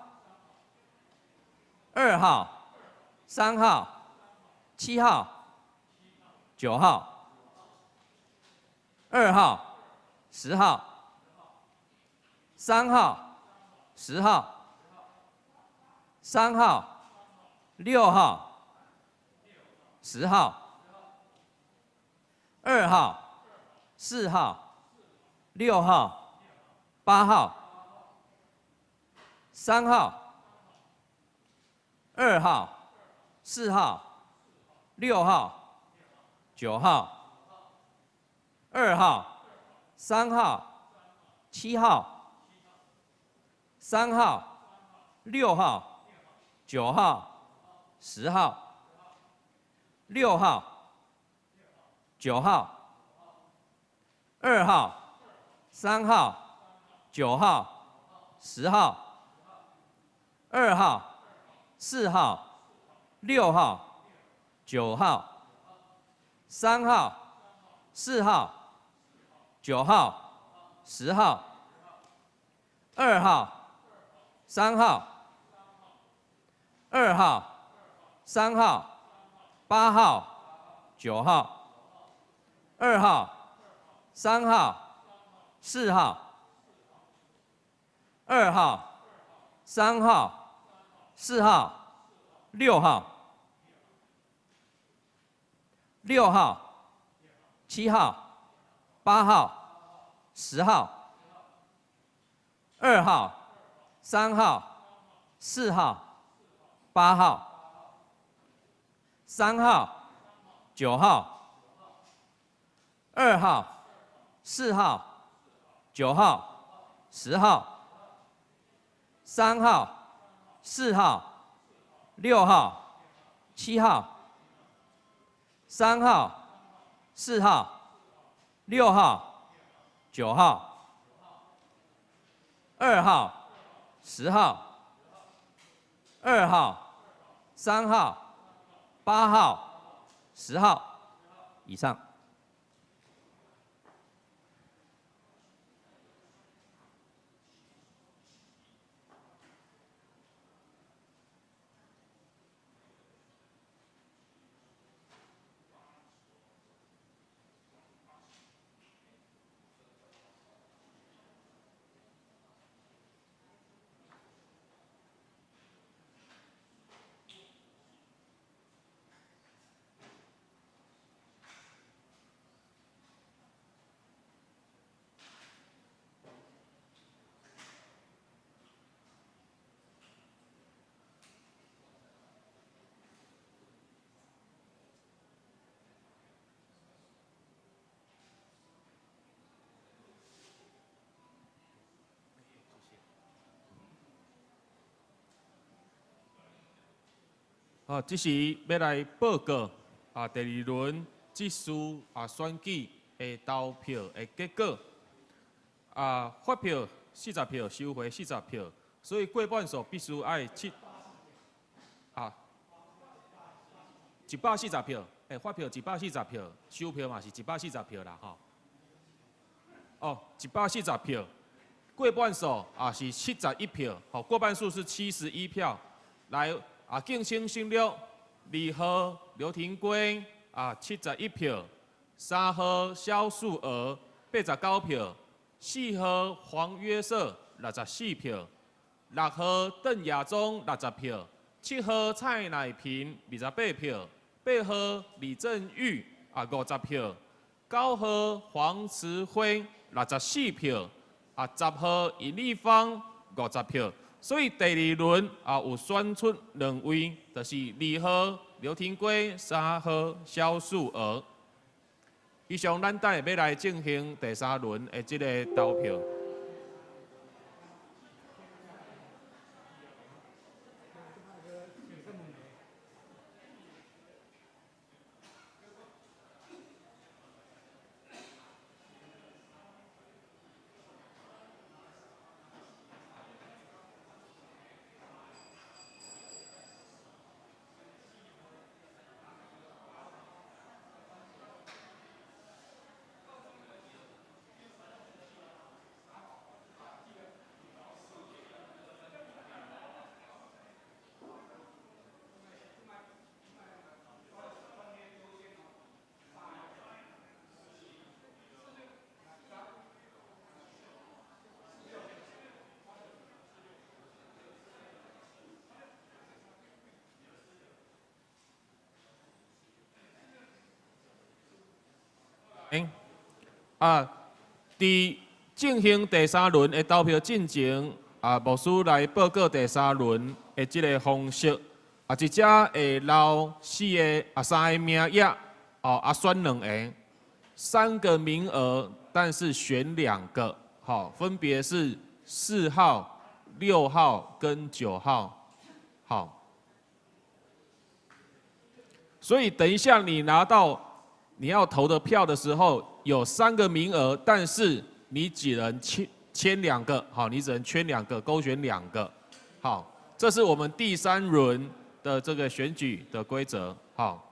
2號、3號、7號、9號、2號、10號、3號、10號、3號、6號、10號、2號、4號、6號、8號、3號、2號、4號、6號、9號、2號、3號、7號、3號、6號、9號、10號、6號、9號、2號、3號、9號、10號、2號、4號、6號、9號、3號、4號、9號、10號、2號、3號、2號、3號、8號、9號、2號、3號、4號、2號、3號、4號、6號、6號、7號、8號、10號、2號、3號、4號、8號、3號、9號、2號、4號、9號、10號、3號、4號、6號、7號、3號、4號、6號、9號、2號、10號、2號、3號、8號、10號以上。好，這時欲來報告第二輪執事選舉的投票的結果。發票40票，收回40票，所以過半數必須愛140票，發票140票，收票嘛是140票啦，吼。哦，140票，過半數是71票，吼，過半數是71票，來。敬請省略2號劉廷圭71票，3號蕭素娥89票，4號黃約瑟64票，6號鄧亞中60票，7號蔡乃平28票，8號李正玉50票，9號黃慈輝64票，10號尹麗芳50票。所以第二輪有選出兩位，就是2號劉廷圭、3號蕭素娥。以上，咱等下欲來進行第三輪的這个投票。啊，佇進行第三輪的投票進前，啊，牧師來報告第三輪的這个方式。啊，一隻會留四个啊三个名額，哦，啊選兩个，三個名額，但是選兩個，好，分別是4號、6號跟9號，好。所以等一下你拿到你要投的票的時候，有三個名額，但是你只能簽簽兩個，好，你只能圈兩個，勾選兩個，好，這是我們第三輪的這個選舉的規則，好。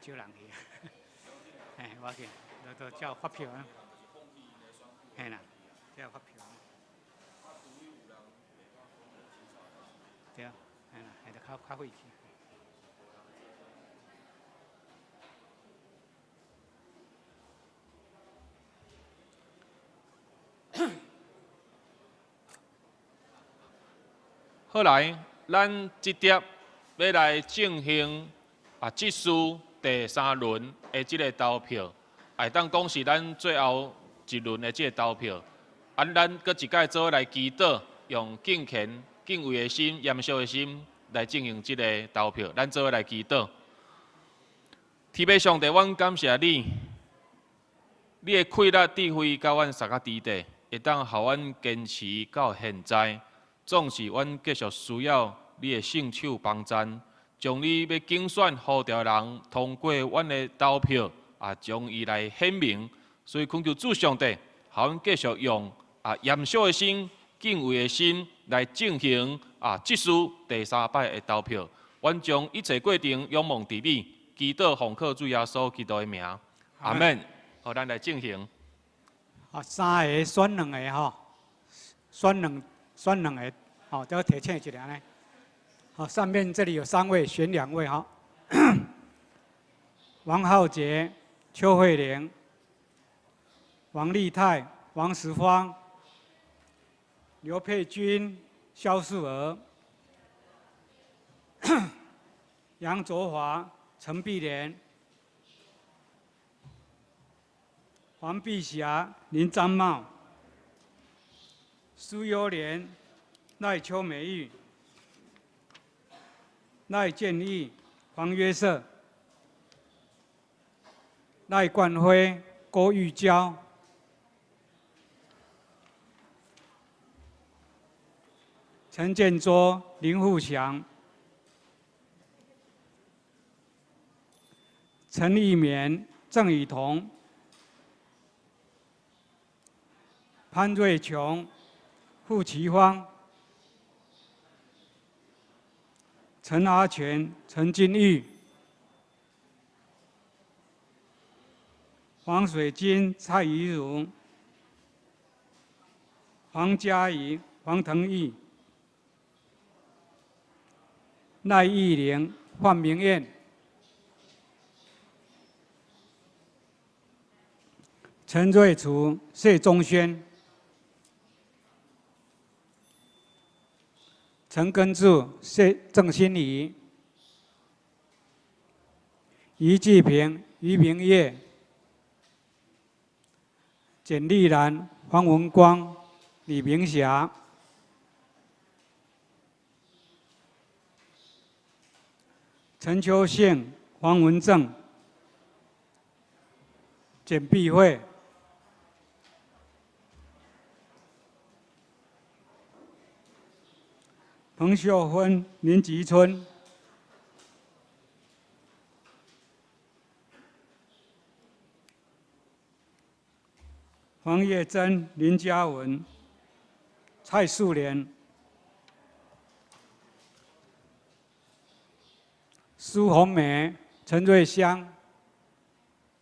少人去。嘿，無要緊，都照發票啊。嘿啦，照發票。對啊，嘿啦，係就較較費氣。好來，咱這碟欲來進行啊，這次第三輪的這个投票，會當講是咱最後一輪的這个投票。啊，咱閣一擺做伙來祈禱，用敬虔、敬畏的心、嚴肅的心來進行這个投票。咱做伙來祈禱。天父上帝，阮感謝你，你的氣力、智慧佮阮三個弟弟，會當予阮堅持到現在。總是阮繼續需要你的聖手幫贊，將你欲揀選呼召的人，通過阮的投票，啊，將伊來顯明。所以懇求主上帝，予阮繼續用啊嚴肅的心、敬畏的心來進行啊這次第三擺的投票。阮將一切過程仰望佇你，祈禱奉靠主耶穌基督的名，阿們。好，咱來進行。啊，三个選兩个吼，選兩選兩个，好，再提醒一下呢。好，上面這裡有三位，選兩位哈。王浩杰、邱慧玲、王麗泰、王石芳、劉佩君、蕭素娥、楊卓華、陳碧蓮、黃碧霞、林章茂、蘇優蓮、賴邱美玉、賴建義、黃約瑟、賴冠輝、郭玉嬌、陳建卓、林富祥、陳義綿、鄭雨桐、潘瑞瓊、傅其芳、陳阿全、陳金玉、黃水晶、蔡怡如、黃嘉怡、黃騰玉、賴玉玲、范明艷、陳瑞礎、謝宗軒、陳根柱、謝鄭欣宜、余繼平、余明月、簡麗蘭、黃文光、李明霞、陳秋信、黃文正、簡碧慧、彭秀芬、林吉春、黃葉珍、林嘉文、蔡素蓮、蘇紅梅、陳瑞香、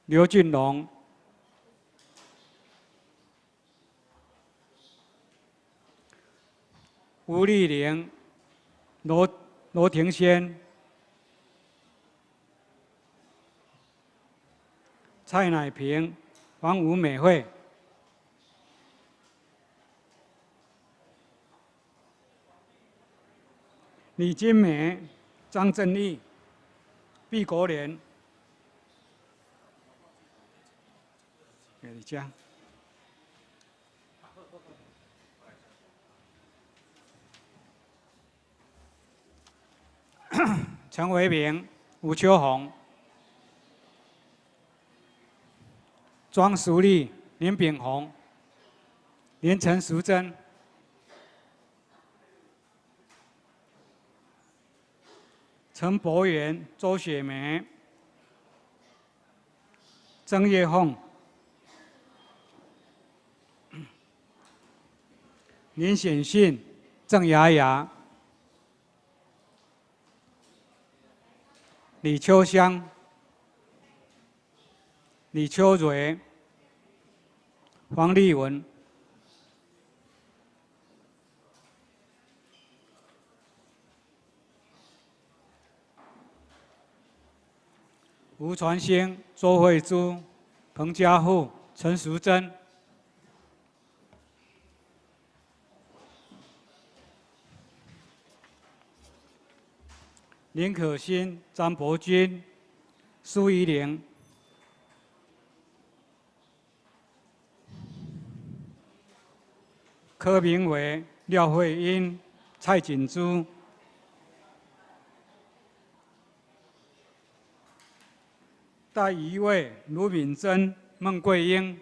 劉俊龍、吳麗玲、羅羅廷仙、蔡乃平、黃吳美惠、李金梅、張正義、畢國蓮、李江。陳維明、吳秋紅、莊淑麗、林炳宏、林陳淑貞、陳博元、周雪梅、曾葉鳳、林顯信、鄭雅雅、李秋香、李秋蕊、黄丽文。吴传兴、周慧珠、彭家富、陈淑贞。林可欣、张伯钧、苏怡玲、柯明伟、廖慧英、蔡锦珠。戴仪卫、卢敏珍、孟桂英、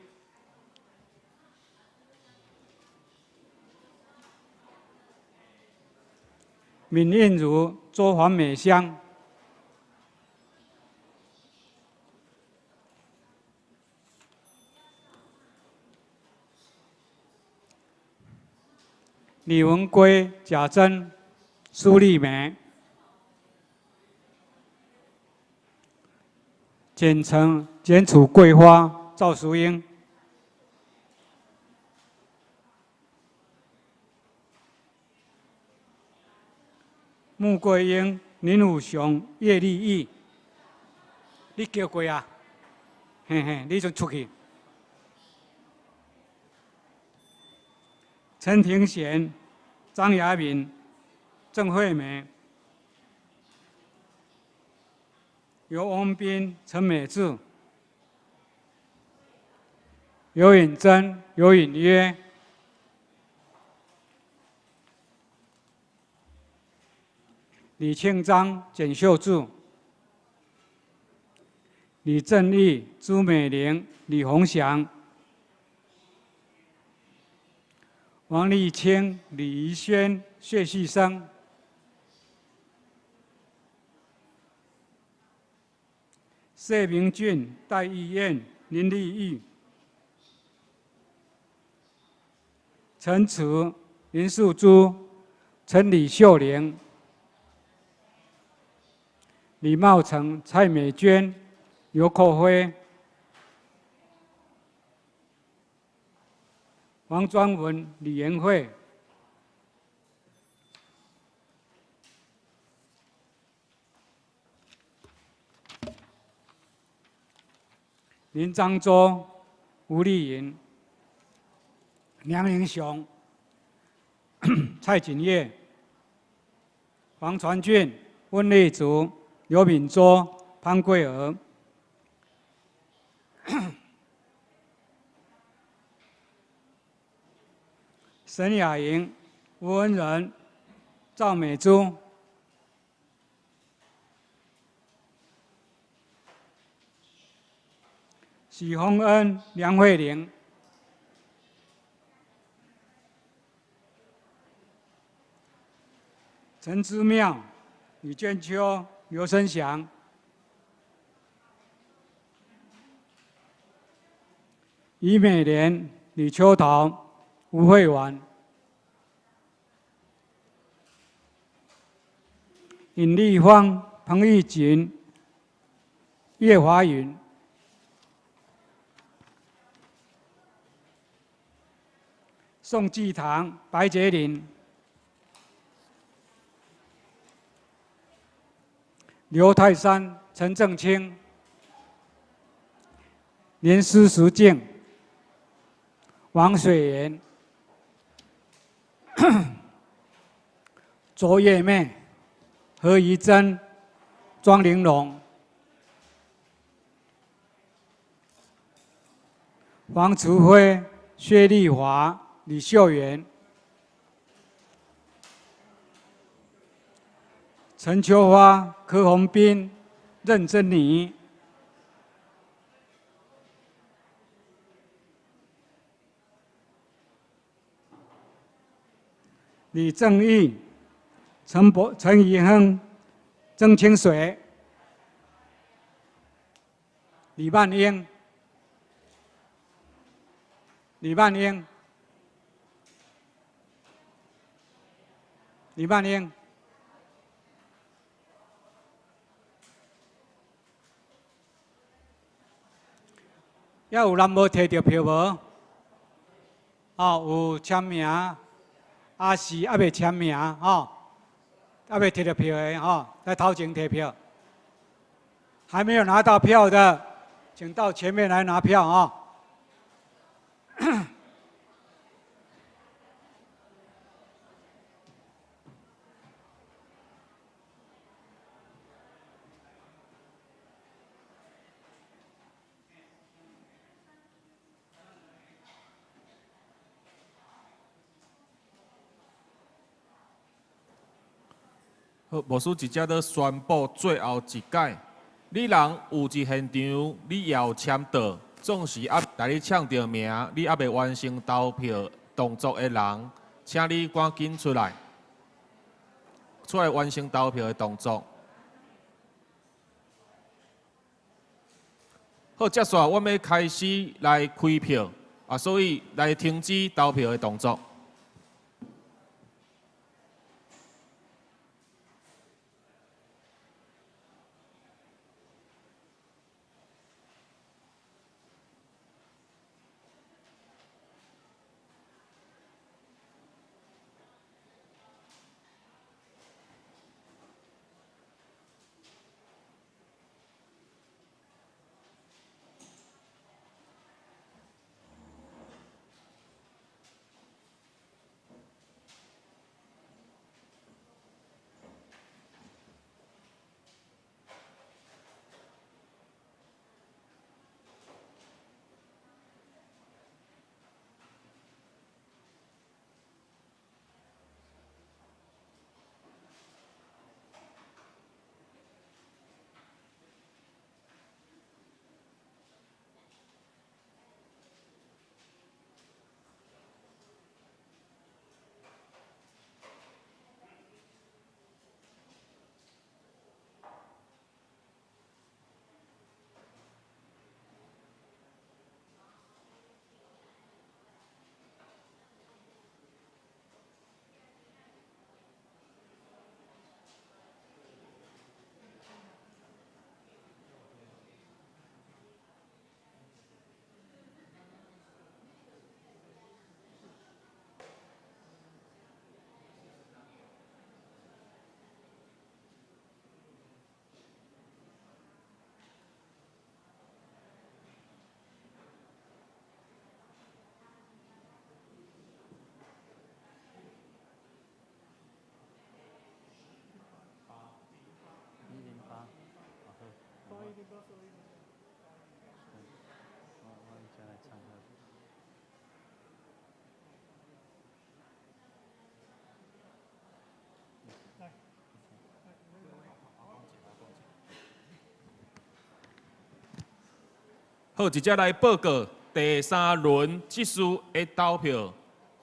闵应如、周黄美香、李文圭、贾珍、苏丽梅。简称简楚桂花、赵淑英、穆桂英、林武雄、叶丽义，你叫过啊？嘿嘿，你就出去。陈廷贤、张雅敏、郑惠美。尤翁斌、陈美智、尤允珍、尤允约、李庆章、简秀柱、李正义、朱美玲、李鸿祥、王立清、李怡轩、谢旭升。谢明俊、戴玉燕、林丽玉、陈慈、林素珠、陈李秀玲、李茂成、蔡美娟、刘阔辉、王庄文、李延慧。林漳洲、吴丽莹、梁英雄、蔡锦业、黄传俊、温丽竹、刘敏洲、潘桂娥、沈雅莹、吴恩仁、赵美珠。许宏恩、梁慧玲、陈之妙、李娟秋、刘生祥、于美莲、李秋桃、吴慧婉、尹丽芳、彭玉锦、叶华云。宋继堂、白杰林、刘泰山、陈正清、林思淑静、王水源、卓月妹、何怡珍、庄玲珑、黄慈辉、薛丽华。李秀媛、陈秋花、柯宏斌、任珍妮、李正义、陈伯、陈怡亨、曾清水、李曼英、李曼英。李曼英、猶有人無提著票無？哦，有簽名，抑是猶未簽名，吼，猶未提著票的，吼，來頭前提票。還沒有拿到票的，請到前面來拿票啊！好，牧師直接咧宣布最後一擺，你人有佇現場，你也有簽到，總是猶來你唱著名，你猶未完成投票動作的人，請你趕緊出來，出來完成投票的動作。好，接續我欲開始來開票，啊，所以來停止投票的動作。好，直接來報告第三輪這次的投票，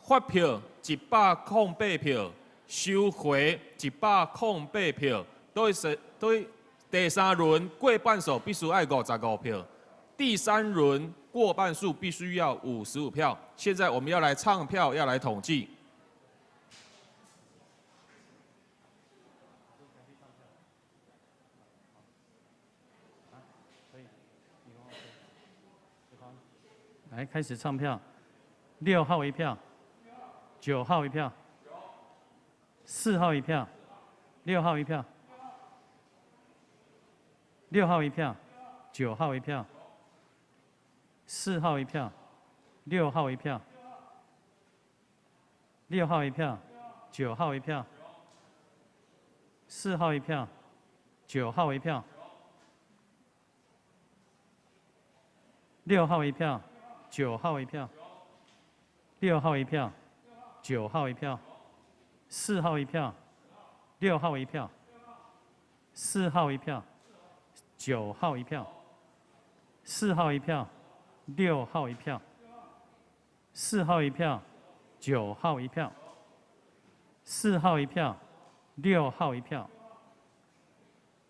發票108票，收回108票，對是對第三輪過半數必須愛55票，第三輪過半數必須要55票。現在我們要來唱票，要來統計。來，開始唱票，6號一票，9號一票，4號一票，6號一票，6號一票，9號一票，4號一票，6號一票，6號一票，9號一票，4號一票，9號一票，6號一票。9號一票，6號一票，9號一票，4號一票，6號一票，4號一票，9號一票，4號一票，6號一票，4號一票，9號一票，4號一票，6號一票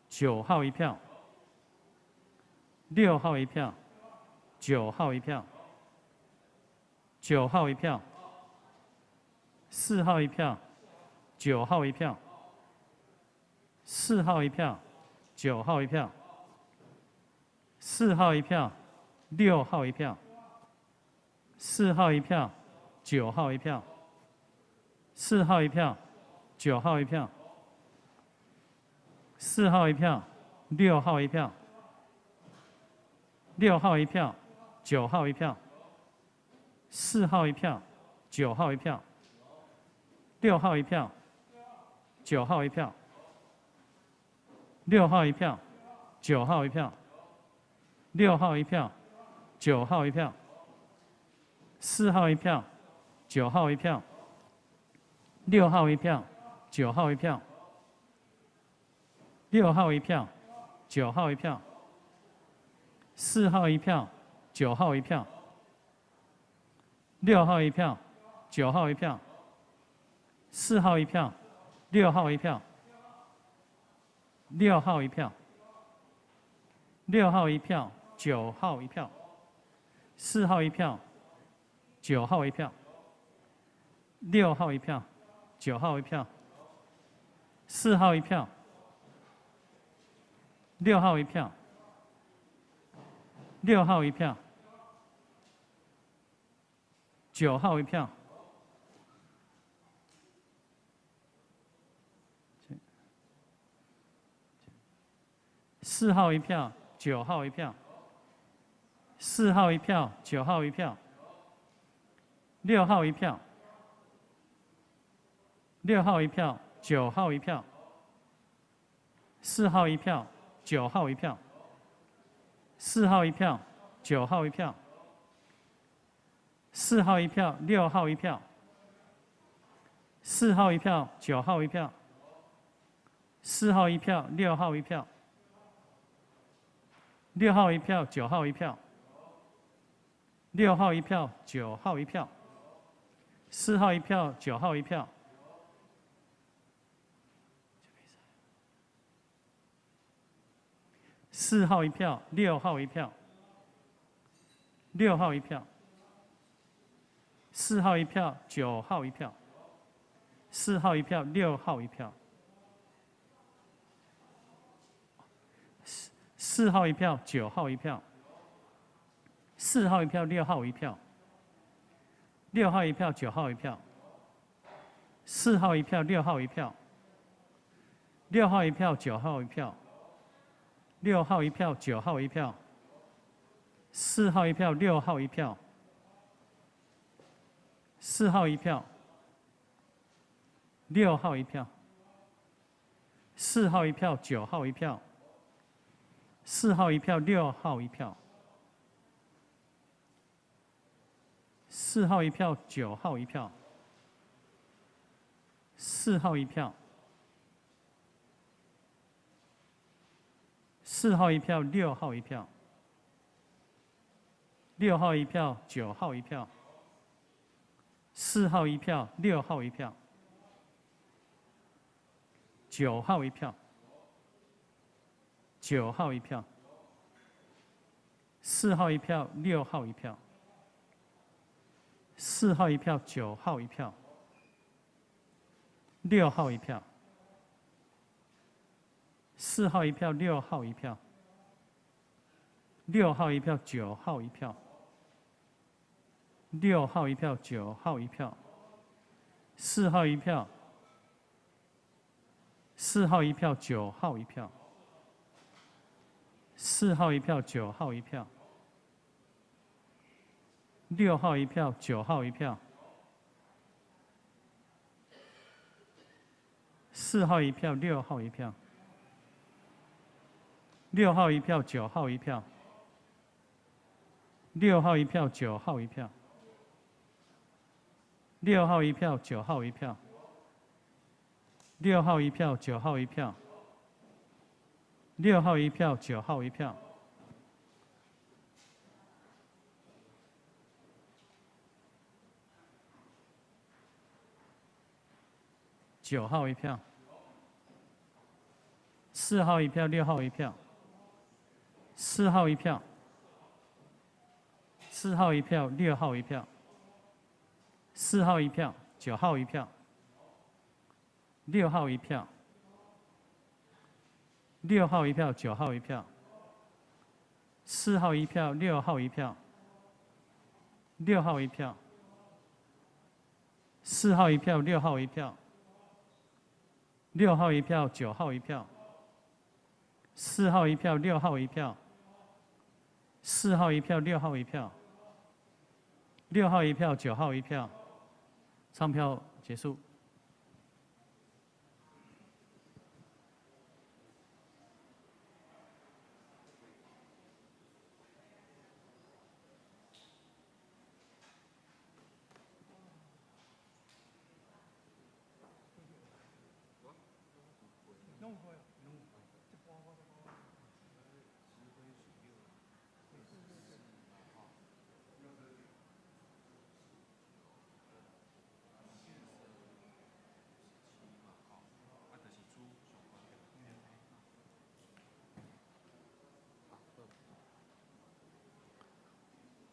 ，9號一票，6號一票，9號一票。9號一票，4號一票，9號一票，4號一票，9號一票，4號一票，六號一票，四號一票，九號一票，四號一票，九號一票，四號一票，六號一票，六號一票，九號一票，四號一票，九號一票，六號一票，九號一票，六號一票，九號一票，六號一票，九號一票，四號一票，九號一票，六號一票，九號一票，六號一票，九號一票，四號一票，九號一票，六號一票，九號一票，四號一票，六號一票，六號一票，六號一票，九號一票，四號一票，九號一票，六號一票，九號一票，四號一票，六號一票，六號一票，九號一票，四號一票，九號一票，四號一票，九號一票，六號一票，六號一票，九號一票，四號一票，九號一票，四號一票，九號一票，四號一票，六號一票，四號一票，九號一票，四號一票，六號一票，六號一票，九號一票，六號一票，九號一票，四號一票，九號一票，四號一票，六號一票，六號一票，四號一票，九號一票，四號一票，六號一票，四號一票，九號一票，四號一票，六號一票，六號一票，九號一票，四號一票，六號一票，六號一票，九號一票，六號一票，九號一票，四號一票，六號一票，四號一票，六號一票，四號一票，九號一票，四號一票，六號一票，四號一票，九號一票，四號一票，四號一票，六號一票，六號一票，九號一票，四號一票，六號一票，九號一票，九號一票，四號一票，六號一票，四號一票，九號一票，六號一票，四號一票，六號一票，六號一票，九號一票，六號一票，九號一票，四號一票，四號一票，九號一票，四號一票，九號一票，六號一票，九號一票，四號一票，六號一票，六號一票，九號一票，六號一票，九號一票，六號一票，九號一票，六號一票，九號一票，六號一票，九號一票，九號一票，四號一票，六號一票，四號一票，四號一票，六號一票，四號一票，九號一票，六號一票，六號一票，九號一票，四號一票，六號一票，六號一票，四號一票，六號一票，六號一票，九號一票，四號一票，六號一票，四號一票，六號一票，六號一票，九號一票，唱票結束。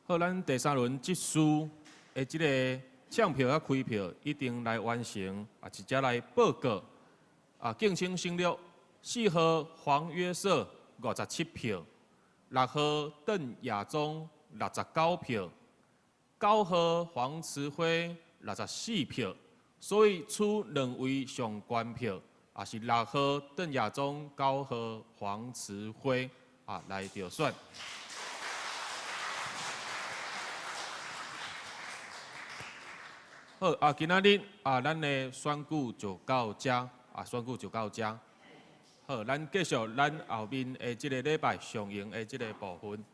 好，咱第三輪執事的這个搶票佮開票已經來完成，啊，直接來報告。啊，敬請省略四號黃約瑟57票，六號鄧亞中69票，九號黃慈輝64票，所以取兩位上懸票，也是六號鄧亞中、九號黃慈輝啊來票選。好，啊，今仔日啊，咱的選舉就到這，啊，選舉就到這。好，咱繼續咱後面的這个禮拜上映的這个部分。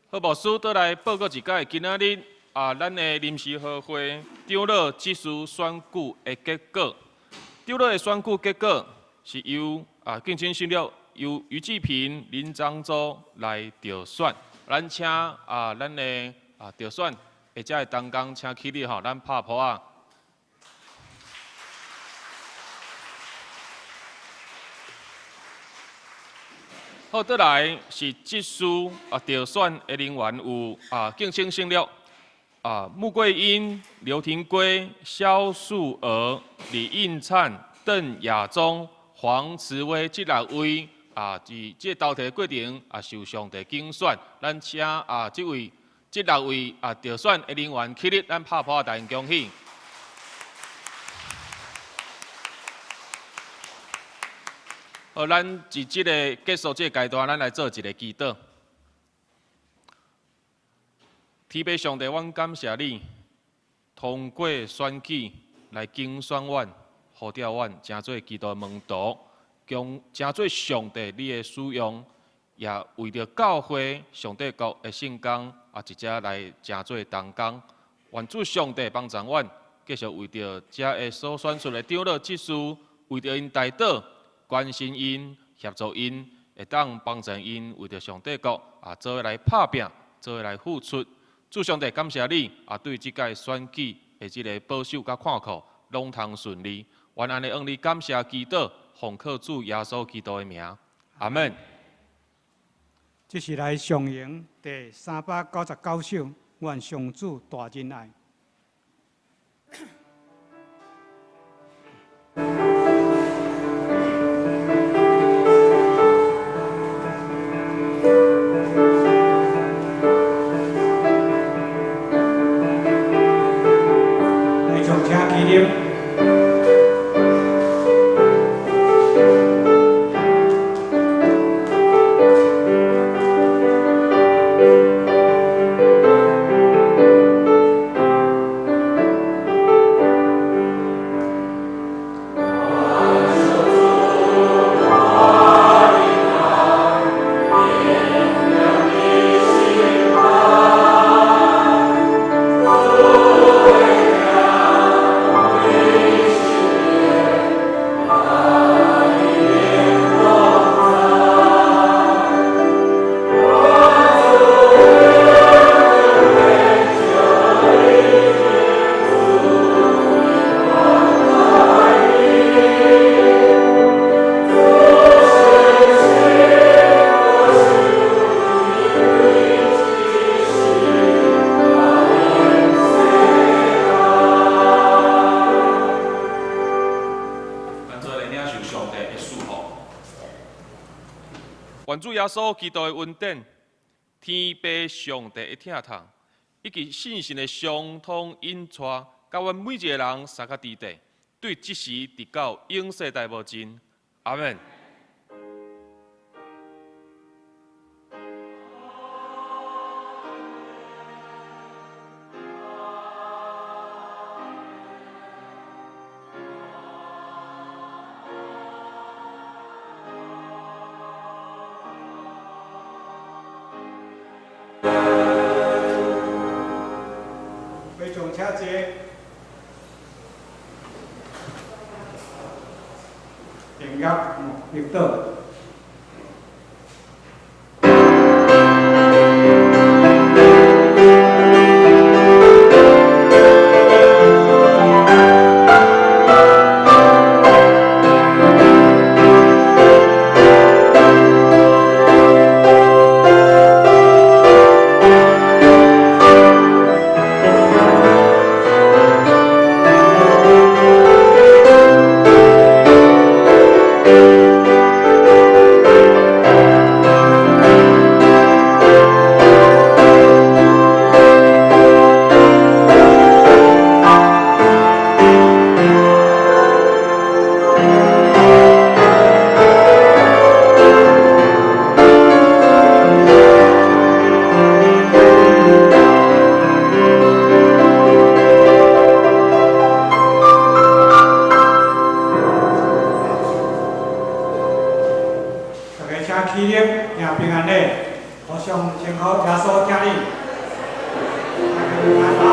好，牧師倒來報告一擺，今仔日啊，咱的臨時合會長老執事選舉的結果。長老的選舉結果是由啊，敬請省略由余志平、林漳州來票選。咱請啊，咱的啊票選或者會同工請起立吼，咱拍噗仔。好，倒來是執事啊，票選的人員有啊，敬請省略啊，穆桂英、劉廷圭、蕭素娥、李應燦、鄧亞中、黃慈威這六位啊，佇這個投提過程啊，受上帝揀選，咱請啊這位這六位啊票選的人員起立，咱拍噗仔，大家恭喜。好，咱佇這个結束這个階段，咱來做一个祈禱。天父上帝，阮感謝你，通過選舉來揀選阮，呼召阮，成做基督的門徒，將成做上帝你的使用，也為著教會上帝國的聖工，啊，直接來成做同工。願主上帝幫助阮，繼續為著遮个所選出的長老執事，為著𪜶代禱。關心𪜶，協助𪜶，會當幫助𪜶為著上帝國啊，做伙來拍拚，做伙來付出。主上帝感謝你啊，對這屆選舉的這个保守佮看顧，攏通順利。願按呢向你感謝祈禱，奉靠主耶穌基督的名，阿門。這是來上演第399首《願上主大仁愛》。來，將請起立。願主耶穌基督的恩典、天父上帝的疼痛，以及聖神的相通引帶，佮阮每一个人相佮佇底，對這時直到永世代無盡。阿們。會眾請坐。定額入倒。大家請起立，行平安禮，互相稱呼耶穌疼你。大家平安啊！